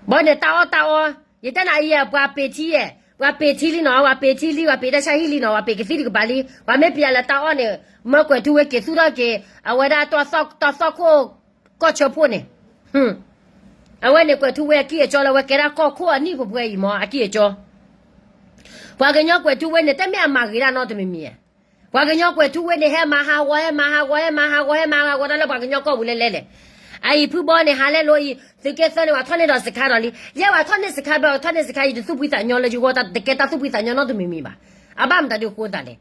ဘၣ်န့ၣ်တၢ်အီၣ်တၢ်အီ, ယတဲနၤအံၤ ပှၤပ့ၤထံယဲၢ်, ပှၤပ့ၤထံလံနီၤ, ပှၤပ့ၤထံလံ, ပှၤပ့ၤတၢ်ဆါဟံၣ်လံနီၤ, ပှၤပ့ၤကသံၣ်တကပၤလံ, ပှၤမ့ၢ်ပျးလၢတၢ်အီၣ်န့ၣ်, မၢကွဲးထူဝ့က့ၤသူၣ်ထီၣ်က့ၤ အဝဲဒၣ်တၢ်သီၣ်ခိၣ်ကီၢ်ဆၢဖှိၣ်န့ၣ်, အဝဲန့ၣ်ကွဲးထူဝ့အကံၢ်အကီလၢ အဝဲကဲဒၣ်ကီၢ်ခိၣ်အနံၣ်ပှဲၤပှဲၤအံၤမ့ၢ်အကံၢ်အကီ ပှၤကညီကွဲးထူဝ့န့ၣ် တမ့ၢ်အမၤဂ့ၤဒၣ်နီတမံၤမံၤဧါ, ပှၤကညီကွဲးထူဝ့န့ၣ် ဟဲမၤဟးဂီၤ ဟဲမၤဟးဂီၤ ဟဲမၤဟးဂီၤ ဟဲမၤဟးဂီၤတၢ်လၢပှၤကညီကီၢ်ပူၤလဲၣ်လဲၣ်လဲၣ်. အအံၤဖုဘီန့ၣ် ဟးလဲလိအံၤ သုးက့သၢန့ၣ် ပှၤထီၣ်န့ၢ်ဒီးစခါဒီးလံ, ယဲပှၤထီၣ်န့ၢ်စခါဘျီ ထီၣ်န့ၢ်စခါအံၤ တသူၣ်ဖှံသးညီလၢယဂီၢ် တကဲတၢ်သူၣ်ဖှံသးညီနီတမံၤမံၤဘၣ်. အဘၣ်မတၤဒုးဃိသးလဲၣ်.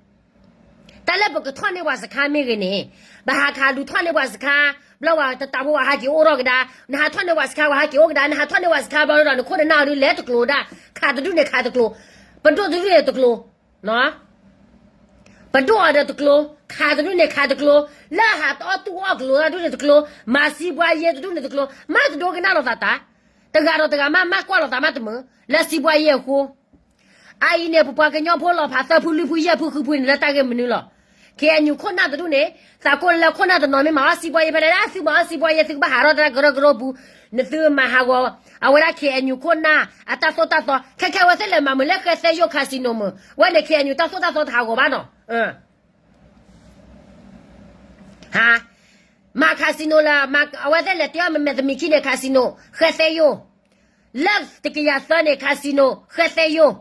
တၢ်လၢပကထီၣ်န့ၢ်ပှၤစခါမ့ၢ်ဂ့ၤန့ၣ်, ပဟးခးဒုးထီၣ်န့ၢ်ပှၤစခါ, ဘျီဝဲတတးဖိဝဲဟးက့ၤအိၣ်ထီၣ်ကဒါ, နဟးထီၣ်န့ၢ်ပှၤစခါ ဝဲဟးက့ၤအိၣ်ကဒါ, နဟးထီၣ်န့ၢ်ပှၤစခါဘျီဒီး နခိၣ်နနၢ်ဒုးလဲၤတကျိၤဒၣ်, ခးတဒူၣ်န့ၣ်ခးတကျိၤ, ပဒိၣ်တဒူၣ်န့ၣ်တကျိၤ ပဒိၣ်အီၤဒီးတကျိၤ, ခးတဒူၣ်န့ၣ်ခးတကျိၤ, လၢဟးတအီၣ်တူၢ်အီၣ်ကျိၤတဒူၣ်န့ၣ်တကျိၤ, မၤစံးပှၤယဲတဒူၣ်န့ၣ်တကျိၤ, မ့ၢ်တဒိကနၣ်လိာ်သးတၢ်, တဂၤဒီးတဂၤမ့ၢ်မ့ၢ်ကွၢ်လိာ်သးမ့ၢ်တမုာ်, လၢစံးပှၤယဲအဃိ အအံၤန့ၣ် ပပှၤကညီဖိလီၤဖးသၢဖုလွံၢ်ဖုယဲၢ်ဖုဃုဖုန့ၣ် လၢတၢ်ဂ့ၢ်မနုၤလီၤ. ခ့ၣ်အဲၣ်ယူၣ်ခိၣ်နၢ်တဒူၣ်န့ၣ်, သးကိၢ်လၢခိၣ်နၢ်တနီၤမ့ၢ်မၤအီၣ်စံးပှၤယဲဖဲလဲၣ်, သုမၤအီၣ်စံးပှၤယဲ သုကဘၣ်ဟးထီၣ်တၢ်ကရၢကရိပူၤ, နသုမၤဟးဂီၤ, အဝဲဒၣ်ခ့ၣ်အဲၣ်ယူၣ်ခိၣ်နၢ် အတၢ်သိၣ်တၢ်သီ, ခဲခဲဝဲသ့ၣ်လဲၤမၤမုာ်လၢဃဲသဲယိၣ် casino မုာ်, ဝဲန့ၣ်ခ့ၣ်အဲၣ်ယူၣ်တၢ်သိၣ်တၢ်သီတဟးဂီၤဘၣ်နီၤ ဟါ, မၤ casino လၢ အဝဲသ့ၣ်လဲၤတ့အီၣ်မ့မ့ၢ်သမံးခံန့ၣ် casino ဃဲသဲယိၣ်, လၢတကယၤသၢန့ၣ် casino ဃဲသဲယိၣ်,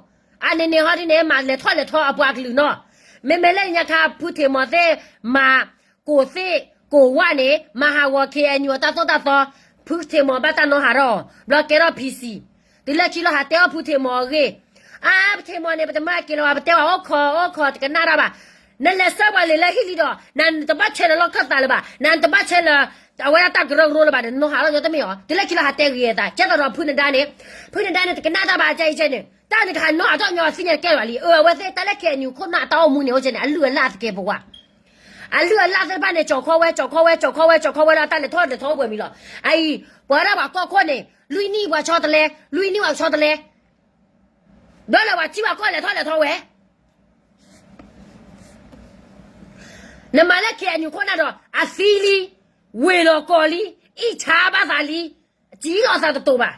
အန့ၣ်န့ၣ်ဟီဒ်န့ၣ် မၤလဲၤထီၣ်လဲၤထီအပှၤကလုာ်နီၤ, မ့မ့ၢ်လၢညါခါဖုထံးမီၤသ့ၣ်မၤ ကိၣ်သ့ၣ်ကိၣ်ဝၣ်န့ၣ် မၤဟးဂီၤ ခ့ၣ်အဲၣ်ယူၣ် အတၢ်သိၣ်တၢ်သီ, ဖုထံးမီၤဘၣ်တၢ်နီၤဟးထီၣ်အီၤ ဘျီကဲထီၣ် PC, တုၤလၢခံလီၤဟးတဲအီၣ်ဖုထံးမီၤအဂ့ၢ်, အါ ဖုထံးမီၤန့ၣ် ပတမၤက့ၤလၢၤဘၣ် ပတဲဘၣ်အိၣ်ခိးအိၣ်ခိးတကနၣ်တၢ်ဘၣ်, နလဲၤဆှၢပှၤလံာ်လၢဟံၣ်လံဒီး နတဘၣ်ဆဲးလၢလီၢ်ခၢၣ်သးလၢၤဘၣ်, နတဘၣ်ဆဲးလၢ အဝဲဒၣ်တၢ်ကရၢကရိလၢၤဘၣ်ဒီး နနီၤဟးထီၣ်ညီတမ့ၢ်အီၤ, တုၤလၢခံလီၤဟးတဲဂ့ၤအသး ကဲသိးဒီးဖုနဒါန့ၣ်, ဖုနဒါန့ၣ် တကနၣ်တၢ်ဘၣ် အကဲအံၤကဲန့ၣ်, တၢ်န့ၣ်ကဟးနီၤဟးထီၣ်ညီအသ့ၣ်ညါတကဲလၢၤဘၣ်လံ, အၢ အဝဲသ့ၣ်တၢ်လၢခ့ၣ်အဲၣ်ယူၣ်ခိၣ်နၢ်အတၢ်အိၣ်မူန့ၣ် အိၣ်ကဲန့ၣ် အလုၢ်အလၢ်သကဲးပဝး အလုၢ်အလၢ်သ့ၣ်တဖၣ်န့ၣ် ကၠီၤခီဝဲ ကၠီၤခီဝဲ ကၠီၤခီဝဲ ကၠီၤခီဝဲလၢအတၢ်လဲၤထီၣ်လဲၤထီအိၣ်ပှဲၤမံၤလီၤ. အအံၤ ပှၤဒၣ်ပှၤကီၢ်ခိၣ်န့ၣ် လွံၢ်နံၣ်ပှၤဆီတလဲ, လွံၢ်နံၣ်ပှၤဆီတလဲ, ဒီးလၢပှၤထံပှၤကီၢ်လဲၤထီၣ်လဲၤထီဝဲ, နမၤလၢခ့ၣ်အဲၣ်ယူၣ်ခိၣ်နၢ်ဒီး အသံလံ, ဝ့ၢ်လီၤကီၢ်လံ, အံၣ်ဆါဘၣ်သးလံ, စံၣ်လီၤသးတတိာ်ဘၣ်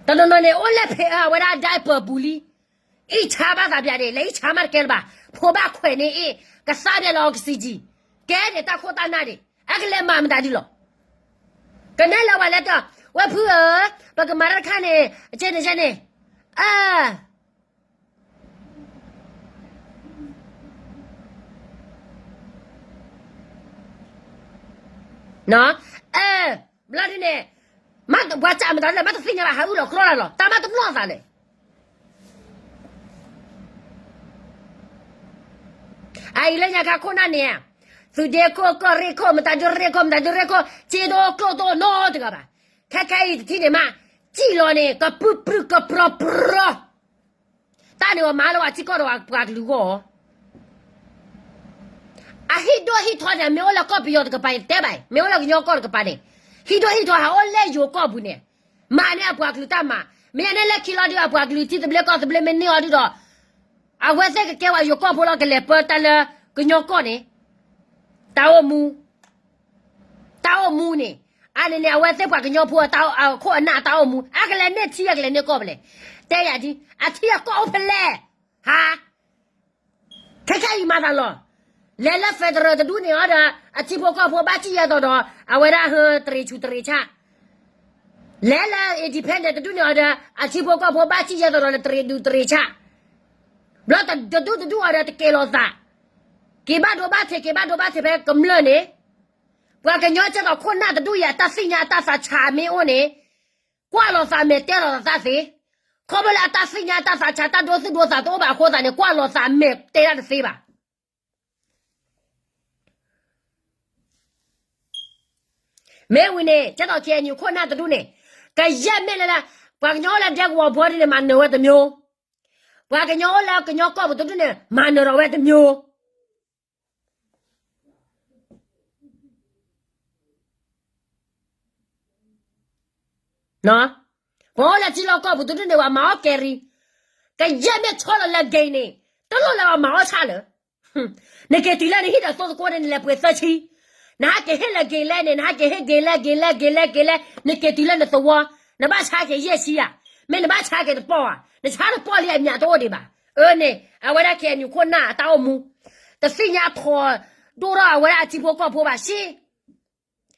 တနီၤနီၤန့ၣ် အိၣ်လၢဖဲအဝဲဒၣ် diaper ပူၤလံ, အံၣ်ဆါဘၣ်သးပျးဒံး လဲၤအံၣ်ဆါမးတကဲလၢၤဘၣ်, ဖိဘၣ်ခွဲးန့ၢ်အ့ၣ်, ကသါပျးလၢ oxygen, ကဲဒံးတၢ်ခိၣ်တၢ်နၢ်ဒံး, အကလဲၤမၤမတၤဒ်လီၤ. ကနဲလၢဝဲလဲၤတၢ်, ဝဲဖုဧၢ, ပကမၤတၢ်တခါန့ၣ်, ကဲန့ၣ်ကဲန့ၣ်, အၢ နီၤ, အၢ, ဘျီဒ်န့ၣ်, မ့ၢ်ပှၤစံးမတၤလဲၣ် မ့ၢ်တသ့ၣ်ညါဘၣ် ဟးအုၣ်လီၤကြီလီၤလီၤ တၢ်မ့ၢ်တနီၣ်သးလဲၣ်. အအံၤလၢညါခါခိၣ်နၢ်န့ၣ်, သုးဒ့ခိၣ် ကီၢ်ရ့ၣ်ခိၣ် မတၤဒုးရ့ၣ်ခိၣ် မတၤဒုးရ့ၣ်ခိၣ် စ့ဒိၣ်ကျိၣ်ဒိၣ်နီတဂၤဘၣ်. ခဲခဲအံၤတထံၣ်န့ၣ်မး, စံၣ်လီၤန့ၣ် ကပြုၢ်ပြုၢ်ကပြီၤပြီၤ, တၢ်န့ၣ်အီၤမၤလၢပှၤထံကီၢ်ဒီးပှၤကလုာ်ဂီၢ် အဟံၣ်ဒိၣ်ဟံၣ်ထီန့ၣ် မ့ၢ်အိၣ်လၢကီၢ်ပယီၤတကပၤန့ၣ် တဲဘၣ်, မ့ၢ်အိၣ်လၢကညီကီၢ်တကပၤန့ၣ်, ဟံၣ်ဒိၣ်ဟံၣ်ထီဟးအိၣ်လၢယိၤကီၢ်ပူၤန့ၣ်, မၤန့ၢ်အပှၤကလုာ်တၢ်မၤ, မ့ၢ်န့ၣ်လၢခံလီၤဒုး အပှၤကလုာ်ထံသဘျ့ကီၢ်သဘျ့မ့ၢ်န့ၢ်အီၤဒုးဒီး, အဝဲသ့ၣ်ကကဲဝဲယိၤကီၢ်ဖိလီၤ ကလဲၤပၢတၢ်လၢကညီကီၢ်န့ၣ်, တၢ်အိၣ်မူ တၢ်အိၣ်မူန့ၣ်, အန့ၣ်န့ၣ် အဝဲသ့ၣ်ပှၤကညီဖိအခိၣ်အနၢ်အတၢ်အိၣ်မူ အကလဲၤန့ၢ်ထံ အကလဲၤန့ၢ်ကီၢ်ဖဲလဲၣ်, တဲယၤဒ် အထံအကီၢ်အိၣ်ဖဲလဲၣ်, ဟါ, ခဲခဲအံၤမၤသးလီၤ, လဲၤလၢ federal တဒူၣ်န့ၣ်အီၤဒီး အထံဖိကီၢ်ဖိဘၣ်စံၣ်ယဲၢ်သိးဒီး အဝဲဒၣ်ဟၢတရံးဆူးတရံးဆၣ်, လဲၤလၢ independent တဒူၣ်န့ၣ်အီၤဒီး အထံဖိကီၢ်ဖိဘၣ်စံၣ်ယဲၢ်သိးဒီးလၢတရံးဒူးတရံးဆၣ်, ဘျီတဒူၣ်တဒူၣ်အီၤဒီးတကဲၤလိာ်သး, က့ၤဘၣ်ဒိဘၣ်ထံး က့ၤဘၣ်ဒိဘၣ်ထံးဖဲကမျၢၢ်န့ၣ်, ပှၤကညီကဲသိးခိၣ်နၢ်တဒူၣ်အံၤ အတၢ်သ့ၣ်ညါအတၢ်သးဆးမ့ၢ်အိၣ်န့ၣ်, ကွၢ်လိာ်သးမဲာ်တဲလိာ်သးသ့, ခီဖျိလၢအတၢ်သ့ၣ်ညါအတၢ်သးဆး တၢ်ဒိသူၣ်ဒိသးတအိၣ်ဘၣ်အဃိသတးန့ၣ် ကွၢ်လိာ်သးမဲာ်တဲဒၣ်တသ့ဘၣ်. မ့ၢ်ဝံၤန့ၣ် ကဲသိး KNU ခိၣ်နၢ်တဒူၣ်န့ၣ်, ကယဲၢ်မ့ၢ်လၢ ပှၤကညီအိၣ်လၢဒဲကဝီၤပူၤဒ်န့ၣ် မၤနၢၤဝဲတမျိုး, ပှၤကညီအိၣ်လၢကညီကီၢ်ပူၤတဒူၣ်န့ၣ် မၤနၢၤဒီးဝဲတမျိုး ပှၤအိၣ်လၢထံလီၢ်ကီၢ်ပူၤတဒူၣ်န့ၣ် ပှၤမၤအီၣ်ကဲရံ, ကယဲၢ်မ့ၢ်ဆီလီၤလၢ gate န့ၣ် တလိၣ်လၢပှၤမၤအီၣ်ဆၣ်လၢၤ, နက့ၤတုၤလၢနဟံၣ်ဒီးသိသကိးန့ၣ် နလဲၤပှ့ၤသၢဆံ, နဟးက့ၤဟ့ၣ်လၢ gate လဲၣ်န့ၣ် နဟးက့ၤဟ့ၣ် gate လဲၣ် gate လဲၣ် gate လဲၣ် နက့ၤတုၤလၢနသဝီ, နဘၣ်ဆါက့ၤယဲၢ်ဆံဧါ, မ့ၢ်နဘၣ်ဆါက့ၤတပီၢ်ဧါ, နဆါတပီၢ်လံအမျးတအိၣ်ဒံးဘၣ်. အၢန့ၣ် အဝဲဒၣ် KNU ခိၣ်နၢ်အတၢ်အိၣ်မူ, တသ့ၣ်ညါထီၣ်ဒိၣ်ထီၣ်အဝဲဒၣ်အထံဖိကီၢ်ဖိဘၣ်ဆ့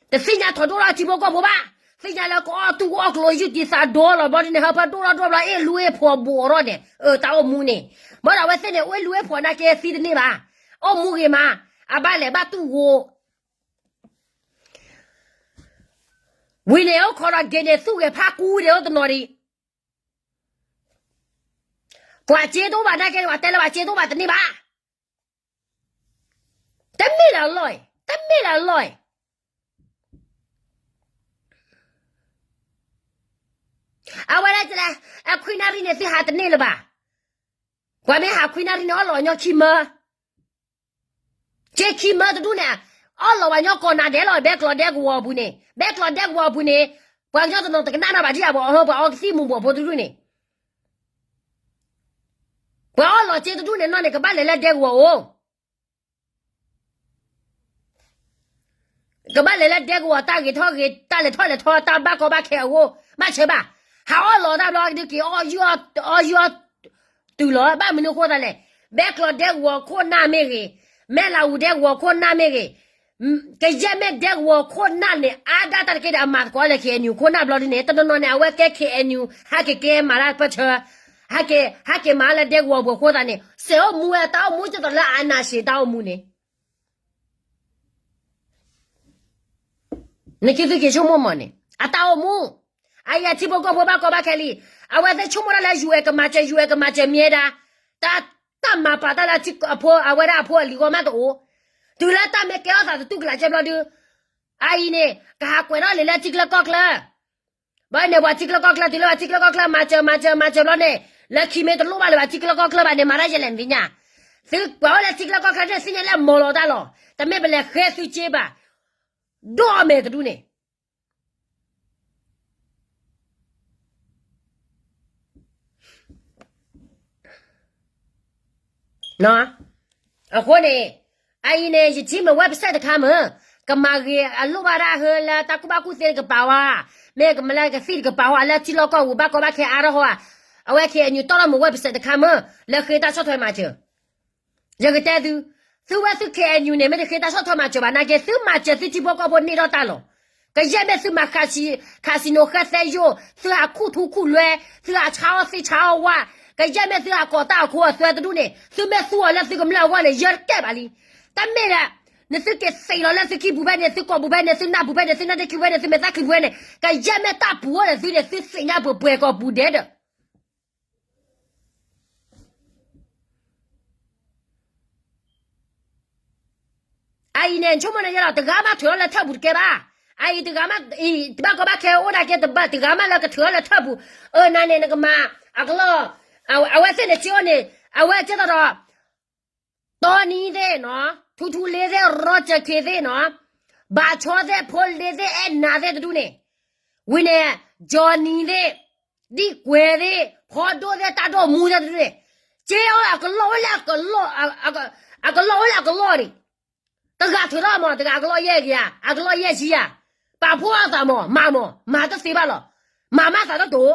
တသ့ၣ်ညါထီၣ်ဒိၣ်ထီၣ်အထံဖိကီၢ်ဖိဘၣ်, သ့ၣ်ညါလၢကအီၣ်တူၢ်အီၣ်ကျိၤယုၢ်တံၢ်သးဒီလီၤဘျီဒ်န့ၣ် ဟၢဖၢဒိၣ်ထီၣ်ဒိၣ်ဘျီအ့ၣ်လူအ့ၣ်ဖှီၣ်ဘူးအီၤထီၣ်န့ၣ်, အၢ တၢ်အိၣ်မူန့ၣ်, ဘၣ်ဒီးအဝဲသ့ၣ်န့ၣ် အိၣ်လူအ့ၣ်ဖှီၣ်နာ်က့သံတန့ၢ်ဘၣ်, အိၣ်မူဂ့ၤမး, အဘၣ်လဲၤဘၣ်တူၢ်ဂိၤ ဝံၤန့ၣ် အိၣ်ခိးဒီး gate န့ၣ် သူၣ်ဂဲၤဖးကူဒဲးအိၣ်တနီၤဒံး, ပှၤစ့တအိၣ်ဘၣ်နာ်က့ ပှၤတဲလၢပှၤစ့တအိၣ်ဘၣ်တန့ၢ်ဘၣ်, တမ့ၢ်လၢအလီၢ်, တမ့ၢ်လၢအလီၢ်, အဝဲဒၣ်တဲလၢ အခွံနၣ်ရံၣ်န့ၣ် သုဟးတန့ၢ်လၢၤဘၣ်, ပှၤမ့ၢ်ဟးခွံနၣ်ရံၣ်န့ၣ် အီၣ်လီၤညီခံမၢ က့ခံမၢတဒူၣ်န့ၣ်, အီၣ်လီၤဝဲညီကိးနၤဒဲးလီၤ ဘဲကျီးဒဲကဝီၤအပူၤန့ၣ်, ဘဲကျီးဒဲကဝီၤအပူၤန့ၣ်, ပှၤကညီတနီၤတကနၣ်နီၤဘၣ်ဒ်အံၤ ပှၤအီကသံၣ်မူၤဘှီးဖိတဒူၣ်န့ၣ်, ပှၤအီၣ်လီၤစ့တဒူၣ်န့ၣ်နီၢ်န့ၣ် ကဘၣ်လဲၤလၢဒဲကဝီၤအိၣ်, ကဘၣ်လဲၤလၢဒဲကဝီၤတၢ်ဂ့ၤထီၣ်ဂ့ၤ တၢ်လဲၤထီၣ်လဲၤထီ တၢ်ဘၣ်ကီဘၣ်ခဲအဂီၢ် ဘၣ်ဆၢဘၣ်, ဟးအီၣ်လီၤတၢ်ဘျီဒုးက့ၤ အီၣ်ယုၢ်အီၣ်တုၤလီၤ ဘၣ်မနုၤအဃိသတးလဲၣ်, ဘဲကျီးဒဲကဝီၤခိၣ်နၢ်မ့ၢ်ဂ့ၤ, မဲၢ်လးအူဒဲကဝီၤခိၣ်နၢ်မ့ၢ်ဂ့ၤ, ကယဲၢ်မ့ၢ်ဒဲကဝီၤခိၣ်နၢ်န့ၣ် အါဒၣ်တၢ်တက့ၢ်ဒီး အမၤသကိးလၢ KNU ခိၣ်နၢ်ဘျီဒ်န့ၣ် တနီၤနီၤန့ၣ် အဝဲကဲ KNU ဟဲက့ၤကဲမၤတၢ်ပၢၢ်ဆၢ, ဟဲက့ၤမၤလၢဒဲကဝီၤပူၤအဃိသတးန့ၣ် စဲးအိၣ်မူဝဲတၢ်အိၣ်မူ ကဲသိးလၢအနၢ်စ့တၢ်အိၣ်မူန့ၣ် နက့ၤသုက့ၤဆိကမိၣ်မးန့ၣ် အတၢ်အိၣ်မူ, အအံၤအထံဖိကီၢ်ဖိဘၣ်ကီဘၣ်ခဲလံ, အဝဲသ့ၣ်ဆိကမိၣ်တၢ်လၢ UN ကမၤစၢၤ UN ကမၤစၢၤမ့ၢ်ဒၣ်, တၢ်မၤပာ်တၢ်လၢအဖိ အဝဲဒၣ်အဖိအလံၤဂီၢ်မးတအိၣ်, တုၤလၢတၢ်မ့ၢ်ကဲထီၣ်သးတတူၢ်ကလာ်ကဲဘျီဒုး, အအံၤန့ၣ် ကဟးကွဲးထီၣ်လံလၢထံချၢကီၢ်ချၢ ဘၣ်န့ၣ် ပှၤထံချၢကီၢ်ချၢ တုၤလၢပှၤထံချၢကီၢ်ချၢ မၤစၢၤ မၤစၢၤ မၤစၢၤဘျီန့ၣ်, လၢခံမ့ၢ်တလိၣ်ဘၣ်လၢပှၤထံချၢကီၢ်ချၢဘၣ်န့ၣ် မၤတၢ်ယဲလဲၣ်နသ့ၣ်ညါ, သုပှၤအိၣ်လၢထံချၢကီၢ်ချၢန့ၣ် သ့ၣ်ညါလၢမီၤလီၤတၢ်လီၤ, တမ့ၢ်ပလဲၤဃဲသုစ့ဘၣ်, ဒိၣ်အမဲာ်တဒူၣ်န့ၣ် အဃိန့ၣ်, အအံၤန့ၣ် ယထံၣ်မ့ၢ် website တခါမ့ၢ်, ကမၤဂ့ၤအလိၣ်ဘၣ်ဒၣ်ဟၢလၢတၢ်ကူၣ်ဘၣ်ကူၣ်သ့တကပၤဝဲ, မ့ၢ်ကမၤလၢကသံၣ်တကပၤဝဲ လၢထံလီၢ်ကီၢ်ပူၤဘၣ်ကီဘၣ်ခဲအါထီၣ်ဟီ, အဝဲ KNU တီၢ်ထီၣ်မ့ၢ် website တခါမ့ၢ် လၢဃ့တၢ်ဆီၣ်ထွဲမၤစၢၤ ယကတဲသု, သုဝဲသု KNU န့ၣ် မ့ၢ်တဃ့တၢ်ဆီၣ်ထွဲမၤစၢၤဘၣ်နာ်က့ သုမၤစၢၤသုထံဖိကီၢ်ဖိန့ၢ်ထီၣ်တၢ်လီၤ. ကယဲၢ်မ့ၢ်သုမၤ casino ဃဲသဲယိၣ်, သုဟးခူၣ်ထူခူၣ်လွဲ, သုဟးဆါအီၣ်သ့ၣ်ဆါအီၣ်ဝၣ်, ကယဲၢ်မ့ၢ်သုဟးကိးတၢ်အခိအသွဲတဒူၣ်န့ၣ် သုမ့ၢ်သူအီၤလၢသုကမျၢၢ်အဂီၢ်န့ၣ် ယတကဲဘၣ်လံ. တမ့ၢ်လၢ နသုက့ၤသ့ၣ်လီၤလၢသုခံပူၤဖဲန့ၣ် သုကီၢ်ပူၤဖဲန့ၣ် သုနၢ်ပူၤဖဲန့ၣ် သုနၢ်ဒ့ခံပူၤဖဲန့ၣ် သုမဲာ်သၣ်ခံပူၤဖဲန့ၣ် ကယဲၢ်မ့ၢ်တၢ်ပူၤအိၣ်ဒီးသုန့ၣ် သုသ့ၣ်ညါပှဲၤပှဲၤကီၢ်ပူၤဒဲးဒီး အအံၤန့ၣ် နဆိကမိၣ်န့ၣ်ယဲလီၤ တဂၤမးထုးထီၣ်လၢထၢၣ်ပူၤတကဲဘၣ်. အအံၤတဂၤမး အံၤ တဘၣ်ကီဘၣ်ခဲအိၣ်ဒၣ်ကဲတဘၣ် တဂၤမးလၢကထုးထီၣ်လၢထၢၣ်ပူၤ, အၢ နၤန့ၣ် နကမၤ အကလီၢ်, အဝဲသ့ၣ်န့ၣ် က့အိၣ်န့ၣ် အဝဲကဲသိးဒီး တီနံသ့ၣ်နီၤ, ထူထူလ့သ့ၣ်, ရီစၢခ့သ့ၣ်နီၤ, ဘၣ်ဆီသ့ၣ်, ဖိလ့သ့ၣ်, အဲၣ်နၤသ့ၣ်တဒူၣ်န့ၣ်, ဝံၤန့ၣ် ကၠီနံသ့ၣ်, ဒံၣ်ကွဲၤသ့ၣ်, ဖီဒိၣ်သ့ၣ်, တၢ်ဒိၣ်မူသ့ၣ်တဒူၣ်န့ၣ်, က့အီၤအကလီၢ်အိၣ်လၢအကလီၢ်, အကလီၢ်အိၣ်လၢအကလီၢ်န့ၣ်, တဂၤထုးထီၣ်မး တဂၤအကလီၢ်ယဲၢ်ကယၤ, အကလီၢ်ယဲၢ်ဆံယၤ, ပာ်ဖှိၣ်အသးမး မၤမး မၤတသ့ဘၣ်လီၤ, မၤမးသးတတိၤ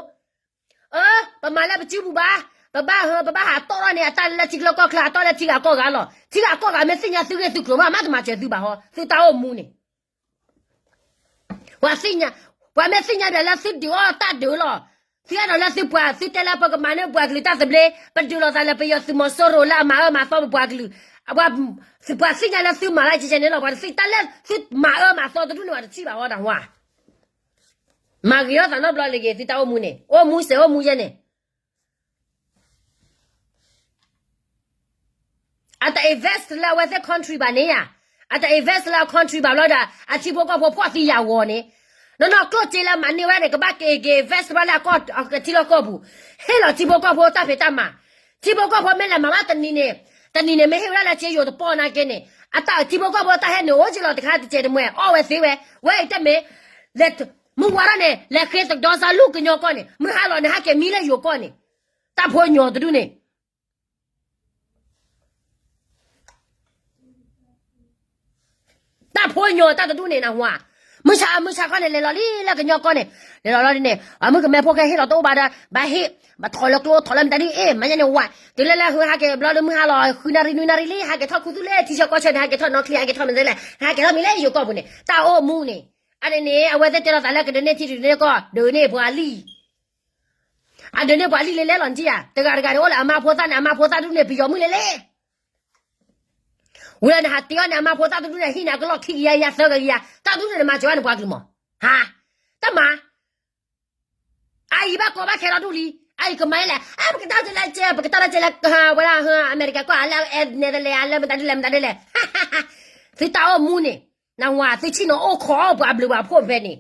အၢ ပမၤလၢပစုပူၤဘၣ်, ပဘၣ်ဟၢ ပဘၣ်ဟးတီၣ်ထီၣ်န့ၣ် အတၢ်လၢထံချၢကီၢ်ချၢ အတီၢ်လၢထံဂၤကီၢ်ဂၤလီၤ. ထံဂၤကီၢ်ဂၤမ့ၢ်သ့ၣ်ညါသုဂ့ၢ်သုကျိၤမး မ့တမၤစၢၤသုဘၣ်ဟီ, သုတၢ်အိၣ်မူန့ၣ် ပှၤသ့ၣ်ညါ, ပှၤမ့ၢ်သ့ၣ်ညါဒီးလၢသုဒုးအီၣ်တၢ်ဒုးလီၤ. သုအဲၣ်ဒိးလၢသုပှၤ သုတဲလၢပကမၤန့ၢ်ပှၤကလုာ်တၢ်သဘျ့, ပဒုးလိာ်သးလၢပယီၤသုးမီၤစိရိၤလၢအမၤအၢမၤသီပပှၤကလုာ်, ပှၤသ့ၣ်ညါလၢသုမၤလၢကကဲန့ၣ်လီၤ. ပှၤတသ့ၣ်တၢ်လၢသုမၤအၢမၤသီတဒူၣ်န့ၣ် ပှၤတထံၣ်ဘၣ်ဝဲဒၣ်ဝါ မၤဂ့ၤထီၣ်သးနီတဘျီလၢဂ့ၤ သုတၢ်အိၣ်မူန့ၣ် အိၣ်မူစဲးအိၣ်မူယဲန့ၣ် အတ invest လၢအဝဲသ့ၣ် country ဘၣ်န့ၣ်ဧါ, အတ invest လၢအ country ဘၣ်ဘျီဒီး အထံဖိကီၢ်ဖိဖှီၣ်သံယာ်ဂီၤန့ၣ်, နီၢ်နီၢ်ကျိၣ်စ့လၢမၤန့ၢ်ဝဲန့ၣ် ကဘၣ်က့ၤက့ၤ invest ဘၣ်လၢအကီၢ်အထံလီၢ်ကီၢ်ပူၤ, ဟ့ၣ်လီၤထံဖိကီၢ်ဖိတၢ်ဖံးတၢ်မၤ, ထံဖိကီၢ်ဖိမ့ၢ်လဲၤမၤဘၣ်တနံၤန့ၣ်, တနံၤန့ၣ် မ့ၢ်ဟ့ၣ်ဝဲဒၣ်လၢစ့ယိၤတပီၢ်နာ်က့န့ၣ်, အတၢ်ထံဖိကီၢ်ဖိတၢ်ဟဲနုာ်အိၣ်က့ၤလီၤတခါတစဲးတမှဲ အီၣ်ဝဲသ့ဝဲ, ဝဲအံၤတမ့ၢ်, လဲၤ, မုၢ်ဝါထီၣ်န့ၣ် လဲၤဃ့သဒီစါလူၢ်ကညီကီၢ်န့ၣ် မုၢ်ဟါလီၤန့ၣ် ဟဲက့ၤမံလၢယိၤကီၢ်န့ၣ်, တၢ်ဖိညီတဒူၣ်န့ၣ် တၢ်ဖိညီတၢ်တဒူၣ်န့ၣ်နဟါ, မုၢ်ဆါ မုၢ်ဆါခီန့ၣ် လဲၤလီၤလံလၢကညီကီၢ်န့ၣ်, လဲၤလီၤလီၤဒ်န့ၣ် အမုၢ်ကမဲဖိခဲဟ့ၣ်လီၤတအိၣ်ဘၣ်ဒီး ဘၣ်ဟ့ၣ်, ဘၣ်ထီၣ်လၢကျိ ထီၣ်လၢမတၤဒ်အ့ၣ် မၤညါန့ၣ်ဝါ, တုၤလၢလၢဟါက့ၤဘျီဒီးမုၢ်ဟါလီၤ ဃုနၣ်ရံၣ်နွံနၣ်ရံၣ်လံ ဟဲက့ၤထီၣ်ခူသူၣ်လၢထံဆၢကီၢ်ဆၢန့ၣ် ဟဲက့ၤထီၣ်နီၢ်ချံ ဟဲက့ၤထီၣ်နီၢ်ချံ ဟဲက့ၤထီၣ်မံၤလၢယိၤကီၢ်ပူၤန့ၣ် တၢ်အိၣ်မူန့ၣ်, အန့ၣ်န့ၣ် အဝဲသ့ၣ်တဲလီၤသးလၢကဒုးန့ၢ်ထံဒုးန့ၢ်ကီၢ် ဒုးန့ၢ်ပှၤလံ အဒုးန့ၢ်ပှၤလံလဲၤလဲၤလီၤနထံၣ်ဧါ, တဂၤတဂၤန့ၣ် အိၣ်လၢအမါဖိသၣ်န့ၣ် အမါဖိသၣ်တဒူၣ်န့ၣ် ပယီၤမုၣ်လဲၤလဲၤ, ဝံၤလၢနဟးတ့အီၤန့ၣ် အမါဖိသၣ်တဒူၣ်န့ၣ် ဟံၣ်န့ၣ် အကလီၢ်ခံကယၤယၤသၢကယၤ တၢ်ဒူၣ်န့ၣ် နမၤစၢၤဘၣ်န့ၣ်ပှၤကလုာ်မး, ဟါ, တၢ်မၤ အအံၤဘၣ်ကီဘၣ်ခဲလီၤဒူၣ်လံ, အအံၤကမၤလဲၣ်, အါ ပကတၢၢ်တလၢကဲ ပကတၢၢ်တလၢကဲ ဝဲဒၣ် အမဲရကၤကီၢ် လၢ Netherlands လၢမတၤဒ်လဲၣ် မတၤဒ်လဲၣ်, သုတၢ်အိၣ်မူန့ၣ်, နဝၤ သုဆ့ၣ်နီၤအိၣ်ခိးအီၣ်ပှၤဘျုးပှၤဖှိၣ်ဖဲန့ၣ်,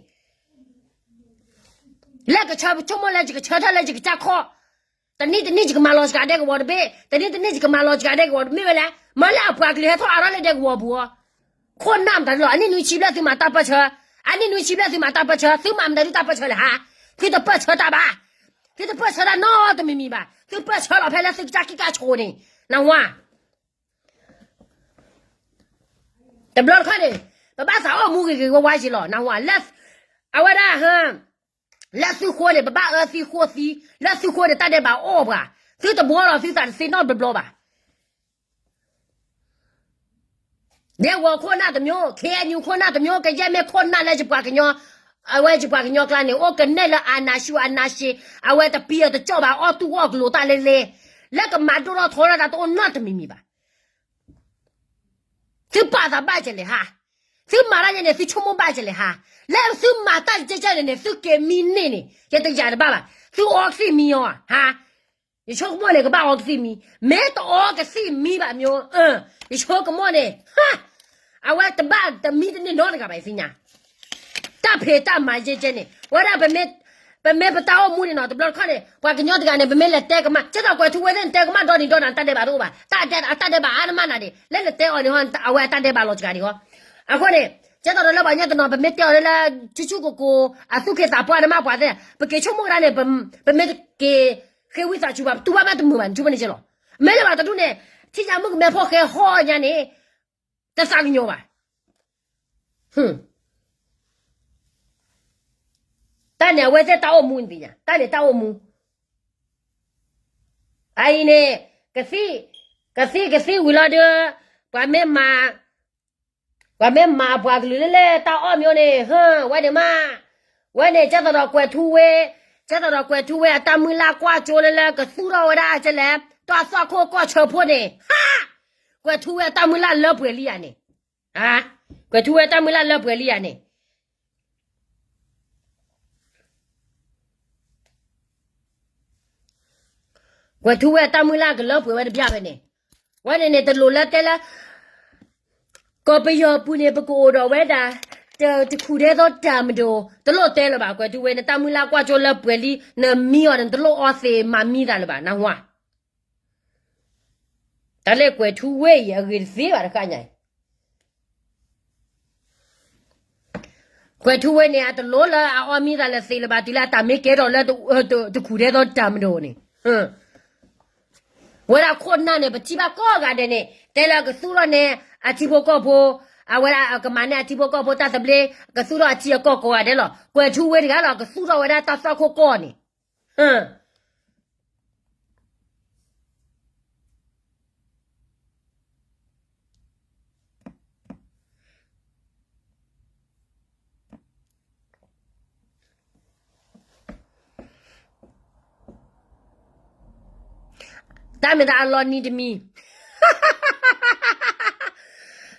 လၢကဆၢဆိကမိၣ်လၢယကဆၢထၢၣ်လၢယကစၢ်ခီၣ်, တနံၣ်တနံၣ်ယကမၤလီၤစှၤဒဲကဝီၤတဘ့ၣ်, တနံၣ်တနံၣ်ယကမၤလီၤစှၤဒဲကဝီၤတဘ့ၣ်ဝဲလဲၣ်, မ့ၢ်လၢအပှၤကလုာ်ဟဲထီၣ်အါထီၣ်လၢဒဲကဝီၤပူၤအီၤ, ခိၣ်နၢ်မတၤဒ်လီၤ, အနံၣ်နွံဆံဘျဲၣ်သုမၤတၢ်ပၢၢ်ဆၢ, အနံၣ်နွံဆံဘျဲၣ်သုမၤတၢ်ပၢၢ်ဆၢ, သုမၤမတၤဒ်တၢ်ပၢၢ်ဆၢလဲၣ်ဟါ, သုတပၢၢ်ဆၢတၢ်ဘၣ်, သုတပၢၢ်ဆၢတၢ်နီတမံၤမံၤဘၣ်, သုပၢၢ်ဆၢလီၤဖဲလၢသုကစၢ်ခံကၢ်ဆိးန့ၣ်, နဝၤ တဘျီတခီၣ်န့ၣ်, ပဘၣ်သးအိၣ်မူဂ့ၤဂ့ၤဝါဝါယံၤလီၤ, နဝၤ, လၢ, အဝဲဒၣ်ဟၢ, လၢသုဃိန့ၣ် ပဘၣ်အၢသံဃိသံ, လၢသုဃိန့ၣ် တၢ်ဒဲးဘးအီၣ်ပှၤ, သုတဘှီလီၤသုသးတသ့နီတဘျီဘၣ်. ဒဲကဝီၤခိၣ်နၢ်တမျိုး, ခ့ၣ်အဲၣ်ယူၣ်ခိၣ်နၢ်တမျိုး, ကယဲၢ်မ့ၢ်ခိၣ်နၢ်လၢယပှၤကညီ, အဝဲယပှၤကညီကျါန့ၣ် အိၣ်ကနဲၣ်လၢအနၢ်ဆူၣ်အနၢ်ရှ့, အဝဲတပံၤအတကၠီၣ်ဘၣ် အီၣ်တူၢ်အီၣ်ကလိာ်တၢ်လဲလဲ, လၢကမၤဒိၣ်ထီၣ်ထီထီၣ်တၢ်တအိၣ်နီတမံၤမံၤဘၣ်. သုပာ်သးဘၣ်ကလဲၣ်ဟါ, သုမၤတၢ်ယဲန့ၣ် သုဆိကမိၣ်ဘၣ်ကလဲၣ်ဟါ, လၢသုမၤတၢ်ကဲကဲန့ၣ်န့ၣ် သုက့ၤမံန့ၢ်န့ၣ် ယတယာ်တဘၣ်ဘၣ်, သုအီကသံၣ်မံအီၤဧါ, ယဆိကမိၣ်န့ၣ် ကဘၣ်အီကသံၣ်မံ, မ့ၢ်တအီကသံၣ်မံဘၣ်မၠိ, ယဆိကမိၣ်န့ၣ်, အဝဲတဘၣ်တမံတန့ၢ်နီတဂၤဘၣ် ယသ့ၣ်ညါ တၢ်ဖံးတၢ်မၤယဲကဲန့ၣ် ဝဲဒၣ် ပမ့ၢ်ပတၢ်အိၣ်မူန့ၣ်နီၤ တဘျီတခီၣ်န့ၣ် ပှၤကညီတဂၤန့ၣ် ပမ့ၢ်လဲၤတဲကမၣ် ကဲသိးကွဲၤထူဝ့သ့ၣ်န့ၣ် တဲကမၣ်ဒီနံၤဒီနၤ တၢ်ဒဲးဘးတအိၣ်ဘၣ်, အတၢ်ဒဲးဘးအါတမၢ်နၤဒ့ၣ် လၢနတဲအီၤန့ၣ် အဝဲအတၢ်ဒဲးဘးလီၤစှၤဒံးအီၤ, အဃိန့ၣ် ကဲသိးဒီးလၢပှၤကညီတနီၤ ပမ့ၢ်တဲအီၤလၢ ဆူၣ်ဆူၣ်ကိၢ်ကိၢ် အသူၣ်က့သးပှၢ်နမၢ်ပှၤသ့ၣ် ပက့ၤဆိကမိၣ်ကဒါန့ၣ် ပမ့ၢ်တက့ၤဃ့ဝံသးစူၤဘၣ် ပတူၢ်ဘၣ်မးတမုာ်ဘၣ် နထူၣ်ဘၣ်န့ၣ်ကဲလီၤ, မ့ၢ်လၢဘၣ်တဒူၣ်န့ၣ် ထံၣ်ညါမုၣ်ကမဲဖိဃဲဟီညါန့ၣ် တသးကညီၤဘၣ် တၢ်န့ၣ် အဝဲသ့ၣ်တၢ်အိၣ်မူန့ၣ်သ့ၣ်ညါ တၢ်န့ၣ်တၢ်အိၣ်မူ, အအံၤန့ၣ် ကသံၣ်, ကသံၣ်ကသံၣ်ဝံၤလီၤဒီး ပှၤမ့ၢ်မၤ, ပှၤမ့ၢ်မၤပှၤကလုာ်လၢလၢတၢ်အီၣ်မၠိန့ၣ် ဟၢ ဝဲန့ၣ်မး, ဝဲန့ၣ် ကဲသိးဒီးကွဲၤထူဝ့, ကဲသိးဒီးကွဲၤထူဝ့အတၢ်မုၢ်လၢ်ကွၢ်ကၠိလၢလၢ ကသူၣ်ထီၣ်ဝဲဒၣ်ကဲလဲၣ် တၢ်သွၣ်ခိၣ်ကီၢ်ဆၢဖိန့ၣ်, ဟါ, ကွဲၤထူဝ့အတၢ်မုၢ်လၢ်လၢပှဲၤလံဧါန့ၣ် ကွဲၤထူဝ့အတၢ်မုၢ်လၢ်လၢပှဲၤလံဧါန့ၣ်, ကွဲၤထူဝ့အတၢ်မုၢ်လၢ်ကလၢပှဲၤဝဲတဘျီဖဲန့ၣ်, ဝဲန့ၣ်န့ၣ် တလိၣ်လၢတဲလၢ ခီၣ် ကီၢ်ပယီၤပူၤန့ၣ် ပကအိၣ်ဒီးဝဲဒၣ် တခူၣ်ဒဲသိးတၢ်မဒိၣ် တလိၣ်တဲလၢၤဘၣ် ကွဲၤထူဝ့ နတၢ်မုၢ်လၢ်ကွၢ်ကၠိလၢပှဲၤလံ နမံအီၤန့ၣ် နတလိၣ်အီသံးမၤမံသးလၢၤဘၣ် နၢ်ဟူဧါ. တၢ်လၢကွဲၤထူဝ့အံၤ အဂ့ၢ်တသ့ဘၣ်တဃၣ်ညါအံၤ ကွဲၤထူဝ့န့ၣ် အတလိၣ်လၢအအီမံသးလၢသ့လၢၤဘၣ် တုၤလၢအတၢ်မ့ၢ်ကဲထီၣ်လၢ တခူၣ်ဒဲသိးတၢ်မဒိၣ်န့ၣ် ဝဲဒၣ်ခိၣ်နၢ်န့ၣ် ပထံၣ်ဘၣ်ကိးဂၤဒဲးန့ၣ် တဲလၢကသူၣ်ထီၣ်န့ၣ် အထံဖိကီၢ်ဖိ အဝဲဒၣ်ကမၤန့ၢ်အထံဖိကီၢ်ဖိတၢ်သဘျ့ ကသူၣ်ထီၣ်အထံအကီၢ်ကိးဂၤဒဲးလီၤ. ကွဲၤထူဝ့တဂၤလီၤ ကသူၣ်ထီၣ်ဝဲဒၣ်တၢ်သွၣ်ခိၣ်ကီၢ်န့ၣ် တၢ်မ့ၢ်တၢ်အလီၤနံၤတမံၤ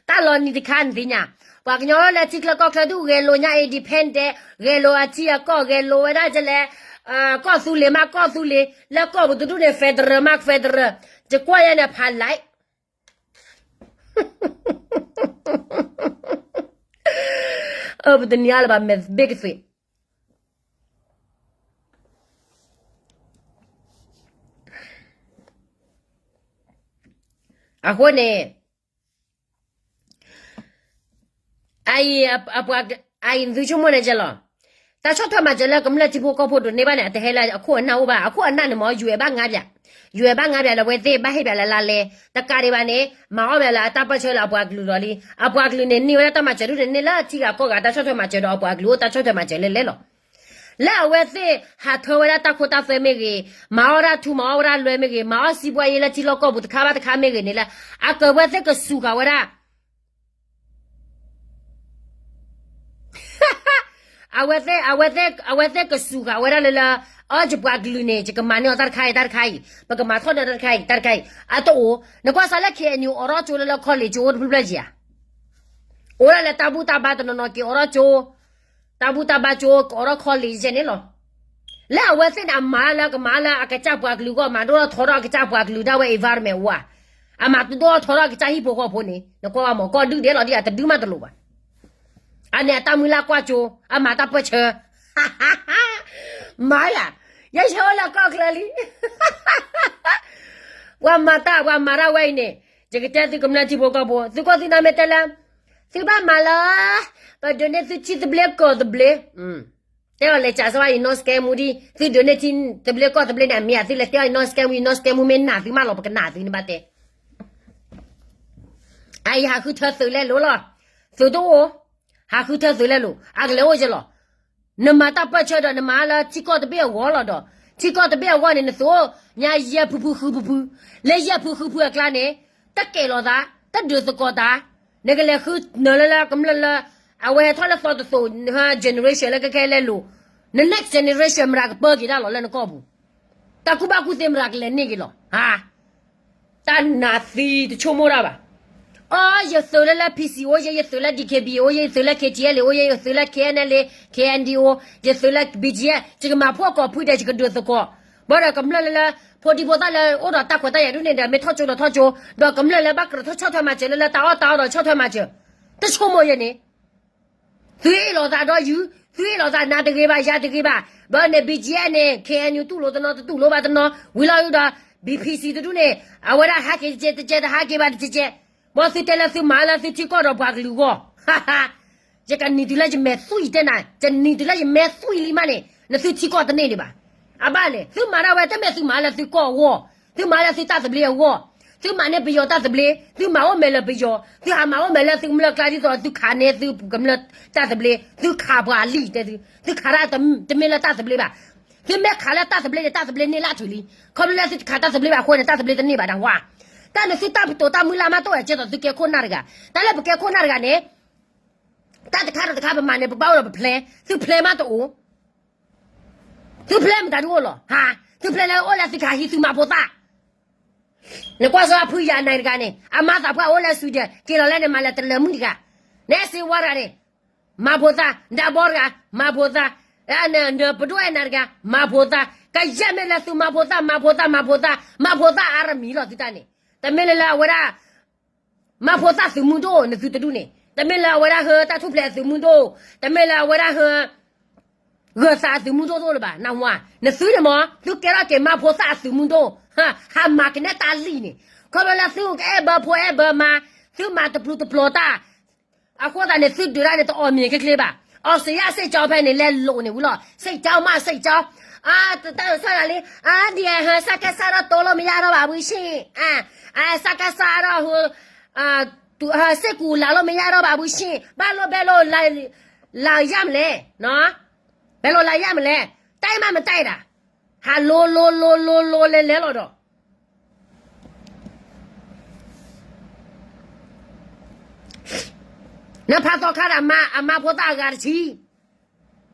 တၢ်လီၤနံၤတခါန့ၣ်သ့ၣ်ညါ, ပှၤကညီလၢထံချၢကီၢ်ချၢဒုးဂဲၤလိာ်ညါ independent ဂဲၤလိာ်အထံအကီၢ် ဂဲၤလိာ်ဝဲဒၣ်ကလဲၣ်, ကီၢ်သူလ့ၤမးကီၢ်သူလ့ၤ လၢကီၢ်ပူၤတဒူၣ်န့ၣ် federal မး federal ယကွၢ်ယဲန့ၣ်ဖးလဲၣ် ပတနံၤအါလၢၤဘၣ် မဲာ်ဘ့ၣ်ကသွံး အဃိန့ၣ် အအံၤ အအံၤနသုဆိကမိၣ်န့ၣ်ကဲလီၤ, တၢ်ဆီၣ်ထွဲမၤစၢၤလၢကမျၢၢ်ထံဖိကီၢ်ဖိဒိးန့ၢ်ဘၣ်န့ၣ် အတဟဲလၢအခိၣ်အနၢ်အိၣ်ဘၣ်, အခိၣ်အနၢ်န့ၣ်မ့ၢ် UN ဘၣ်ငါးပြး, UN ဘၣ်ငါးပြးဒီးအဝဲသ့ၣ်ဘၣ်ဟ့ၣ်ပြးလၢလါလဲ, တကးဒံးဘၣ်န့ၣ် မၤအီၣ်မ့ၢ်လၢအတၢ်ပၢၢ်ဆၢလၢအပှၤကလုာ်ဒီးလံ, အပှၤကလုာ်န့ၣ် န့ၢ်ဝဲဒၣ်တၢ်မၤစၢၤဒ်န့ၣ် န့ၢ်လၢထံဂၤကီၢ်ဂၤတၢ်ဆီၣ်ထွဲမၤစၢၤဒီး အပှၤကလုာ်အိၣ်တၢ်ဆီၣ်ထွဲမၤစၢၤလဲၣ်လဲၣ်လီၤ. လၢအဝဲသ့ၣ်ဟးထၢဝဲဒၣ်တၢ်ခိတၢ်သွဲမ့ၢ်ဂ့ၤ, မၤအီၣ်ဒၣ်ထူမၤအီၣ်ဝဲဒၣ်လွဲမ့ၢ်ဂ့ၤ, မၤအီၣ်စံးဘှါယ့လၢထံလီၢ်ကီၢ်ပူၤတခါဘၣ်တခါမ့ၢ်ဂ့ၤန့ၣ်လၢ အကဝဲသ့ၣ်ကစူၤဃာ်ဝဲဒၣ် အဝဲသ့ၣ် အဝဲသ့ၣ် အဝဲသ့ၣ်ကစူၤဃာ်ဝဲဒၣ်လၢလၢ အၢ ယပှၤကလုာ်န့ၣ် ယကမၤန့ၢ်အီၤတၢ်တခါအံၤတၢ်တခါအံၤ, ပကမၤထီၣ်န့ၢ်တၢ်တခါအံၤတၢ်တခါအံၤ အတအိၣ်, နကွၢ်စးလၢ KNU အိးထီၣ်ကၠိလၢလၢ college ကၠိအိၣ်တဖျၢၣ်ဖျၢၣ်ဧါ, အိၣ်ဒၣ်လၢတၢ်ဘူၣ်တၢ်ဘါတနီၤနီၤက့ၤအိးထီၣ်ကၠိ, တၢ်ဘူၣ်တၢ်ဘါကၠိကအိးထီၣ် college န့ၣ်လီၤ. လၢအဝဲသ့ၣ်န့ၣ် အမၤလၢကမၤလၢအကစၢ်ပှၤကလုာ်အဂီၢ် မၤဒိၣ်ထီၣ်ထီထီၣ်အကစၢ်ပှၤကလုာ်ဒၣ်ဝဲ environment အဂီၢ်, အမၤဒိၣ်ထီၣ်ထီထီၣ်အကစၢ်ဟံၣ်ဖိဃီဖိန့ၣ် နကွၢ်ဝဲမ့ၢ် ကီၢ်ဒုၣ်ဒဲးလီၤဒ်အတဒုမးတလိၣ်ဘၣ်. အန့ၣ်အတၢ်မုၢ်လၢ်ကွၢ်ကၠိ အမၤတၢ်ပၢၢ်ဆၢ မၤယၤ, ယဲယဟဲအိၣ်လၢကီၢ်ချၢလံ ပှၤမၤတၢ် ပှၤမၤတၢ်ဝဲအံၤန့ၣ်, ယကတဲသုကမျၢၢ်ထံဖိကီၢ်ဖိ သုကီၢ်သုနၢ်မ့ၢ်တဲလၢ သုဘၣ်မၤလၢ ပဒိးန့ၢ်သုထံသဘျ့ကီၢ်သဘျ့, တဲအီၤလဲၤစးစၢ်ဝဲအံၤ နီၢ်စကဲမူဒံး သုဒိးန့ၢ်ထံသဘျ့ကီၢ်သဘျ့န့ၣ် အမ့ၢ်အသုလဲၤတဲအီၤအံၤ နီၢ်စကဲမူအံၤ နီၢ်စကဲမူမ့ၢ်နာ်သုမးလီၤ ပကနာ်သုန့ၣ်ဘၣ်တဲ အအံၤဟးဃုထၢသုးလဲၣ်လိၤလီၤ, သုးတအိၣ်, ဟးဃုထၢသုးလဲၣ်လိၤ အကလဲၤအိၣ်ယဲလီၤ. နမၤတၢ်ပၢၢ်ဆၢဒီး နမၤလၢထံကီၢ်တဘ့ၣ်အဂီၢ်လီၤဒီး ထံကီၢ်တဘ့ၣ်အဂီၢ်န့ၣ် နသိးညါယဲၢ်ဖုဖုဃုဖုဖု, လၢယဲၢ်ဖုဃုဖုအကျါန့ၣ် တကဲလီၤသး, တဒုးသကိးသး, နကလဲၤဃုနၢၤလၢလၢကမျၢၢ်လၢ အဝဲထီၣ်လၢသီတသိး generation လၢကခဲလၢာ်လိၤ, န next generation မတၤကပၢက့ၤတၢ်လီၤလၢနကီၢ်ပူၤ, တၢ်ကူၣ်ဘၣ်ကူၣ်သ့မတၤကလဲၤန့ၢ်က့ၤလီၤ, ဟါ တၢ်နာ်သံတဆိကမိၣ်တၢ်ဘၣ်. အီ ယသုးလၢလၢ PC အိၣ်ယဲ, ယသုးလၢ DKB အိၣ်ယဲ, ယသုးလၢ KTLA အိၣ်ယဲ, ယသုးလၢ KNLA, KNDO, ယသုးလၢ BGF, ယကမၤဖှီၣ်ကိာ်ဖုဒဲး ယကဒုးသကိး, ဘၣ်ဒီးကမျၢၢ်လၢလၢ ဖိဒံဖိသၣ်လၢအိၣ်ဒီးတၢ်ခွဲးတၢ်ယာ်ဒ်န့ၣ်ဒီး မ့ၢ်ထီၣ်ကၠိဒီးထီၣ်ကၠိ, ဒီးကမျၢၢ်လၢဘၣ်ကြၢးထီၣ်ဆီၣ်ထွဲမၤစၢၤလၢလၢတၢ်အီၣ်တၢ်အီဒီးဆီၣ်ထွဲမၤစၢၤ, တဆိကမိၣ်ယဲန့ၣ် သုအ့ၣ်လိာ်သးဒီးယုၢ်, သုအ့ၣ်လိာ်သးနၤတဂ့ၤဘၣ် ယၤတဂ့ၤဘၣ်, ဘၣ်န့ၣ် BGF န့ၣ် KNU တူၢ်လိာ်တနီၤ တတူၢ်လိာ်ဘၣ်တနီၤ, ဝံၤလီၤဒုးဒီး BPC တဒူၣ်န့ၣ် အဝဲဒၣ်ဟးက့ၤတကဲးတကဲး တဟးက့ၤဘၣ်တကဲးကဲး, ဘၣ်သုတဲလၢသုမၤလၢသုထံကီၢ်ဒီးပှၤကလုာ်အဂီၢ် ယကနံၤတုၤလၢယမဲာ်သွံၣ်တဲနၤ, ယနံၤတုၤလၢယမဲာ်သွံၣ်လံမးန့ၣ် နသုထံကီၢ်တန့ၢ်ဒံးဘၣ်. အဘၣ်လဲၣ် သုမၤဒၣ်ဝဲတမ့ၢ်သုမၤလၢသုကီၢ်အဂီၢ်, သုမၤလၢသုတၢ်သဘျ့အဂီၢ်, သုမၤန့ၢ်ပယီၤတၢ်သဘျ့, သုမၤအိၣ်မဲာ်လၢပယီၤ, သုဟးမၤအိၣ်မဲာ်လၢသုကမျၢၢ်ကျါဒ်သိးသုခးန့ၢ်သုကမျၢၢ်တၢ်သဘျ့, သုခးပှၤအလံာ်တဲသု, သုခးဒၣ်တမ့ၢ်လၢတၢ်သဘျ့ဘၣ်. သုမ့ၢ်ခးလၢတၢ်သဘျ့န့ၣ် တၢ်သဘျ့န့ၢ်လၢအထုးလံ. ခီဖျိလၢသုတခးတၢ်သဘျ့ဘၣ်အဃိန့ၣ် တၢ်သဘျ့တန့ၢ်ဘၣ်တၢ်ဝါ. တၢ်န့ၣ်သုတၢ်ပတိၢ်တၢ်မုၢ်လၢ်မးတအိၣ်ဝဲကဲသိးသုကဲခိၣ်နၢ်တဂၤ, တၢ်လၢပကဲခိၣ်နၢ်တဂၤန့ၣ် တၢ်တခါဒီးတခါပမၤန့ၣ် ပဘၣ်အိၣ်ဒီးပ plan, သု plan မးတအိၣ်, သု plan မတၤဒုအိၣ်လီၤ, ဟါ, သု plan လၢအိၣ်လၢသုကဟးဟံးသုမၤဖိသၣ်, နကွၢ်စီၤဖုယၤနၤတဂၤန့ၣ် အမါသးပှၢ်အိၣ်လၢ Sweden က့ၤလီၤလၢန့ၣ် မၤလၢတလၢမုၣ်တဂၤ, နအဲၣ်စ့ဝါတဂၤန့ၣ် မၤဖိသၣ်, နဒၢဘီတဂၤ မၤဖိသၣ်, နပဒိၣ်အဲၣ်နၤတဂၤ မၤဖိသၣ်, ကယဲၢ်မ့ၢ်လၢသုမၤဖိသၣ် မၤဖိသၣ် မၤဖိသၣ်, မၤဖိသၣ်အါရမံၤလီၤသုတၢ်န့ၣ်, တမ့ၢ်လၢလၢအဝဲဒၣ် မါဖိသၣ်သုးမုၢ်ဒိၣ် နသုတဒူၣ်န့ၣ် တမ့ၢ်လၢအဝဲဒၣ်ဟၢတၢ်ထူၣ်ဖျဲးအသုးမုၢ်ဒိၣ်, တမ့ၢ်လၢအဝဲဒၣ်ဟၢ ဂၢၤသးအသုးမုၢ်ဒိၣ်တအိၣ်လၢၤဘၣ်, နဝၤ, နသုန့ၣ်မ့ၢ် သုကဲထီၣ်က့ၤမါဖိသၣ်အသုးမုၢ်ဒိၣ်, ဟးမၤကနဲတၢ်လံာ်န့ၣ်, ခီဖျိလၢသုကအဲၣ်ဘၢဖိအဲၣ်ဘၢမါ, သုမၤတပျုာ်တပျီၤတၢ်, အဃိသတးန့ၣ် သုဒုးတၢ်န့ၣ် တအီၣ်မ့ၤချ့ချ့ဘၣ်, အီစထြ့လယါစ့ၣ်ကၠီဖဲန့ၣ် လဲၤလိာ်န့ၣ်ဝံၤလီၤ, စ့ၣ်ကၠီမးစ့ၣ်ကၠီ, အတၢ်စၢ်ဒၣ်လံ, အဒ်ဟဲစကစတော့တိုးလို့မရတော့ပါဘူးရှင်, အ စကစတော့ဟို စစ်ကူလာလို့မရတော့ပါဘူးရှင်, ဘာလို့ ဘယ်လိုလာ လာရမလဲနော်, ဘယ်လိုလာရမလဲ, တိုက်မှမတိုက်တာ, ဟးလိၤလိၤလိၤလိၤလိၤလဲၤလဲၤလီၤဒီး နဖးသီခါဒီး အမါဖိသၣ်အဂၤတဆံ,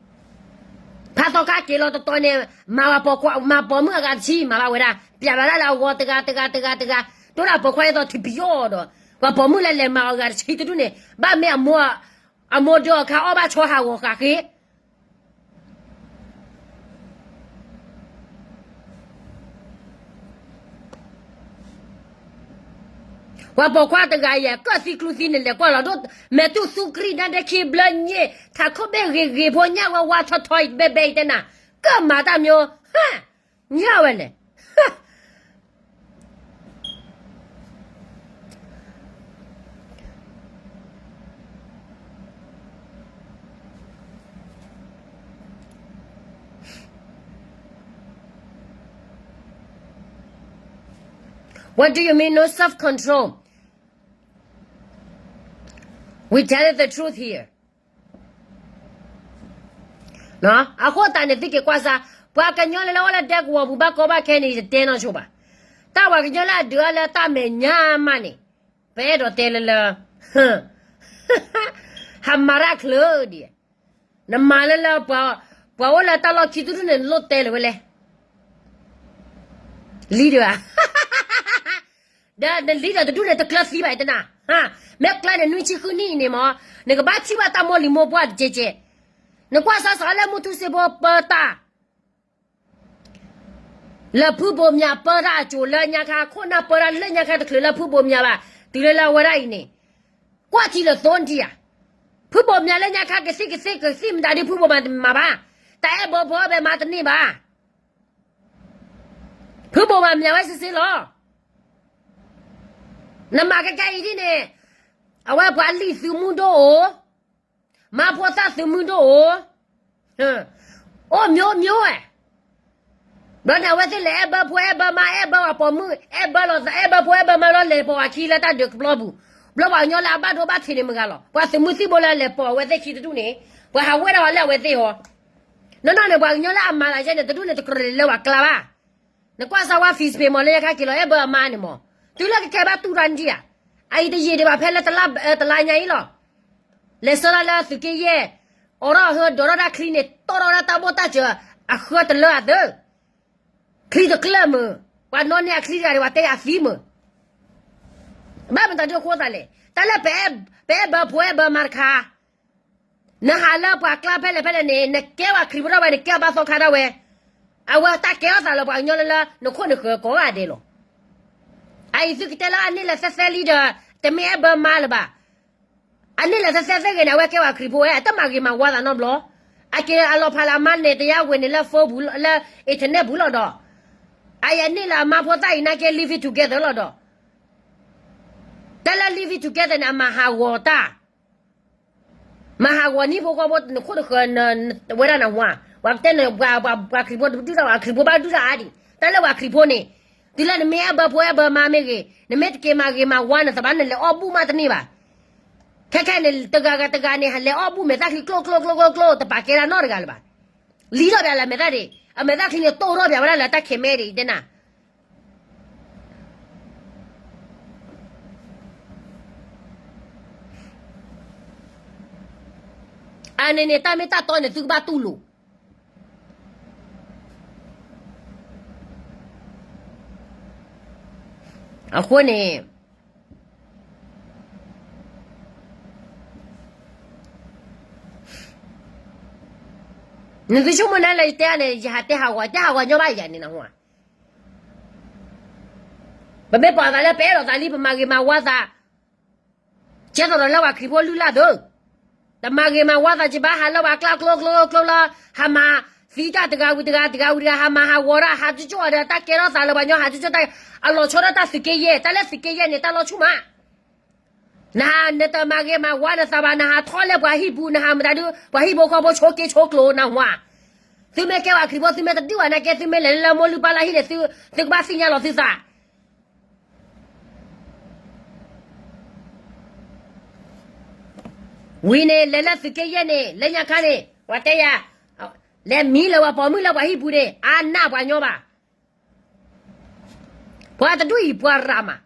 ဖးသီခါက့ၤလီၤတတီၤန့ၣ် မၤဝဲပိာ်ခွါ မၤပိာ်မုၣ်အဂၤတဆံ မၤဘၣ်ဝဲဒၣ် ပျးဘၣ်ဒၣ်လၢအဂီၢ်တဂၤတဂၤတဂၤတဂၤ, တိၢ်ဒၣ်ပိာ်ခွါအသိးထံပယီၤဒီး ပှၤပိာ်မုၣ်လၢလဲၤမၤအီၤအဂၤတဆံတဒူၣ်န့ၣ် ဘၣ်မ့ၢ်အမိၢ် အမိၢ်ဒၢအခါအီၣ်ဘၣ်ဆီဟးဂီၤဃာ်ဃ့ ပှၤပိာ်ခွါတဂၤယဲၢ် ကၢၣ်သံကျူသံန့ၣ် လဲၤကွၢ်လီၤဒိၣ် မဲာ်တူၢ်သူကရံၣ်နါဒဲခံဘျၢည့ၣ် ထးခိၣ်ဘ့ၣ်ဂ့ၤဂ့ၤဖိညၣ်ဝါဝါထီထီဘဲဘဲအံၤတဲနၤ ကၢၣ်မၤတၢ်မၠိ ဟါ ညၣ်ဝဲလဲၣ် What do you mean no self control? We tell you the truth here. အဃိသတးန့ၣ် သုက့ၤကွၢ်စၢ် ပှၤကညီလၢလၢအိၣ်လၢဒဲကဝီၤပူၤဘၣ်ကီဘၣ်ခဲန့ၣ် ယတတဲနီတဆိဘၣ်. တၢ်ပှၤကညီလၢအဒုးအီၤလၢတၢ်မဲာ်ညါမးန့ၣ် ပအဲၣ်ဒိးတဲလၢလၢ ဟးမၤရၣ်ချၢဒံး နမၤလၢလၢ ပှၤအိၣ်လၢတၢ်လီၢ်ခံတဒူၣ်န့ၣ် နလိၣ်တဲလၢၤဝဲလဲၣ် leader ဧါ ဒီးန leader တဒူၣ်န့ၣ် တကျၢၤသံဘၣ်အံၤတနၤ, မ့ၢ်ကျၢၤန့ၣ် နွံဆံဃုနံၣ်အံၤန့ၣ်မ့ၢ် နကဘၣ်ထံၣ်ဘၣ်တၢ်မိၢ်လံၤမိၢ်ပှၢ်တကဲးကဲး, နကွၢ်စၢ်စးလၢမုၢ်ထူၣ်စ့ဖိပၢတၢ် လၢဖုဘိးမၠးပၢတၢ်အစိၤလၢညါခါ ခိၣ်နၢ်ပၢတၢ်လၢညါခါတချုးလၢဖုဘိးမၠးဘၣ် တုၤလၢလၢအဝဲဒၣ်အံၤန့ၣ် ကွၢ်ထံလၢသိနထံဧါ, ဖုဘိးမၠးလၢညါခါကသံၣ်ကသ့ကသံၣ်မတၤဒ်ဖုဘိးမၠးတမၤဘၣ်, တၢ်အဲၣ်ဘၢဖိအဲၣ်ဘၢမါတန့ၢ်ဘၣ် ဖုဘိးမၠးမၠးဝဲစ့စ့လီၤ. နမၤကကဲအံၤဒ်န့ၣ် အဝဲပှၤလံာ်သုးမုၢ်ဒိၣ်အိၣ်, မါဖိသၣ်သုးမုၢ်ဒိၣ်အိၣ်, အိၣ်မျိုးမျိုးဝဲ, ဘျီန့ၣ် အဝဲသ့ၣ်လဲၤအဲၣ်ဘၢဖိအဲၣ်ဘၢမါ အဲၣ်ဘၢပှၤပိာ်မုၣ် အဲၣ်ဘၢလီၤသး အဲၣ်ဘၢဖိအဲၣ်ဘၢမါလီၤ လဲၤပိာ်ဝဲခံလၢတၢ်ဒုးကပျီပူၤ, ဘျီပှၤကညီလၢအဘၣ်ဒိဘၣ်ထံးန့ၣ်မုၢ်ဂၤလီၤ ပှၤသုးမုၢ်သံၣ်ဘိလၢလဲၤပိာ်အဝဲသ့ၣ်ခံတဒူၣ်န့ၣ် ပှၤဟးဝဲဒၣ်ဝဲလၢအဝဲသ့ၣ်ဟီ နီၢ်နီၢ်န့ၣ် ပှၤကညီလၢအမၤသးယဲန့ၣ် တဒူၣ်န့ၣ် တကြၢးလဲၤလၢပှၤကျါဘၣ်. နကွၢ်စၢ်ဝဲ Facebook မ့ၢ်လၢယခါက့ၤလီၤ အဲၣ်ဘၢအမါန့ၣ်မ့ၢ် တုၤလၢကကဲဘၣ်တူၢ်တၢ်နဒံၣ်ဧါ, အအံၤတယံာ်ဒံးဘၣ်ဖဲလၢတလါညါအံၤလီၤ. လဲၤဆှၢလီၤလၢသုးက့ယဲၢ်, အိးထီၣ်ဟၢ ဒိးထီၣ်ဒၣ်ချံန့ၣ် တီၣ်ထီၣ်ဝဲဒၣ်တၢ်ဘီၣ်တၢ်စၢၤ အဃၢတလၢအသၢ ချံတကျၢၢ်မုၢ်, ပှၤနီၣ်န့ၢ်အချံတဂၤဒီး ပှၤတဲယၤသံမုၢ်, ဘၣ်မတၤဒုအဃိသးလဲၣ်, တၢ်လၢ ပအဲၣ်ဘၢဖိအဲၣ်ဘၢမါတခါ, နဟးလၢပှၤကျါဖဲလဲၣ်ဖဲလဲၣ်န့ၣ် နကဲပှၤခရံာ်ဖိထီၣ်ဝဲ နကဲအဘၣ်သီခါထီၣ်ဝဲ, အဝဲတၢ်ကဲထီၣ်သးလၢပှၤကညီလၢလၢ နခိၣ်နဃၢၤကိးဂၤဒဲးလီၤ. အအံၤသုကတဲလၢအန့ၢ်လၢသဲသဲလံဒီး တမ့ၢ်အဲၣ်ဘၢမါလၢၤဘၣ်. အန့ၢ်လၢသဲသဲသ့ဂ့ၤန့ၣ် အဝဲကဲပှၤခရံာ်ဖိဝဲ အတမၤဂ့ၤမၤဝါသးနီတဘျီ, အက့ၤအလီၤဖးလၢအမါန့ၣ် တယါဝဲန့ၣ်လၢ phone ပူၤ လၢ internet ပူၤလီၤဒီး, အအံၤအန့ၢ်လၢအမါဖိသၣ်အံၤနာ်က့ leave it together လီၤဒီး တၢ်လၢ leave it together န့ၣ် အမၤဟးဂီၤတၢ်, မၤဟးဂီၤနံၣ်ဖိဃီဖိ နခိၣ်နဃၢၤ ဝဲဒၣ်နဝါ, ပှၤကတဲန့ၣ် ပှၤခရံာ်ဖိတဒုၣ်တၢ်ဘၣ် ခရံာ်ဖိဘၣ်ဒုၣ်တၢ်အါဒံး, တၢ်လၢပှၤခရံာ်ဖိန့ၣ်, တုၤလၢနမ့ၢ်အဲၣ်ဘၢဖိအဲၣ်ဘၢမါမ့ၢ်ဂ့ၤ, နမ့ၢ်တက့ၤမၤဂ့ၤမၤဝါနသးဘၣ် နလဲၤအီၣ်ဘူၣ်မးတန့ၢ်ဘၣ်. ခဲခဲန့ၣ် တဂၤဂၤတဂၤန့ၣ် ဟးလဲၤအီၣ်ဘူၣ်မဲာ်သၣ်ချံကျိကျိကျိကျိကျိ တပာ်ကဲဒၣ်နီတဂၤလၢၤဘၣ်. လံထီၣ်ပၠးလၢမဲာ်သၣ်ဒံး, အမဲာ်သၣ်ချံန့ၣ် တိၢ်ထီၣ်ပၠးဝဲဒၣ်လၢတၢ်ခဲမဲဒံး တဲနၤ အန့ၣ်န့ၣ် တၢ်မ့ၢ်တၢ်တီန့ၣ် သုကဘၣ်တူၢ်လိာ်. အဃိန့ၣ် နသုဆိကမိၣ်နၤလၢယတဲန့ၣ် ယဟးတဲဟးဂီၤ တဲဟးဂီၤညီဘၣ်ယၤန့ၣ်နဟူဧါ. ပမ့ၢ်ပာ်သးလၢပအဲၣ်ဒိးသးလံ ပမၤဂ့ၤမၤဝါသး, ကဲသိးဒီးလၢပှၤခရံာ်ဖိလုၢ်လၢ်သု, တမၤဂ့ၤမၤဝါသးကဘၣ် ဟးလၢပှၤကျါကျိကျိကျိလၢ ဟးမၤသံတၢ်တဂၤဝံၤတဂၤ တဂၤဝံၤတဂၤ ဟးမၤဟးဂီၤတၢ် ဟးကၠီၣ်အီၤဒီး တၢ်ကဲထီၣ်သးလၢပှၤညီ ဟးကၠီၣ်တၢ် အလီၤဆီဒၣ်တၢ်သုးက့ယဲၢ် တၢ်လၢသုးက့ယဲၢ်န့ၣ် တၢ်လီၤဆူၣ်မး နဟးနတမၤဂ့ၤမၤဝါနသးဘၣ် နဟးထီၣ်လၢပှၤဟံၣ်ပူၤ နဟးမတၤဒု ပှၤဟံၣ်ဖိဃီဖိဆိက့ဆိကျိၤနဟါ, သုမ့ၢ်ကဲပှၤခရံာ်ဖိ သုမ့ၢ်တဒုးဘၣ်နာ်က့ သုမ့ၢ်လဲၤလၢလၢမိၢ်လုၢ်ပၢ်လၢ်ဟံၣ်န့ၣ် သုကဘၣ်သ့ၣ်ညါလီၤသုသး ဝံၤန့ၣ် လဲၤလၢသုးက့ယဲၢ်န့ၣ် လၢညါခါန့ၣ် ပှၤတဲယၤ လဲၤမံလၢပှၤပိာ်မုၣ်လၢပှၤဟံၣ်ပူၤန့ၣ် အါနၢ်ပှၤညီဘၣ်. ပှၤတဒူၣ်အံၤပှၤရၤမး,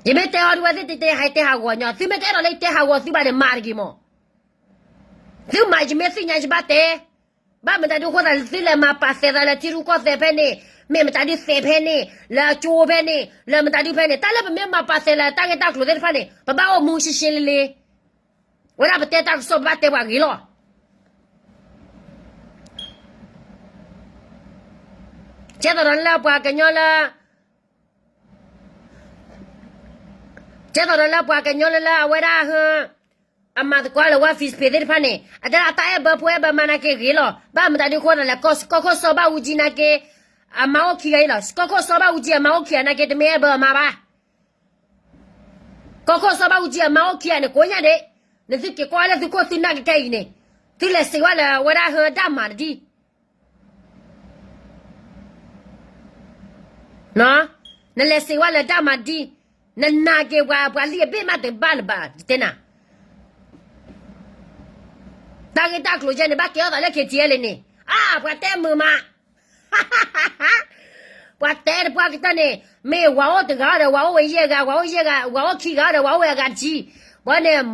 ယမ့ၢ်တဲအီၤဒ်ဝဲသ့ၣ်တဲတဲ ဟဲတဲဟးဂီၤညီ သုမ့ၢ်တအဲၣ်ဒိးလၢယတဲဟးဂီၤသုဘၣ်န့ၣ် မၤတဂ့ၤမး, သုမၤယမ့ၢ်သ့ၣ်ညါယဘၣ်တဲ, ဘၣ်မတၤဒုအဃိသတး သုလဲၤမၤပာ်သဲးသးလၢထံရူၢ်ကီၢ်သဲးဖဲန့ၣ်, မ့ၢ်မတၤဒုသဲးဖဲန့ၣ်, လၢအကၠိဖဲန့ၣ်, လၢမတၤဒုဖဲန့ၣ် တၢ်လၢပမ့ၢ်မၤပာ်သဲးလၢတၢ်ဂ့ၢ်တၢ်ကျိၤသ့ၣ်တဖၣ်န့ၣ် ပဘၣ်အိၣ်မူရှဲရှဲလ့လ့ ဝဲဒၣ်ပတဲတၢ်ကစီၣ် ပဘၣ်တဲပှၤဂ့ၤလီၤ. ကဲသိးဒီးလၢပှၤကညီလၢ ကဲသိးဒီးလၢပှၤကညီလၢလၢအဝဲဒၣ်ဟ အမၤသကိးလၢ ဝါ Facebook သ့ၣ်တဖၣ်န့ၣ် အတဲဒၣ်တၢ်အဲၣ်ဘၢဖိအဲၣ်ဘၢမါနာ်က့ဂ့ၤလီၤ. ဘၣ်မတၤဒုအဃိသတးလဲၣ် ကီၢ်ခိၣ်စီၤဘၣ်အူကၠံနာ်က့ အမါအိၣ်ခံဂၤအံၤလီၤ. ကီၢ်ခိၣ်စီၤဘၣ်အူကၠံအမါအိၣ်ခံဂၤနာ်က့ တမ့ၢ်အဲၣ်ဘၢအမါဘၣ်. ကီၢ်ခိၣ်စီၤဘၣ်အူကၠံအမါအိၣ်ခံဂၤန့ၣ် ကိးညါဒ့ၣ်, နသုက့ၤကွၢ်လၢသုခိၣ်သုနၢ်ကကဲအံၤန့ၣ်, သုလဲၤစံးဝဲလၢအဝဲဒၣ်ဟ ဒၣ်မၤတဒံ နလဲၤစံးဝဲလၢဒၣ်မၤဒံ, နနာ်က့ၤပှၤ ပှၤလံၢ်အဘ့ၣ်မးတဘၣ်လၢၤဘၣ် ယတဲနၤ, တၢ်ဂ့ၢ်တၢ်ကျိၤယဲန့ၣ် ဘၣ်ကဲထီၣ်သးလၢ KTLA န့ၣ်, အါ ပှၤတဲမုာ်မး, ပှၤတဲတပှၢ်ကတၢၢ်န့ၣ် မ့ၢ်ဝၤအိၣ်တဂၤဒီး ဝၤအိၣ်ဝဲယဲၢ်ဂၤ, ဝၤအိၣ်ယဲၢ်ဂၤ, ဝၤအိၣ်ခံဂၤဒီး ဝၤအိၣ်ဝဲအဂၤတဆံ, ဘၣ်န့ၣ်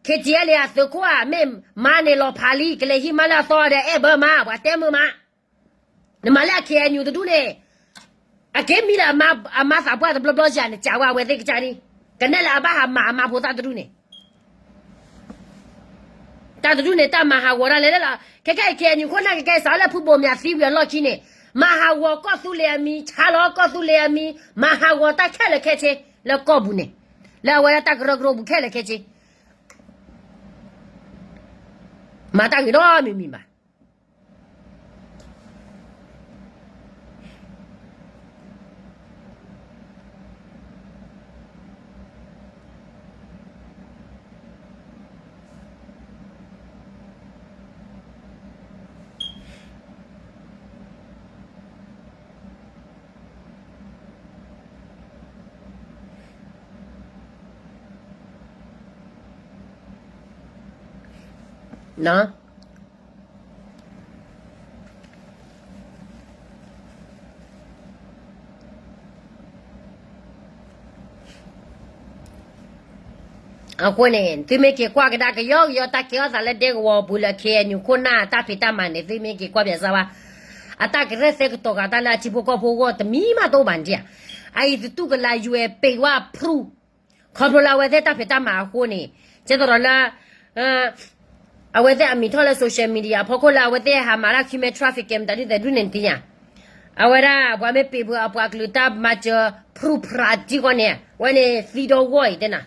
KTLA အသုးခိၣ်ဧါ, မ့ၢ်မါန့ၣ်လီၤဖးလံ ကလဲၤဟံးမါလၢအသီဒီး အဲၣ်ဘၢမါ, ပှၤတဲမုာ်မး, နမၤလၢအ KNU တဒူၣ်န့ၣ်, အက့ၤမံလၢအမါသးပှၢ်တဘျီဘျီယၤန့ၣ် ကးဝဲအဝဲသ့ၣ်ကစၢ်ဒ်, ကနဲၣ်လၢအဘၣ်ဟးမၤအမါဖိသၣ်တဒူၣ်န့ၣ် တၢ်တဒူၣ်န့ၣ် တၢ်မၤဟးဂီၤဒၣ်လဲာ်လၢလီၤ. ခဲကနံၣ်အံၤ KNU ခိၣ်နၢ်ကကဲစးလၢဖုဘိၣ်မၠးသံဝံၤအလီၢ်ခံန့ၣ်, မၤဟးဂီၤကီၢ်သူလ့ၤအမံၤ, ဆါလီၤကီၢ်သူလ့ၤအမံၤ, မၤဟးဂီၤတၢ်ခဲလၢာ်ခဲဆ့ လၢကီၢ်ပူၤန့ၣ်, လၢအဝဲဒၣ်တၢ်ကရၢကရိပူၤခဲလၢာ်ခဲဆ့ မၤတၢ်ဂ့ၤဒီးမံၤမံၤဘၣ်. အဃိန့ၣ် သုမ့ၢ်က့ၤကွၢ်ကဒါကယီကယီ တၢ်ကဲထီၣ်သးလၢဒဲကဝီၤပူၤလၢ KNU ခိၣ်နၢ်တၢ်ဖံးတၢ်မၤန့ၣ် သုမ့ၢ်က့ၤကွၢ်ပၠးစၢၤဝဲ, အတၢ်ကရဲၣ်သဲကတီၤဃာ်တၢ်လၢအထံဖိကီၢ်ဖိအဂီၢ်တမံၤမးတအိၣ်ဘၣ်န့ၣ်ဧါ. အအံၤသုတူၢ်ကလာ်ယွဲၤပ့ၤဝဲ proof ခီဖျိလၢအဝဲသ့ၣ်တၢ်ဖံးတၢ်မၤအဃိန့ၣ်, ကဲသိးဒီးလၢ အဝဲသ့ၣ်အမံၤထီၣ်လၢ social media အဖီခိၣ်လၢအဝဲသ့ၣ်ဟးမၤတၢ် human trafficking မတၤဒုသဲးဒုန့ၣ်နသ့ၣ်ညါ, အဝဲဒၣ်ပှၤမ့ၢ်ပ့ၤဖုးအပှၤကလုာ်တၢ်မၤစၢၤ proof ဖရးတံၢ်ဃီန့ၣ် အဝဲန့ၣ်သံဒီဂီၢ်အံၤတဲနၤ,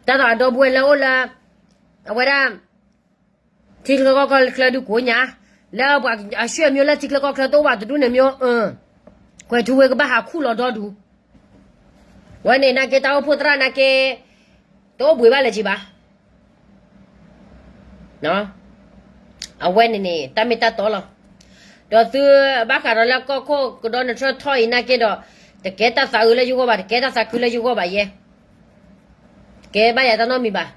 တၢ်သးဒီပုၢ်ဝဲၢ်လၢအိၣ်လၢ အဝဲဒၣ် ထံချၢကီၢ်ချၢဒုကိးညါ, လၢပှၤအဆွေမျိုးလၢထံချၢကီၢ်ချၢတအိၣ်ဘၣ်တဒူၣ်န့ၣ်မျိုး, ကွဲးထူဝ့ကဘၣ်ဟးခူၣ်လီၤဒီဒူၣ်, ဝဲန့ၣ်နာ်က့တၢ်အိၣ်ဖှိၣ်သရၣ်နာ်က့ တအိၣ်ဘှံးဘၣ်လၢၤဘၣ် အဝဲန့ၣ်န့ၣ် တၢ်မ့ၢ်တၢ်တီလီၤ. ဒီးသုဘၣ်ဃးဒီးလၢကီၢ်ခိၣ်ကဒီးနထြၢထီၣ်အံၤနာ်က့ဒီး, တကဲတၢ်သးအုးလၢယဂီၢ်ဘၣ်, တကဲတၢ်သးခုလၢယဂီၢ်ဘၣ်ယဲ, တကဲဘၣ်ယၤတၢ်နီတမံၤဘၣ်.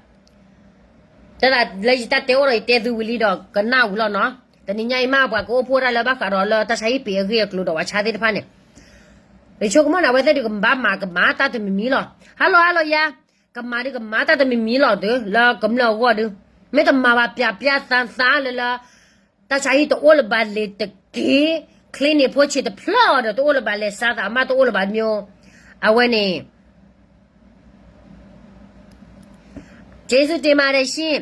တၢ်သးလၢယတၢ်တဲအိၣ်ဒီးယတဲသုဝံၤလံဒီးကနၣ်ဝံၤလီၤနီၤ. တနံၤညါအံၤမးပှၤကအိၣ်ဖှိၣ်ဒၣ်လၢဘၣ်ဃးဒီးလၢတၢ်ဆါဟံၣ်ပံၤအဂ့ၢ်အကျိၤဒီးပှၤဆါသ့ၣ်တဖၣ်န့ၣ်, ယဆိကမိၣ်န့ၣ် အဝဲသ့ၣ်ဒုးကဘၣ်မၤကမၤတၢ်တမံၤမံၤလီၤ. ဟါလီၤဟါလီၤယၤ, ကမၤဒုးကမၤတၢ်တမံၤမံၤလီၤဒုး လၢကမျၢၢ်အဂီၢ်ဒုး, မ့ၢ်တမၤဘၣ်ပျးပျးသးသးလၢလၢ တၢ်ဆါဟံၣ်တအိၣ်လၢၤဘၣ်လဲၤတက့ၢ်, ချ့န့ၢ်ဖိဆံးတဖျၢၣ်အီၤဒီးတအိၣ်လၢၤဘၣ်လဲၤစါသးအမါတအိၣ်လၢၤဘၣ်မ့ၢ်, အဝဲန့ၣ် က့ၤဆူတ့ၢ်မးဒီးရှ့,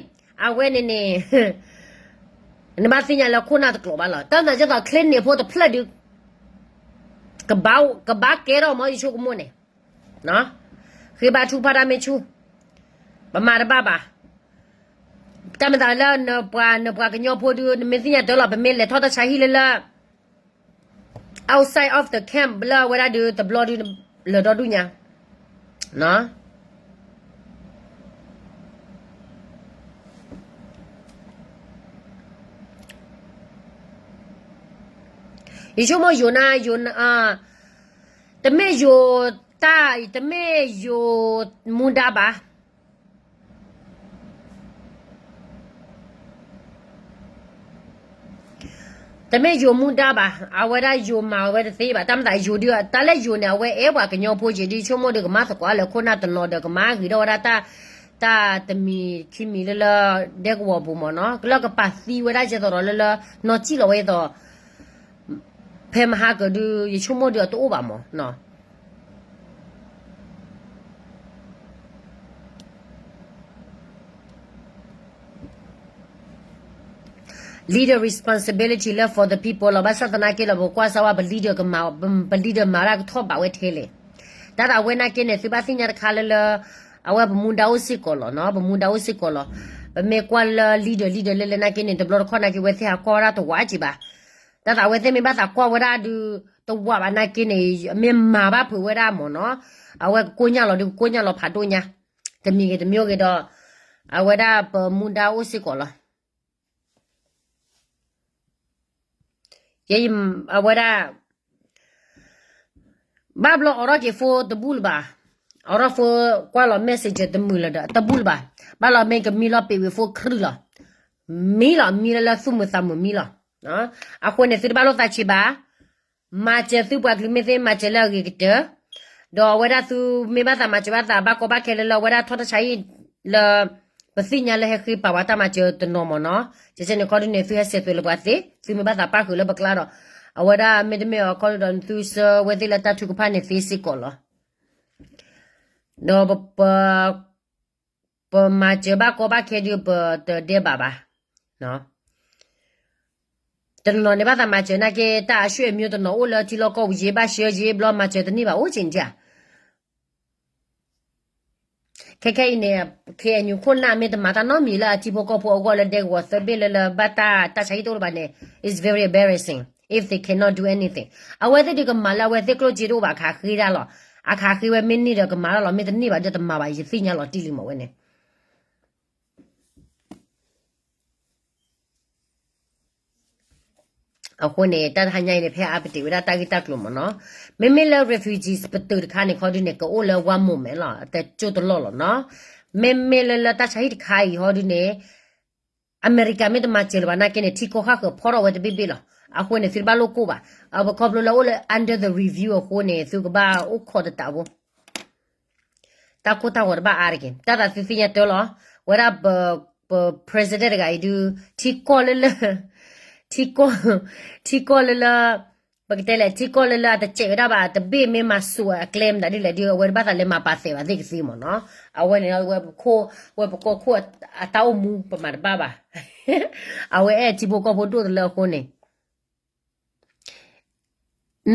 အဝဲန့ၣ်န့ၣ် နဘၣ်သ့ၣ်ညါလၢခိၣ်နၢ်တကျိၤဘၣ်လီၤ. တၢ်နာ်က့သိးချ့န့ၢ်ဖိတဖျၢၣ်ဒုး ကဘၣ်ကဲထီၣ်မ့ၢ်ယဆိကမိၣ်န့ၣ်, ဃ့ဘါထုကဖၣ်တၢ်မ့ၢ်ဆူၣ်, ပမၤတဘၣ်ဘၣ်. တၢ်မၤသးလၢနပှၤ နပှၤကညီဖိဒုး နမ့ၢ်သ့ၣ်ညါတၢ်လီၤ ပမ့ၢ်လဲၤထီၣ်တၢ်ဆါဟံၣ်လၢလၢ outside of the camp လၢအဝဲဒၣ်ဒုးတဘျီဒုး လၢာ်ဒီဒူၣ်ညါ ယဆိကမိၣ်ယိၤနၤ ယိၤနၤ တမ့ၢ်ယိၤတၢ် တမ့ၢ်ယိၤမူဒါဘၣ်. တမ့ၢ်ယိၤမူဒါဘၣ်, အဝဲဒၣ်ယိၤမၤဝဲတသ့ဘၣ်. တၢ်မၤသးယိၤဒုး တၢ်လၢယိၤန့ၣ် အဝဲအဲၣ်ပှၤကညီဖိက့ၤဒုး ဆိကမိၣ်ဒုးကမၤသကိးလၢခိၣ်နၢ်တနီၤဒီး ကမၤဂ့ၤထီၣ်ဝဲဒၣ်တၢ် တၢ်တမံၤခံမံၤလၢလၢ ဒဲကဝီၤပူၤမ့ၢ်နီၤ လၢကပာ်သံဝဲဒၣ်ကဲသိးဒီးလၢလၢ နီၢ်စံၣ်လီၤဝဲအသိး ဖဲမဟါကဒုး ယဆိကမိၣ်ဒုးအတအိၣ်ဘၣ်မ့ၢ်နီၤ. Leader responsibility လၢ for the people လီၤ. ဘၣ်ဆၣ်သနာ်က့လီၤ ပကွၢ်စၢ်ဝဲ ပ leader ကမၤ ပ leader မၤတၢ်ကထီၣ်ဘးဝဲထဲလဲၣ်. တၢ်သးဝဲနာ်က့န့ၣ် သုဘၣ်သ့ၣ်ညါတခါလၢလၢ အဝဲပမူဒါအိၣ်စ့ၢ်ကီးလီၤနီၤ ပမူဒါအိၣ်စ့ၢ်ကီးလီၤ. ပမ့ၢ်ကွၢ်လၢ leader leader လၢလၢနာ်က့န့ၣ် တဘျီတခီၣ်နာ်က့ ဝဲသ့ၣ်ဟးကွၢ်ဝဲဒၣ်တဝးက့ၤဘၣ်. တၢ်သးဝဲသ့ၣ်မ့ၢ်ဘၣ်သးကွၢ်ဝဲဒၣ်ဒုး တဝးဘၣ်နာ်က့န့ၣ် မ့ၢ်မၤဘၣ်ဖုးဝဲဒၣ်မ့ၢ်နီၤ အဝဲကကိၢ်ညါလီၤဒုး ကကိၢ်ညါလီၤဖးဒိၣ်ညါ တမံၤဂ့ၤတမံၤဂ့ၤဒီး အဝဲဒၣ်ပမူဒါအိၣ်စ့ၢ်ကီးလီၤ. ယဲ အဝဲဒၣ် ဘၣ်ဘျီအိးထီၣ်က့ၤ phone တဘူၣ်လၢၤဘၣ်, အိးထီၣ် phone ကွၢ်လီၤ messenger တမုာ်လၢၤဒီး တဘူၣ်လၢၤဘၣ်, ဘၣ်လီၤမ့ၢ်ကမံလီၤပ့ၤဝံၤ phone ခရူၣ်လီၤ, မံလီၤ မံလၢလၢသူၣ်မုာ်သးမုာ်မံလီၤ. အဃိန့ၣ် သုတဘၣ်လိာ်သးဆံးဘၣ်, မၤစၢၤသုပှၤကလုာ်မ့ၢ်သ့ မၤစၢၤလၢအဂ့ၤကတၢၢ်, ဒီးအဝဲဒၣ်သုမ့ၢ်ဘၣ်သးမၤစၢၤဘၣ်သးဘၣ်ကီဘၣ်ခဲလၢလၢအဝဲဒၣ်ထီၣ်တၢ်ဆါဟံၣ်လၢ ပသ့ၣ်ညါလၢဟဲဃ့ပာ်ဝဲတၢ်မၤစၢၤတနီၤမ့ၢ်နီၤ, ကဲကဲန့ၣ်ခီဒုန့ၣ် သုဟဲဆဲးသွဲးလၢပှၤသ့, သုမ့ၢ်ဘၣ်သးပၣ်ဃုာ်လၢပကျါဒီး အဝဲဒၣ်မ့တမ့ၢ်အခီဒုဒီး သုဆှၢဝဲသ့ၣ်လၢတၢ်ထုကဖၣ်န့ၣ်သ့စ့ၢ်ကီးလီၤ. ဒီးပ ပမၤစၢၤဘၣ်ကီဘၣ်ခဲဒုးပတဒဲးဘးဘၣ်. တနီၤန့ၣ်ဘၣ်သးမၤစၢၤနာ်က့ တၢ်အရွှေ့အမျိုးတနီၤအိၣ်လၢထံလီၢ်ကီၢ်ပူၤ ယဘၣ်ဆှၢယဘျီမၤစၢၤတန့ၢ်ဘၣ်အိၣ်က့ၤန့ၣ်ဧါ. ခဲခဲအံၤန့ၣ် K N U ခိၣ်နၢ်မ့ၢ်တမၤတၢ်နီတမံၤလၢအထံဖိကီၢ်ဖိအဂီၢ်လၢဒဲကဝီၤသၢဘ့ၣ်လၢလၢဘၣ်တၢ်တၢ်ဆါဟံၣ်တအိၣ်လၢၤဘၣ်န့ၣ် it's very embarrassing if they cannot do anything. အဝဲသ့ၣ်ဒုးကမၤလၢအဝဲသ့ၣ်ကျိၣ်စ့တအိၣ်ဘၣ် အခးဃ့ဒၣ်လီၤ. အခးဃ့ဝဲမ့ၢ်န့ၢ်ဒီးကမၤတၢ်လီၤ, မ့ၢ်တန့ၢ်ဘၣ်ဒီးတမၤဘၣ် ယသ့ၣ်ညါလီၤတံၢ်လံမးဝဲန့ၣ် အဃိန့ၣ် တၢ်တဟါညါအံၤန့ၣ် ဖဲအါပတ့ၢ်ဝဲဒၣ်တၢ်ဂ့ၢ်တၢ်ကျိၤမ့ၢ်နီၤ, မ့မ့ၢ်လၢ refugees ပတုာ်တခါန့ၣ် ခီဒုန့ၣ် ကအိၣ်လၢ one moment လီၤ, တကၠိၢ်တလီၢ်လီၤနီၤ. မ့မ့ၢ်လၢလၢတၢ်ဆါဟံၣ်တခါအံၤ ခီဒုန့ၣ် အမဲရကၤမ့ၢ်တမၤစၢၤလၢၤဘၣ်နာ်က့န့ၣ် ထံကီၢ်ဃၣ်ဃၢၤဖီထီၣ်ဝဲတဘ့ၣ်ဘ့ၣ်လီၤ. အဃိန့ၣ် သုတဘၣ်လိၣ်ကိၢ်ဘၣ်. အပခီဖျိလၢအိၣ်လၢ under the review အဃိန့ၣ် သုကဘၣ်အိၣ်ခိးတတးဖိ တၢ်ကိၢ်တၢ်ဂီၤတဘၣ်အါတက့ၢ်. တၢ်သးသုသ့ၣ်ညါတၢ်လီၤ. ဝဲဒၣ်ပ ပ president တဂၤအံၤဒုး ထံကီၢ်လၢလၢ ထံကီၢ် ထံကီၢ်လၢလၢ ပကတဲလဲၣ် ထံကီၢ်လၢလၢအတစဲးဝဲဒၣ်ဘၣ် တဘ့ၣ်မ့ၢ်မၤစူၤအကျဲမတၤဒ်လဲၣ်ဒုး အဝဲတဘၣ်သးလဲၤမၤပာ်သဲးဘၣ်သ့ၣ်ကသ့မ့ၢ်နီၤ. အဝဲန့ၣ် ဝဲပခိၣ် ဝဲပကီၢ်ခိၣ်အတၢ်အိၣ်မူပမၤတဘၣ်ဘၣ်. အဝဲအဲၣ်ထံဖိကီၢ်ဖိဒိၣ်တလၢအဃိန့ၣ်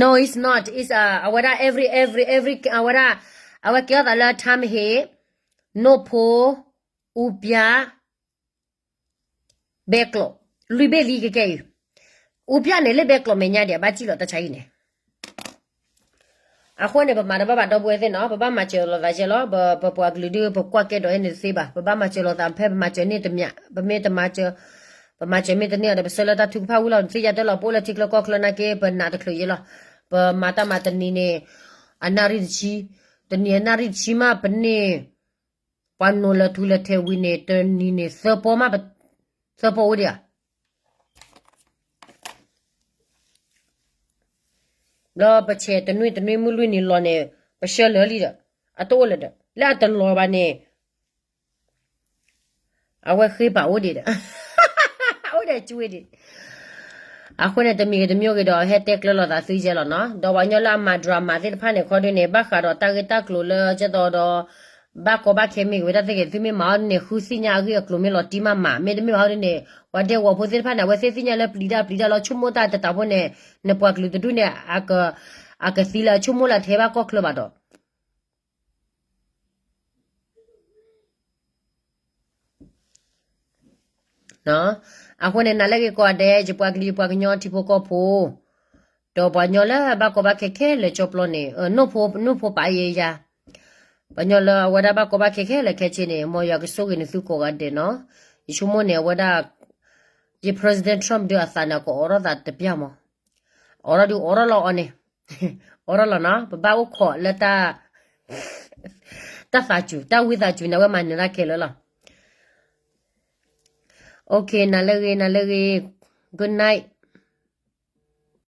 No, it's not. It's အဝဲဒၣ် every every every အဝဲဒၣ် အဝဲကဲထီၣ်သးလၢ ထါမဟ့ၣ် နိၣ်ဖိ အူပျၢ် ဘဲကျိး လွံၢ်ဘ့ၣ်လံကကဲအံၤ. အူပျၢ်န့ၣ်လၢဘဲကျိးမဲာ်ညါဒံး အဘၣ်စံၣ်လီၤတၢ်ဆါအံၤန့ၣ် အဃိန့ၣ် ပမၤတဘၣ်ဘၣ်ဒီပုၢ်ဝဲၢ်သ့ၣ်နီၤ, ပဘၣ်မၤစၢၤလိာ်သးယဲလီၤ. ပပှၤကလုာ်ဒုး ပကွၢ်ကဲဒီးအန့ၣ်တသ့ဘၣ်, ပဘၣ်မၤစၢၤလိာ်သးဖဲပမၤစၢၤန့ၢ်တမံၤ, ပမ့ၢ်တမၤစၢၤ, ပမၤစၢၤမ့ၢ်တန့ၢ်ဒီး ပဆှၢလၢတၢ်ထုကဖၣ်ဝံၤလီၤ. နသ့ၣ်ညါတၢ်လီၤ ပအိၣ်လၢထံချၢကီၢ်ချၢနာ်က့ ပနာ်တချုးယဲလီၤ. ပမၤတၢ်မၤတနံၤန့ၣ် အနၣ်ရံၣ်တဆံ, တနံၤအနၣ်ရံၣ်တဆံမး ပန့ၢ် ပှၤနိးလၢထူလၢထဲဝံၤန့ၣ် တနံၤန့ၣ် သၢပီမး သၢပီအိၣ်ဒံးဧါ. ဘျီပဆဲးတနွံတနွံမုၢ်လွံၢ်နံၤလီၤန့ၣ် ပဆှၢလၢာ်လံဒီး အတအိၣ်လၢၤဒီး လၢအတလီၤဘၣ်န့ၣ် အဝဲဃ့ပာ်အိၣ်ဒံးဒီး အိၣ်ဒီးကွ့ဒံး. အဃိန့ၣ် တမံၤဂ့ၤတမံၤဂ့ၤဒီး ဟဲတဲကျၢၤလိာ်သးသုယဲလီၤနီၤ. ဒီးပှၤကညီလၢအမၤ drama သ့ၣ်တဖၣ်န့ၣ် ခီဒုန့ၣ် ဘၣ်ဃးဒီးတၢ်ဂ့ၢ်တၢ်ကျိၤလၢကဲသိးဒီး ဘၣ်ကီဘၣ်ခဲမ့ၢ်ဂ့ၤဝဲတၢ်သ့ၣ်ဂ့ၤ သုမ့ၢ်မၤအီၤဒ်န့ၣ် ဃုသ့ၣ်ညါအဂ့ၢ်အကျိၤမ့ၢ်လီၤတံၢ်မးမး, မ့တမ့ၢ်ဘၣ်ဒ်န့ၣ် ပှၤဒဲကဝီၤဖိသ့ၣ်တဖၣ်န့ၣ် အဝဲသ့ၣ်သ့ၣ်ညါလၢပျံၤတၢ်ပျံၤတၢ်လီၤ ဆိကမိၣ်တၢ်တတးဖိန့ၣ် နပှၤကလုာ်တဒူၣ်န့ၣ် အကသံလၢအဆိကမိၣ်လၢအထဲဘၣ်ကီၢ်ချၢဘၣ်ဒီး အဃိန့ၣ် နၤလၢအဂ့ၤကိးဂၤဒဲး ယပှၤကလုာ်ယပှၤကညီထံဖိကီၢ်ဖိ ဒီးပှၤကညီလၢဘၣ်ကီဘၣ်ခဲခဲလၢာ်ကၠီပျီန့ၣ် နိၣ်ဖိပာ်ယဲယၤ, ပှၤကညီလၢအဝဲဒၣ်ဘၣ်ကီဘၣ်ခဲခဲလၢာ်ခဲဆ့န့ၣ် မ်ယွၤကဆိၣ်ဂ့ၤနသုကိးဂၤဒဲးနီၤ. ယဆိကမိၣ်န့ၣ် အဝဲဒၣ် ယ President Trump ဒုးအသးန့ၣ် အကအိးထီၣ်သးတပျၢ်မး, အိးထီၣ်ဒုးအိးထီၣ်လီၤအီၤန့ၣ်, အိးထီၣ်လီၤနီၤ, ပဘၣ်အိၣ်ခိးလၢ တၢ်သးစူၤ တၢ်ဝံသးစူၤန့ၣ် အဝဲမၤနၢၤတၢ်ခဲလၢာ်လီၤ. Okay, နၤလၢအဂ့ၤ နၤလၢအဂ့ၤ, good night.